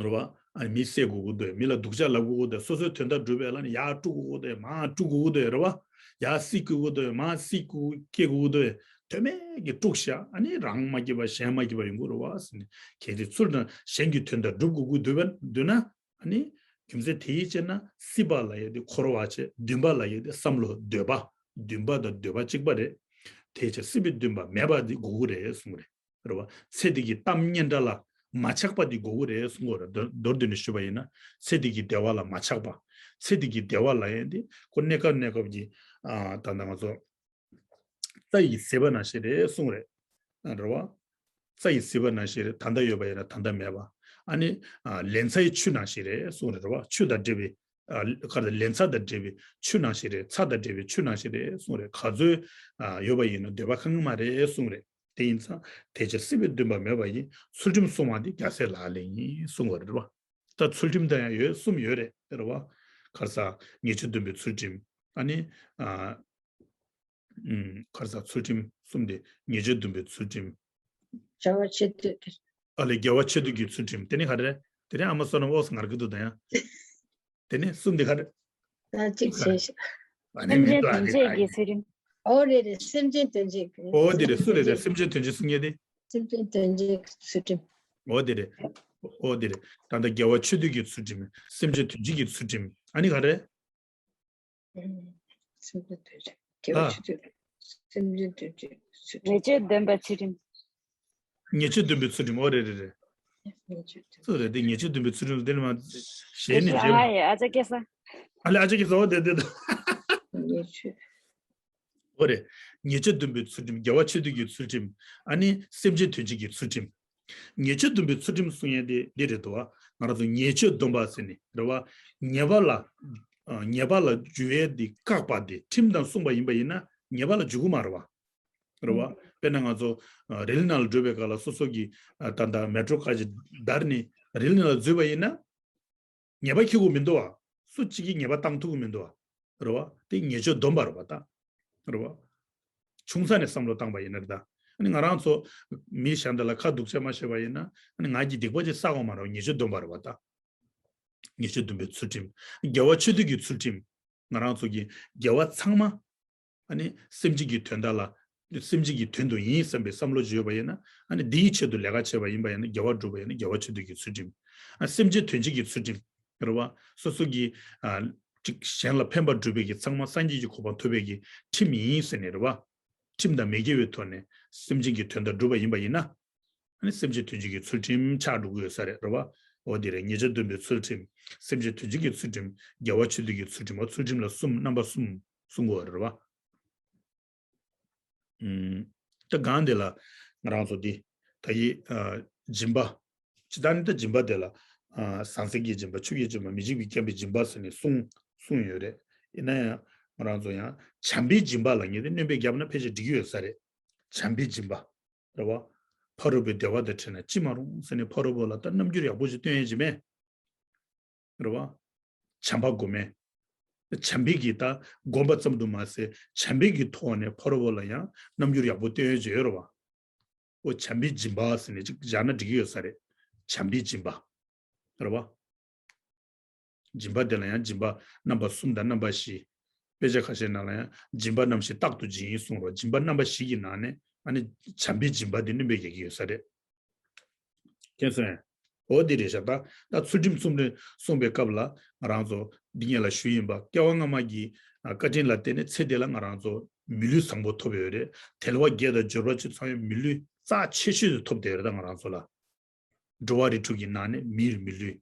རེད་བ། ཨ་ནི་མི་བསད་དགོས་ཀྱི་འདུག་མི་ལ་སྡུག་ཅག་ལབ་དགོས་ཀྱི་འདུག་སོ་སོའི་དོན་དག་སྒྲུབ་པའི་ལ་ནི་ཡར་དཀྲུག་དགོས་ཀྱི་འདུག་མར་དཀྲུག་དགོས་ཀྱི་འདུག་རེད་བ། ཡར་སྲིད་དགོས་ཀྱི་འདུག་མར་སྲིད་དགོས་སྐྱེ་དགོས་ཀྱི་འདུག་དོན་མེད་ཀྱི་དཀྲུག་བཞག་ཨ་ནི་རང་མ་སྐྱིད་པ་གཞན་མ་སྐྱིད་པ་ཡོང་གི་རེད་བ་ཟེར་ནས་གལ་ཏེ་ཚུལ་དང་གཞན་གྱི་དོན་དག་སྒྲུབ་དགོས་ཀྱི་འདུག་པ་འདུག་ན། ཨ་ནི། རྒྱུ་མཚན་དེའི་ཕྱིར་ན་སྲིད་པ་ལ་ཡོད་དེ་འཁོར་བ་བྱས། འདུན་པ་ལ་ཡོད་དེ་བསམ་བློ་འདོད་པ། འདུན་པ་དང་འདོད་པ་གཅིག་པ་རེད། དེའི་ཕྱིར་སྲིད་པའི་འདུན་པ་མེད་པ་དེ་དགོས་ཀྱི་རེད་གསུངས་རེད། རེད་བ། ཚེ་འདི་གི་གཏམ་སྙན་གྲགས་ལ་མ་ཆགས་པ་དེ་དགོས་ཀྱི་རེད་གསུངས་པ་རེད། མདོར་མདོར་བསྡུས་ནས་ཞུས་པ་ཡིན་ན། ཚེ་འདི་གི་བདེ་བ་ལ་མ་ཆགས་པ། ཚེ་འདི་གི་བདེ་བ་ལ་ཡོད་དེ་ཁོ་གནས་སྐབས་གནས་སྐབས་ཀྱི་ཨ་ད་ལྟ་ང་ཚོ། རྩྭ་ཡིས་བཟི་བ་ནང་བཞིན་རེད་གསུངས་རེད། རེད་བ། རྩྭ་ཡིས་བཟི་བ་ནང་བཞིན་རེད། ད་ལྟ་ཡོད་པ་ཡིན་ན་ད་ལྟ་མེད་པ། ཨ་ནི། ལན་ཚྭའི་ཆུ་ནང་བཞིན་རེད་གསུངས་རེད། རེད་བ། ཆུ་དང་འབྲེལ་བའི། ཁ་ལ་ལན་ཚྭ་དང་འབྲེལ་བའི་ཆུ་ནང་བཞིན་རེད། ཚྭ་དང་འབྲེལ་བའི་ཆུ་ནང་བཞིན་རེད་གསུངས་རེད། ག་ཚོད་ཡོད་པ་ཡིན་ན་འདོད་པ་ཁེངས་མ་རེད་གསུངས་རེད། དེ་ཡིན་ཙང་དེ་ཕྱིར་སྲིད་པའི་འདུན་པ་མེད་པ་ཡིས་ཚུལ་ཁྲིམས་སྲུང་བ་འདི་རྒྱལ་སྲས་ལག་ལེན་ཡིན་གསུངས་པ་རེད་བ། ད་ཚུལ་ཁྲིམས་དང་ཡང་ཡོད་གསུམ་ཡོད་རེད། རེད་བ། ཁར་ས་ཉེས་སྤྱོད་བསྡོམས་པའི་ཚུལ་ཁྲིམས། ཨ་ནི། ཨ། ཨུམ། ཁར་ས་ཚུལ་ཁྲིམས་གསུམ་དེ་ཉེས་སྤྱོད་བསྡོམས་པའི་ཚུལ་ཁྲིམས། བྱ་བ་ཆེ་དུས་ཀྱི། ཨ་ལས་དགེ་བ་ཆེ་དུས་ཀྱི་ཚུལ་ཁྲིམས། དེ་ནི་ག་རེ། དེ་ནི་ཨ་མ་བསོད་ནམས་ཨོ་སི་ངར་གི་འདུག་ད་ཡང་། དེ་ནི་གསུམ་དེ་ག་རེ། ད་གཅིག་བྱས་ཤིག་ཨ་ནི་སེམས་ཅན་དོན་བརྗེད་ཀྱི་ཚུལ་ཁྲིམས། ཨོ་རེད་རེད། སེམས་ཅན་དོན་བརྗེད་ཀྱི། ཨོ་དེ་རེད། སུ་རེད་རེད། སེམས་ཅན་དོན་བརྗེད་གསུང་མཁན་དེ། སེམས་ཅན་དོན་བརྗེད་ཀྱི་ཚུལ་ཁྲིམས། ཨོ་དེ་རེད། ཨོ་དེ་རེད། ད་ལྟ་དགེ་བ་ཆེ་དུས་ཀྱི་ཚུལ་ཁྲིམས། སེམས་ཅན་དོན་བརྗེད་ཀྱི་ཚུལ་ཁྲིམས། ཨ་ནི་ག་རེ། སེམས་ཅན་དོན་བརྗེད། དགེ་བ་ཨ། ཆེ་དུས་ཀྱི་སེམས་ཅན་དོན་བརྗེད་ཀྱི་ཚུལ་ཁྲིམས། ཉེས་སྤྱོད་བསྡོམས་པའི་ཚུལ་ཁྲིམས། ཉེས་སྤྱོད་བསྡོམས་པའི་ཚུལ་ཁྲིམས། ཨོ་རེད་རེད་རེད། ཉེས་སྤྱོད་བདུན། སུ་རེད་དེ། ཉེས་སྤྱོད་བདུན་པའི་ཚུལ་ཁྲིམས་དེ་ནི་མ་ཞེས་ནི་ཨ་རྗེ་ཡ་ཨ་ཅག་སྐལ་བཟང་། ཨ་ལེ་ཨ་ཅག་སྐལ་བཟང་། འོ་དེ་དེ་དེ། ཉེས་སྤྱོད། འོ་རེད། ཉེས་སྤྱོད་བདུན་པའི་ཚུལ་ཁྲིམས། དགེ་བ་ཆོས་སྡུད་ཀྱི་ཚུལ་ཁྲིམས། ཨ་ནི་སེམས་ཅན་དོན་བྱེད་ཀྱི་ཚུལ་ཁྲིམས། ཉེས་སྤྱོད་བདུན་པའི་ཚུལ་ཁྲིམས་གསུང་ཡས་དེ་འདི་རེད་དོ། ང་རང་ཚོ་ཉེས་སྤྱོད་སྡོམ་པ་ཟེར་ནི་རེད་བ། ཉེས་པ་ལ་ཉེས་པ་ལ་འཇུ་བའི་དེ་བཀག་པ་དེ་ཁྲིམས་དང་བསྲུངས་པ་ཡིན་པ་ཡིན་ན་ཉེས་པ་ལ་འཇུ་གི་མ་རེད་བ། རེད་བ། དཔེར་ན་ང་ཚོ་རི་ལི་ནང་ལ་འགྲོ་བའི་སྐབས་ལ་སོ་སོ་གི་ད་ལྟ་མེ་ཊོ་ཀ་ཅིག་བརྡར་ནས་རི་ལི་ནང་ལ་འཛུལ་བ་ཡིན་ན། ཉེས་པ་འཁྱེར་དགོས་མི་འདུག་བ། སུ་གཅིག་གིས་ཉེས་པ་བཏང་ཐུབ་ཀྱི་མི་འདུག་བ། རེད་བ། དེ་ཉེས་སྤྱོད་སྡོམ་པ་རེད་བ་ད། རེད་བ། ཆུང་ས་ནས་བསམ་བློ་བཏང་པ་ཡིན་ན་རེད་ད། ཨ་ནི་ང་རང་ཚོ་མི་གཞན་དག་ལ་ཁ་སྡུག་ཅིག་མ་བཤད་པ་ཡིན་ན། ཨ་ནི་ང་གིས་སྡིག་པ་ཅིག་བསགས་དགོས་མ་རེད་བ། ཉེས་སྤྱོད་སྡོམ་པ་རེད་བ་ད། ཉེས་སྤྱོད་སྡོམ་པའི་ཚུལ་ཁྲིམས། དགེ་བ་ཆོས་སྡུད་ཀྱི་ཚུལ་ཁྲིམས། ང་རང་ཚོ་གི་དགེ་བ་ཚང་མ། ཨ་ནི་སེམས་ཅན་གྱི་དོན་དག་ལ། སེམས་ཅན་གྱི་དོན་དུ་ཡིན་བསམ་པའི་བསམ་བློ་ཅིག་ཡོད་པ་ཡིན་ན། ཨ་ནི་འདིའི་ཆེད་དུ་ལས་ཀ་བྱས་པ་ཡིན་པ་ཡིན་ན། དགེ་བ་བསྒྲུབས་པ་ཡིན་ན་དགེ་བ་ཆོས་སྡུད་ཀྱི་ཚུལ་ཁྲིམས། ཨ་སེམས་ཅན་དོན་བྱེད་ཀྱི་ཚུལ་ཁྲིམས། རེད་བ། སོ་སོ་གི་ཨ་ཅིག་གཞན་ལ་ཕན་པ་བསྒྲུབ་པའི་གི་ཚང་མ་སངས་རྒྱས་ཀྱི་གོ་འཕང་ཐོབ་པའི་གི་ཁྲིམས་ཡིན་ཟེར་ནས་རེད་བ། ཁྲིམས་དང་མི་འགལ་བའི་ཐོག་ནས་སེམས་ཅན་གྱི་དོན་དག་བསྒྲུབས་པ་ཡིན་པ་ཡིན་ན། ཨ་ནི་སེམས་ཅན་དོན་བྱེད་ཀྱི་ཚུལ་ཁྲིམས་ཆགས་འགྲོ་གི་ཡོད་ས་རེད། རེད་བ། འོ་དེ་རེད། ཉེས་སྤྱོད་སྡོམ་པའི་ཚུལ་ཁྲིམས། སེམས་ཅན་དོན་བྱེད་ཀྱི་ཚུལ་ཁྲིམས། དགེ་བ་ཆོས་སྡུད་ཀྱི་ཚུལ་ཁྲིམས། འོ་ཚུལ་ཁྲིམས་ལ་གསུམ། རྣམ་པ་གསུམ་གསུང་གི་ཡོད་རེད་བ། ཨུམ། ད་གང་དེ་ལ་ང་རང་ཚོ་འདི་ད་ཡི་ཨ་སྦྱིན་པ། ཇི་ལྟར་ནི་ད་སྦྱིན་པ་དེ་ལ་ཨ་ཟང་ཟིང་གི་སྦྱིན་པ། ཆོས་ཀྱི་སྦྱིན་པ། མི་འཇིགས་པའི་བསྐྱབ་པའི་སྦྱིན་པ་ཟེར་ནས་གསུངས་གསུངས་ཡོད་རེད། ཡིན་ན་ཡང་ང་རང་ཚོ་ཡང་བྱམས་པའི་སྦྱིན་པ་ལ་ངེས་ཏེ་སྣོན་པ་བརྒྱབ་ན་ཕལ་ཆེར་འགྲིག་གི་ཡོད་ས་རེད། བྱམས་པའི་སྦྱིན་པ། རེད་བ། ཕ་རོལ་པོའི་བདེ་བ་དང་འཕྲད་ན་ཅི་མ་རུང་ཟེར་ནས་ཕ་རོལ་པོ་ལ་ད་རྣམ་འགྱུར་ཡག་པོ་ཞིག་སྟོན་ཡས་ཀྱི་མེད། རེད་བ། བྱམས་པ་སྒོམ་མེད། བྱམས་པའི་གི་ད་སྒོམ་པ་ཙམ་དུ་མ་ཟད་བྱམས་པའི་གི་ཐོག་ནས་ཕ་རོལ་པོ་ལ་ཡང་རྣམ་འགྱུར་ཡག་པོ་སྟོན་ཡས་ཀྱི་ཡོད་རེད་བ། འོ་བྱམས་པའི་སྦྱིན་པ་ཟེར་ནས་ཅིག་བཞག་ན་འགྲིག་གི་ཡོད་ས་རེད། བྱམས་པའི་སྦྱིན་པ། རེད་བ། སྦྱིན་པ་དེ་ལ་ཡང་སྦྱིན་པ་རྣམ་པ་གསུམ་དང་རྣམ་པ་བཞི། དཔེ་ཆ་ཁ་ཤས་ནང་ལ་ཡང་སྦྱིན་པ་རྣམ་བཞི་རྟག་ཏུ་སྦྱིན་གསུངས་རོ། སྦྱིན་པ་རྣམ་པ་བཞི་གི་ནང་ནས་ཨ་ནི་བྱམས་པའི་སྦྱིན་པ་དེ་སྣོན་པ་རྒྱག་གི་ཡོད་ས་རེད། མཁྱེན་སོང་ངས། འོ་དེ་རེད་ཤག་ད་ད་ཚུལ་ཁྲིམས་གསུམ་རེ་གསུངས་པའི་སྐབས་ལ་ང་རང་ཚོ་འདི་སྔོན་ལ་ཞུས་ཡིན་པ། སྐྱེ་བ་སྔ་མ་གི་ཨ་བཀའ་དྲིན་ལ་བརྟེན་ནས་ཚེ་འདི་ལ་ང་རང་ཚོ་མི་ལུས་བཟང་པོ་ཐོབ་ཡོད་རེད། དལ་བ་བརྒྱད་དང་འབྱོར་པ་བཅུ་ཚང་བའི་མི་ལུས་རྩ་ཆེ་ཤོས་དེ་ཐོབ་བསྡད་ཡོད་རེད། ད་ང་རང་ཚོ་ལ། འགྲོ་བ་རིགས་དྲུག་གི་ནང་ནས་མིའི་མི་ལུས།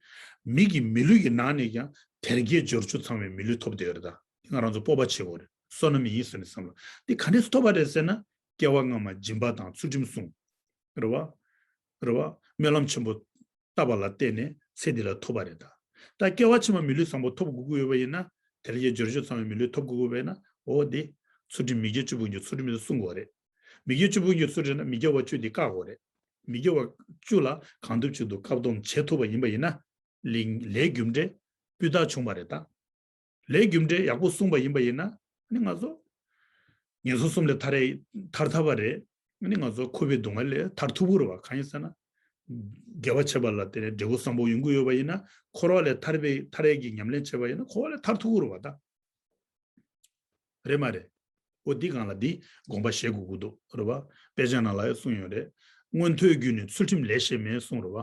མི་གི་མི་ལུས་ཀྱི་ནང་ནས་ཀྱང་དལ་བརྒྱད་འབྱོར་བཅུ་ཚང་བའི་མི་ལུས་ཐོབ་བསྡད་ཡོད་རེད་ད། འདི་ང་རང་ཚོ་སྤོབས་པ་བྱེད་དགོས་རེད། བསོད་ནམས་ཡིན་ཟེར་ནས་བསམ་བློ། འདི་ག་འདྲས་སུ་ཐོབ་པ་རེད་ཟེར་ན། སྐྱེ་བ་སྔ་མ་སྦྱིན་པ་དང་ཚུལ་ཁྲིམས་བསྲུང་། རེད་བ། རེད་བ། སྨོན་ལམ་ཆེན་པོ་བཏབ་པ་ལ་བརྟེན་ནས་ཚེ་འདི་ལ་ཐོབ་པ་རེད་ད། ད་སྐྱེ་བ་ཕྱི་མ་མི་ལུས་བཟང་པོ་ཐོབ་དགོས་ཀྱི་ཡོད་པ་ཡིན་ན། དལ་བརྒྱད་འབྱོར་བཅུ་ཚང་བའི་མི་ལུས་ཐོབ་དགོས་ཀྱི་ཡོད་པ་ཡིན་ན། འོ་དེ་ཚུལ་ཁྲིམས་མི་དགེ་བཅུ་སྤོང་གི་ཚུལ་ཁྲིམས་དེ་བསྲུང་དགོས་རེད། མི་དགེ་བཅུ་སྤོང་གི་ཚུལ་ཁྲིམས་ན་མི་དགེ་བ་བཅུ་དེ་བཀག་དགོས་རེད། མི་དགེ་བ་བཅུ་ལ་གང་ཐུབ་ཅིག་ཏུ་བཀག་སྡོམ་བྱེད་ཐུབ་པ་ཡིན་པ་ཡིན་ན། ལས་ལས་རྒྱུ་འབྲས་སྤུས་དག་བྱུང་བ་རེད་ད། ལས་རྒྱུ་འབྲས་ཡག་པོ་བསྲུངས་པ་ཡིན་པ་ཡིན་ན། ཨ་ནི་ང་ཚོ་ངན་སོང་གསུམ་ལས་ཐར་ཡས་ཐར་ཐུབ་པ་རེད། ཨ་ནི་ང་ཚོ་འཁོར་བའི་སྡུག་བསྔལ་ལས་ཐར་ཐུབ་ཀྱི་རེད་བ། གང་ཡིན་ཟེར་ན། དགེ་བ་བྱས་པ་ལ་བརྟེན་ནས་འབྲས་བུ་བཟང་པོ་ཡོང་གི་ཡོད་པ་ཡིན་ན། འཁོར་བ་ལས་ཐར་པའི་ཐར་ཡས་ཀྱི་ཉམས་ལེན་བྱས་པ་ཡིན་ན་འཁོར་བ་ལས་ཐར་ཐུབ་ཀྱི་རེད་བ་ད། རེད་མ་རེད། འོ་འདི་སྒང་ལ་འདི་དགོངས་པ་བཞེས་དགོས་ཀྱི་འདུག་རེད་བ། དཔེ་ཆ་ནང་ལ་ཡང་གསུངས་ཡོད་རེད། མངོན་མཐོའི་རྒྱུ་ནི་ཚུལ་ཁྲིམས་ལས་གཞན་མེད་གསུངས་རེད་བ།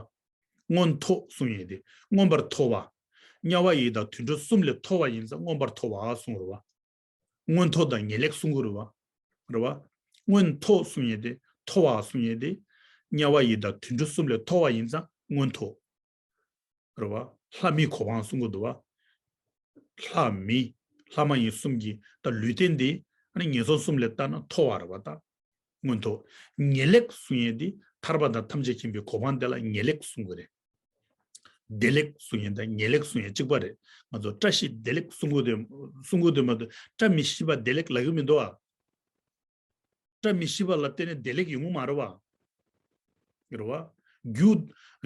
མངོན་མཐོ་གསུངས་ཡོད་དེ། མངོན་པར་མཐོ་བ། དམྱལ་བ་ཡི་དྭགས་དུད་འགྲོ་གསུམ་ལས་མཐོ་བ་ཡིན་ཙང་མངོན་པར་མཐོ་བ་གསུངས་རེད་བ། མངོན་མཐོ་དང་ངེས་ལེགས་གསུང་གི་རེད་བ། རེད་བ། མངོན་མཐོ་གསུང་ཡས་དེ། མཐོ་བ་གསུང་ཡས་དེ། དམྱལ་བ་ཡི་དྭགས་དུད་འགྲོ་གསུམ་ལས་མཐོ་བ་ཡིན་ཙང་མངོན་མཐོ། རེད་བ། ལྷ་མིའི་གོ་འཕང་གསུང་གི་འདུག་བ། ལྷ་མི། ལྷ་མ་ཡིན་གསུམ་གྱི་ད་ལུས་རྟེན་དེ་ཨ་ནི་ངན་སོང་གསུམ་ལས་བལྟས་ན་མཐོ་བ་རེད་བ་ད། མངོན་མཐོ། ངེས་ལེགས་གསུང་ཡས་དེ་ཐར་པ་དང་ཐམས་ཅད་མཁྱེན་པའི་གོ་འཕང་དེ་ལ་ངེས་ལེགས་གསུང་གི་རེད། བདེ་ལེགས་གསུང་ཡས་དང་ངེས་ལེགས་གསུང་ཡས་གཅིག་པ་རེད། ང་ཚོ་བཀྲ་ཤིས་བདེ་ལེགས་གསུང་གི་འདུག་གསུང་གི་འདུག་མ་གཏོགས་བཀྲ་མི་ཤིས་པ་བདེ་ལེགས་ལབ་ཀྱི་མི་འདུག་ཨ། བཀྲ་མི་ཤིས་པ་ལ་བརྟེན་ནས་བདེ་ལེགས་ཡོང་གི་མ་རེད་བ། རེད་བ། རྒྱུ་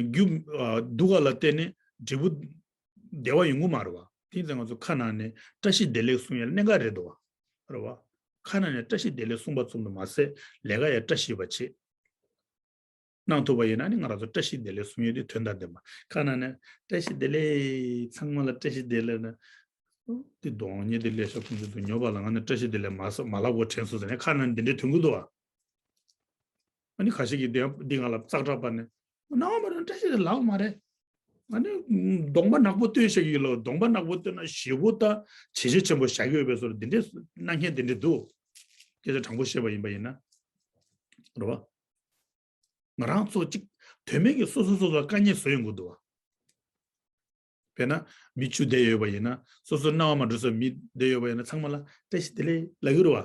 རྒྱུ་ཨ་སྡུག་ག་ལ་བརྟེན་ནས་འབྲས་བུ་བདེ་བ་ཡོང་གི་མ་རེད་བ། དེ་ཡིན་ཙང་ང་ཚོ་ཁ་ནང་ནས་བཀྲ་ཤིས་བདེ་ལེགས་གསུང་ཡས་གནད་འགག་རེད་འདུག་བ། རེད་བ། ཁ་ནང་ནས་བཀྲ་ཤིས་བདེ་ལེགས་གསུང་པ་ཙམ་དུ་མ་ཟད་ལས་ཀ་ཡང་བཀྲ་ཤིས་པ་བྱེད། གནང་ཐུབ་པ་ཡིན་ན་ནི་ང་རང་ཚོ་བཀྲ་ཤིས་བདེ་ལེགས་གསུང་ཡས་དེ་དོན་དང་ལྡན་པ། ཁ་ནང་ནས་བཀྲ་ཤིས་བདེ་ལེགས། ཚང་མ་ལ་བཀྲ་ཤིས་བདེ་ལེགས་ན། དེ་གདོང་ཉེ་དེ་ལས་ཤོག་ཁོང་ཚོ་དུ་ཉོ་བ་ལ་ང་ནི་བཀྲ་ཤིས་བདེ་ལེགས་མ་ས་མ་ལབ་གོ་དྲན་སོང་ཟེར་ནས་ཁ་ནང་འདི་འདྲའི་དོན་གྱི་འདུག་བ། ཨ་ནི་ཁ་ཤས་ཀྱིས་འདི་འདི་ང་ལ་ཙག་སྒྲ་པ་ནས་ནང་མ་རང་བཀྲ་ཤིས་བདེ་ལེགས་ལབ་མ་རེད། ཨ་ནི་གདོང་པ་ནག་པོ་སྟོན་ཤག་གི་ལོ། གདོང་པ་ནག་པོ་སྟོན་ན་ཞེ་པོ་ད་བྱས་རྗེས་ཆེན་པོ་བཞག་གི་ཡོད་པའི་བཟོ་འདི་འདྲའི་གནང་མཁན་འདི་འདྲའི་འདུག་སྐད་ཆ་དྲང་པོ་བཤད་པ་ཡིན་པ་ཡིན་ན། རེད་བ། ང་རང་ཚོ་གཅིག་ དོན་མེད་ཀྱི་སོ་སོ་སོ་སོ་དཀའ་ངལ་བཟོ་ཡོང་གི་འདུག་བ། དཔེར་ན། མི་བཅུ་བསྡད་ཡོད་པ་ཡིན་ན། སོ་སོ་སྣང་བ་མ་འགྲོ་ས་མི་བསྡད་ཡོད་པ་ཡིན་ན། ཚང་མ་ལ་བཀྲ་ཤིས་བདེ་ལེགས་ལབ་ཀྱི་རེད་བ།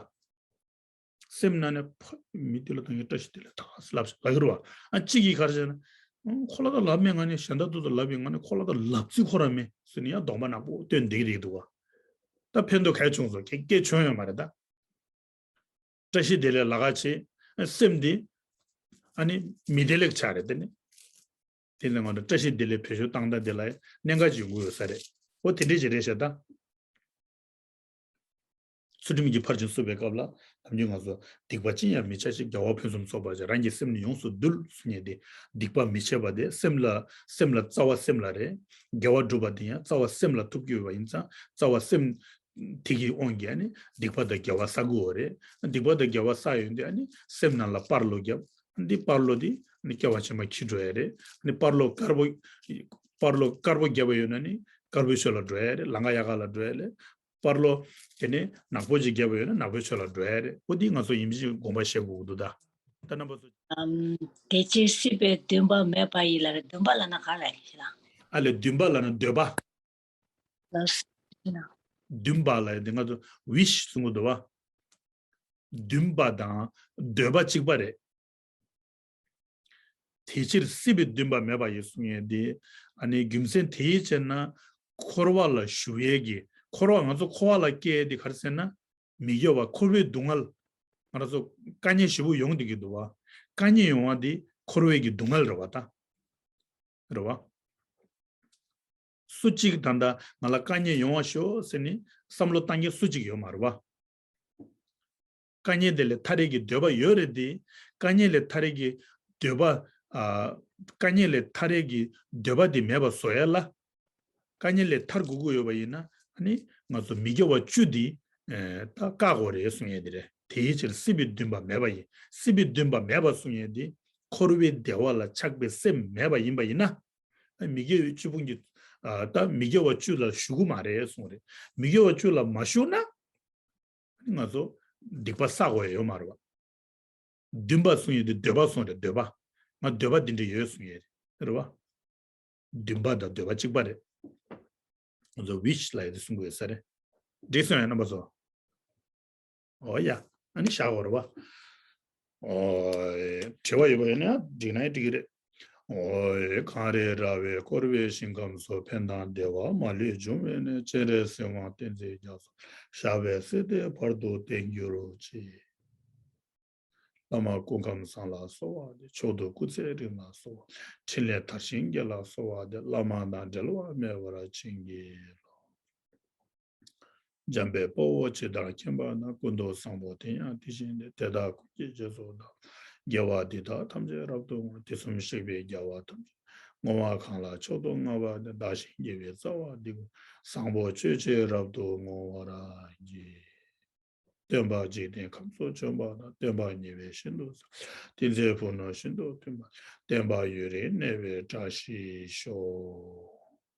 སེམས་ནང་ནས་ཕ་མི་དེ་ལ་ད་ངས་བཀྲ་ཤིས་བདེ་ལེགས་ད་ལབ་ལབ་ཀྱི་རེད་བ། ཨ་གཅིག་གིས་ག་རེ་བྱས་ན། ཨང་ཁོ་ལ་ད་ལབ་མེད་ང་ནས་གཞན་དག་ཏུ་ད་ལབ་ཡིན། ང་ནས་ཁོ་ལ་ད་ལབ་རྩིས་ཁོ་རང་མེད་ཟེར་ནས་ཡང་གདོང་པ་ནག་པོ་སྟོན་བསྡད་ཀྱི་རེད་འདུག་བ། ད་ཕན་ཐོགས་ག་རེ་བྱུང་སོང་། ག་གེ་བྱུང་ཡོད་མ་རེད་ད། བཀྲ་ཤིས་བདེ་ལེགས་ལབ་ག་བྱས། སེམས་འདི་ཨ་ནི་མི་བདེ་ལེགས་ཆགས་རེད་དེ་ནི། དེ་ནི་ང་ཚོ་བཀྲ་ཤིས་བདེ་ལེགས་བེད་སྤྱོད་བཏང་སྟངས་དེ་ལ་གནད་འགག་ཅིག་ཡོང་གི་ཡོད་ས་རེད། འོ་དེ་འདྲས་ཅིག་རེད་ཤག་ད། ཚུལ་ཁྲིམས་ཀྱི་ཕར་ཕྱིན་བསྲུབས་པའི་སྐབས་ལ་ནམ་རྒྱུན་ང་ཚོ་སྡིག་པ་ཅི་ཡང་མི་བྱ་ཞིག་དགེ་བ་ཕུན་སུམ་ཚོགས་པར་བྱ། རང་གི་སེམས་ནི་ཡོངས་སུ་འདུལ་གསུང་མཁན་དེ། སྡིག་པ་མི་བྱེད་པ་དེ་སེམས་ལ་སེམས་ལ་རྩ་བ་སེམས་ལ་རེད། དགེ་བ་སྒྲུབ་པ་དེ་ཡང་རྩ་བ་སེམས་ལ་ཐུག་གི་ཡོད་པ་ཡིན་ཙང་རྩ་བ་སེམས་དེ་གི་དབང་གིས་ཨ་ནི་སྡིག་པ་དང་དགེ་བ་བསགས་དགོས་པ་རེད། སྡིག་པ་དང་དགེ་བ་བསགས་ཡོང་དུས་ཨ་ནི་སེམས་ནང་ལ་སྤར་ལོ་བརྒྱབ། འདི་སྤར་ལོ་འདི་ནི་སྐྱེ་བ་ཕྱི་མ་འཁྱེར་འགྲོ་ཡ་རེད། ནི་སྤར་ལོ་དཀར་པོ། སྤར་ལོ་དཀར་པོ་བརྒྱབ་པ་ཡོད་ན་ནི་དཀར་པོའི་ཕྱོགས་ལ་འགྲོ་ཡ་རེད། ལམ་ཁ་ཡག་ག་ལ་འགྲོ་ཡ་རེད། སྤར་ལོ་དེ་ནི་ནག་པོ་ཅིག་བརྒྱབ་པ་ཡོད་ན་ནག་པོའི་ཕྱོགས་ལ་འགྲོ་ཡ་རེད། འོ་འདི་ང་ཚོ་ཡིན་གཅིག་དགོངས་པ་བཞེས་དགོས་ཀྱི་འདུག་ད། ད་རྣམ་པ་ཚོ། ཨམ། དེ་ཕྱིར་སྲིད་པའི་འདུན་པ་མེད་པ་ཡི་ལ་རེད། འདུན་པ་ལབ་ན་ག་རེ་ལབ་ཡ་ཞིག་ལ། ཨ་ལས་འདུན་པ་ལབ་ན་འདོད་པ། ལགས་སོ། འདུན་པ་ལབ་ཡ་དེ་ང་ཚོ་ཝིཤ་གསུང་གི་འདུག་བ། འདུན་པ་དང་འདོད་པ་གཅིག་པ་རེད། དེ་ཕྱིར་སྲིད་པའི་འདུན་པ་མེད་པ་ཡིས་གསུང་ཡས་དེ། ཨ་ནི་རྒྱུ་མཚན་དེའི་ཕྱིར་ན། འཁོར་བ་ལ་ཞུགས་ཡས་ཀྱི་འཁོར་བ་ང་ཚོ་འཁོར་བ་ལ་སྐྱེ་ཡས་དེ་ག་རེ་ཟེར་ན། མི་དགེ་བ་འཁོར་བའི་སྡུག་བསྔལ། ང་རང་ཚོ་དཀའ་ངལ་ཞེ་པོ་ཡོང་བསྡད་ཀྱི་འདུག་བ། དཀའ་ངལ་ཡོང་བ་དེ་འཁོར་བའི་གི་སྡུག་བསྔལ་རེད་བ་ད། རེད་བ། སུ་གཅིག་ད་ལྟ་ང་ལ་དཀའ་ངལ་ཡོང་བ་ཤོག་ཟེར་ནས་བསམ་བློ་བཏང་མཁན་སུ་གཅིག་ཡོད་མ་རེད་བ། དཀའ་ངལ་དེ་ལས་ཐར་ཡས་ཀྱི་འདོད་པ་ཡོད་རེད་དེ། དཀའ་ངལ་ལས་ཐར་ཡས་ཀྱི་འདོད་པ། ཨ། དཀའ་ངལ་ལས་ཐར་ཡས་ཀྱི་འདོད་པ་དེ་མེད་པ་བཟོ་ཡས་ལ། དཀའ་ངལ་ལས་ཐར་དགོས་ཀྱི་ཡོད་པ་ཡིན་ན་ཨ་ནི་ང་ཚོ་མི་དགེ་བ་བཅུ་དེ། ཨེ། ད་བཀག་དགོས་རེད་གསུང་ཡས་དེ་རེད། དེའི་ཕྱིར་སྲིད་པའི་འདུན་པ་མེད་པ་ཡིན། སྲིད་པའི་འདུན་པ་མེད་པ་གསུང་ཡས་དེ། འཁོར་བའི་བདེ་བ་ལ་ཆགས་པའི་སེམས་མེད་པ་ཡིན་པ་ཡིན་ན། ཨ། མི་དགེ་བའི་བཅུ་སྤོང་གི། ཨ། ད་མི་དགེ་བ་བཅུ་ལ་ཞུགས་ཀྱི་མ་རེད་གསུང་རེད། མི་དགེ་བ་བཅུ་ལ་མ་ཞུགས་ན། ང་ཚོ་སྡིག་པ་བསགས་དགོས་ཡ་ཡོད་མ་རེད་བ། འདུན་པ་གསུང་ཡས་དེ་འདོད་པ་གསུང་རེད། འདོད་པ། ང་འདོད་པ་འདི་འདྲ་ཡོད་གསུང་ཡས་རེད་བ། འདུན་པ་དང་འདོད་པ་གཅིག་པ་རེད། ང་ཚོ་ཝིཤ་ལབ་ཡས་དེ་གསུང་དགོས་ས་རེད། འགྲིག་སོང་ཡ་རྣམ་པ་ཚོ། འོ་ཡ། ཨ་ནི་བཞག་དགོས་རེད་བ། འོ། དྲི་བ་ཡོད་པ་ཡིན་ན་འགྲིག་ན་འགྲིག་གི་རེད། འོ། གངས་རི་ར་བས་བསྐོར་བའི་ཞིང་ཁམས་སུ། ཕན་དང་བདེ་བ་མ་ལུས་འབྱུང་བའི་གནས། སྤྱན་རས་གཟིགས་དབང་བསྟན་འཛིན་རྒྱ་མཚོ། ཞབས་པད་སྲིད་མཐའི་བར་དུ་བརྟན་གྱུར་ཅིག། བླ་མ་སྐུ་ཁམས་བཟང་ལ་གསོལ་བ་འདེབས། མཆོག་ཐུན་སྐུ་ཚེ་རིང་ལ་གསོལ་བ། འཕྲིན་ལས་དར་ཞིང་རྒྱས་ལ་གསོལ་བ་འདེབས། བླ་མ་དང་འབྲལ་བ་མེད་པར་བྱིན་གྱིས་རློབས། འཇམ་དཔལ་དཔའ་བོས་ཇི་ལྟར་མཁྱེན་པ་དང་། ཀུན་ཏུ་བཟང་པོ་དེ་ཡང་དེ་བཞིན་ཏེ། དེ་དག་ཀུན་གྱི་རྗེས་སུ་བདག་དགེ་བ་འདི་དག་ཐམས་ཅད་རབ་ཏུ་བསྔོ། དུས་གསུམ་གཤེགས་པའི་རྒྱལ་བ་ཐམས་ཅད་བསྔོ་བ་གང་ལ་མཆོག་ཏུ་བསྔགས་པ་དེས། བདག་གཞན་དགེ་བའི་རྩ་བ་འདི་ཀུན། བཟང་པོ་སྤྱོད་ཕྱིར་རབ་ཏུ་བསྔོ་བར་བགྱི། སྟོན་པ་འཇིག་རྟེན་ཁམས་སུ་བྱོན་པ་དང་། སྟོན་པ་ཉེ་བའི་ཞིང་དུ་གསོལ། དེ་ཚེ་ཕུག་ནོན་ཤིན་ཏུ་མཐུན་པ། བསྟན་པ་ཡུན་རིང་གནས་པའི་བཀྲ་ཤིས་ཤོག།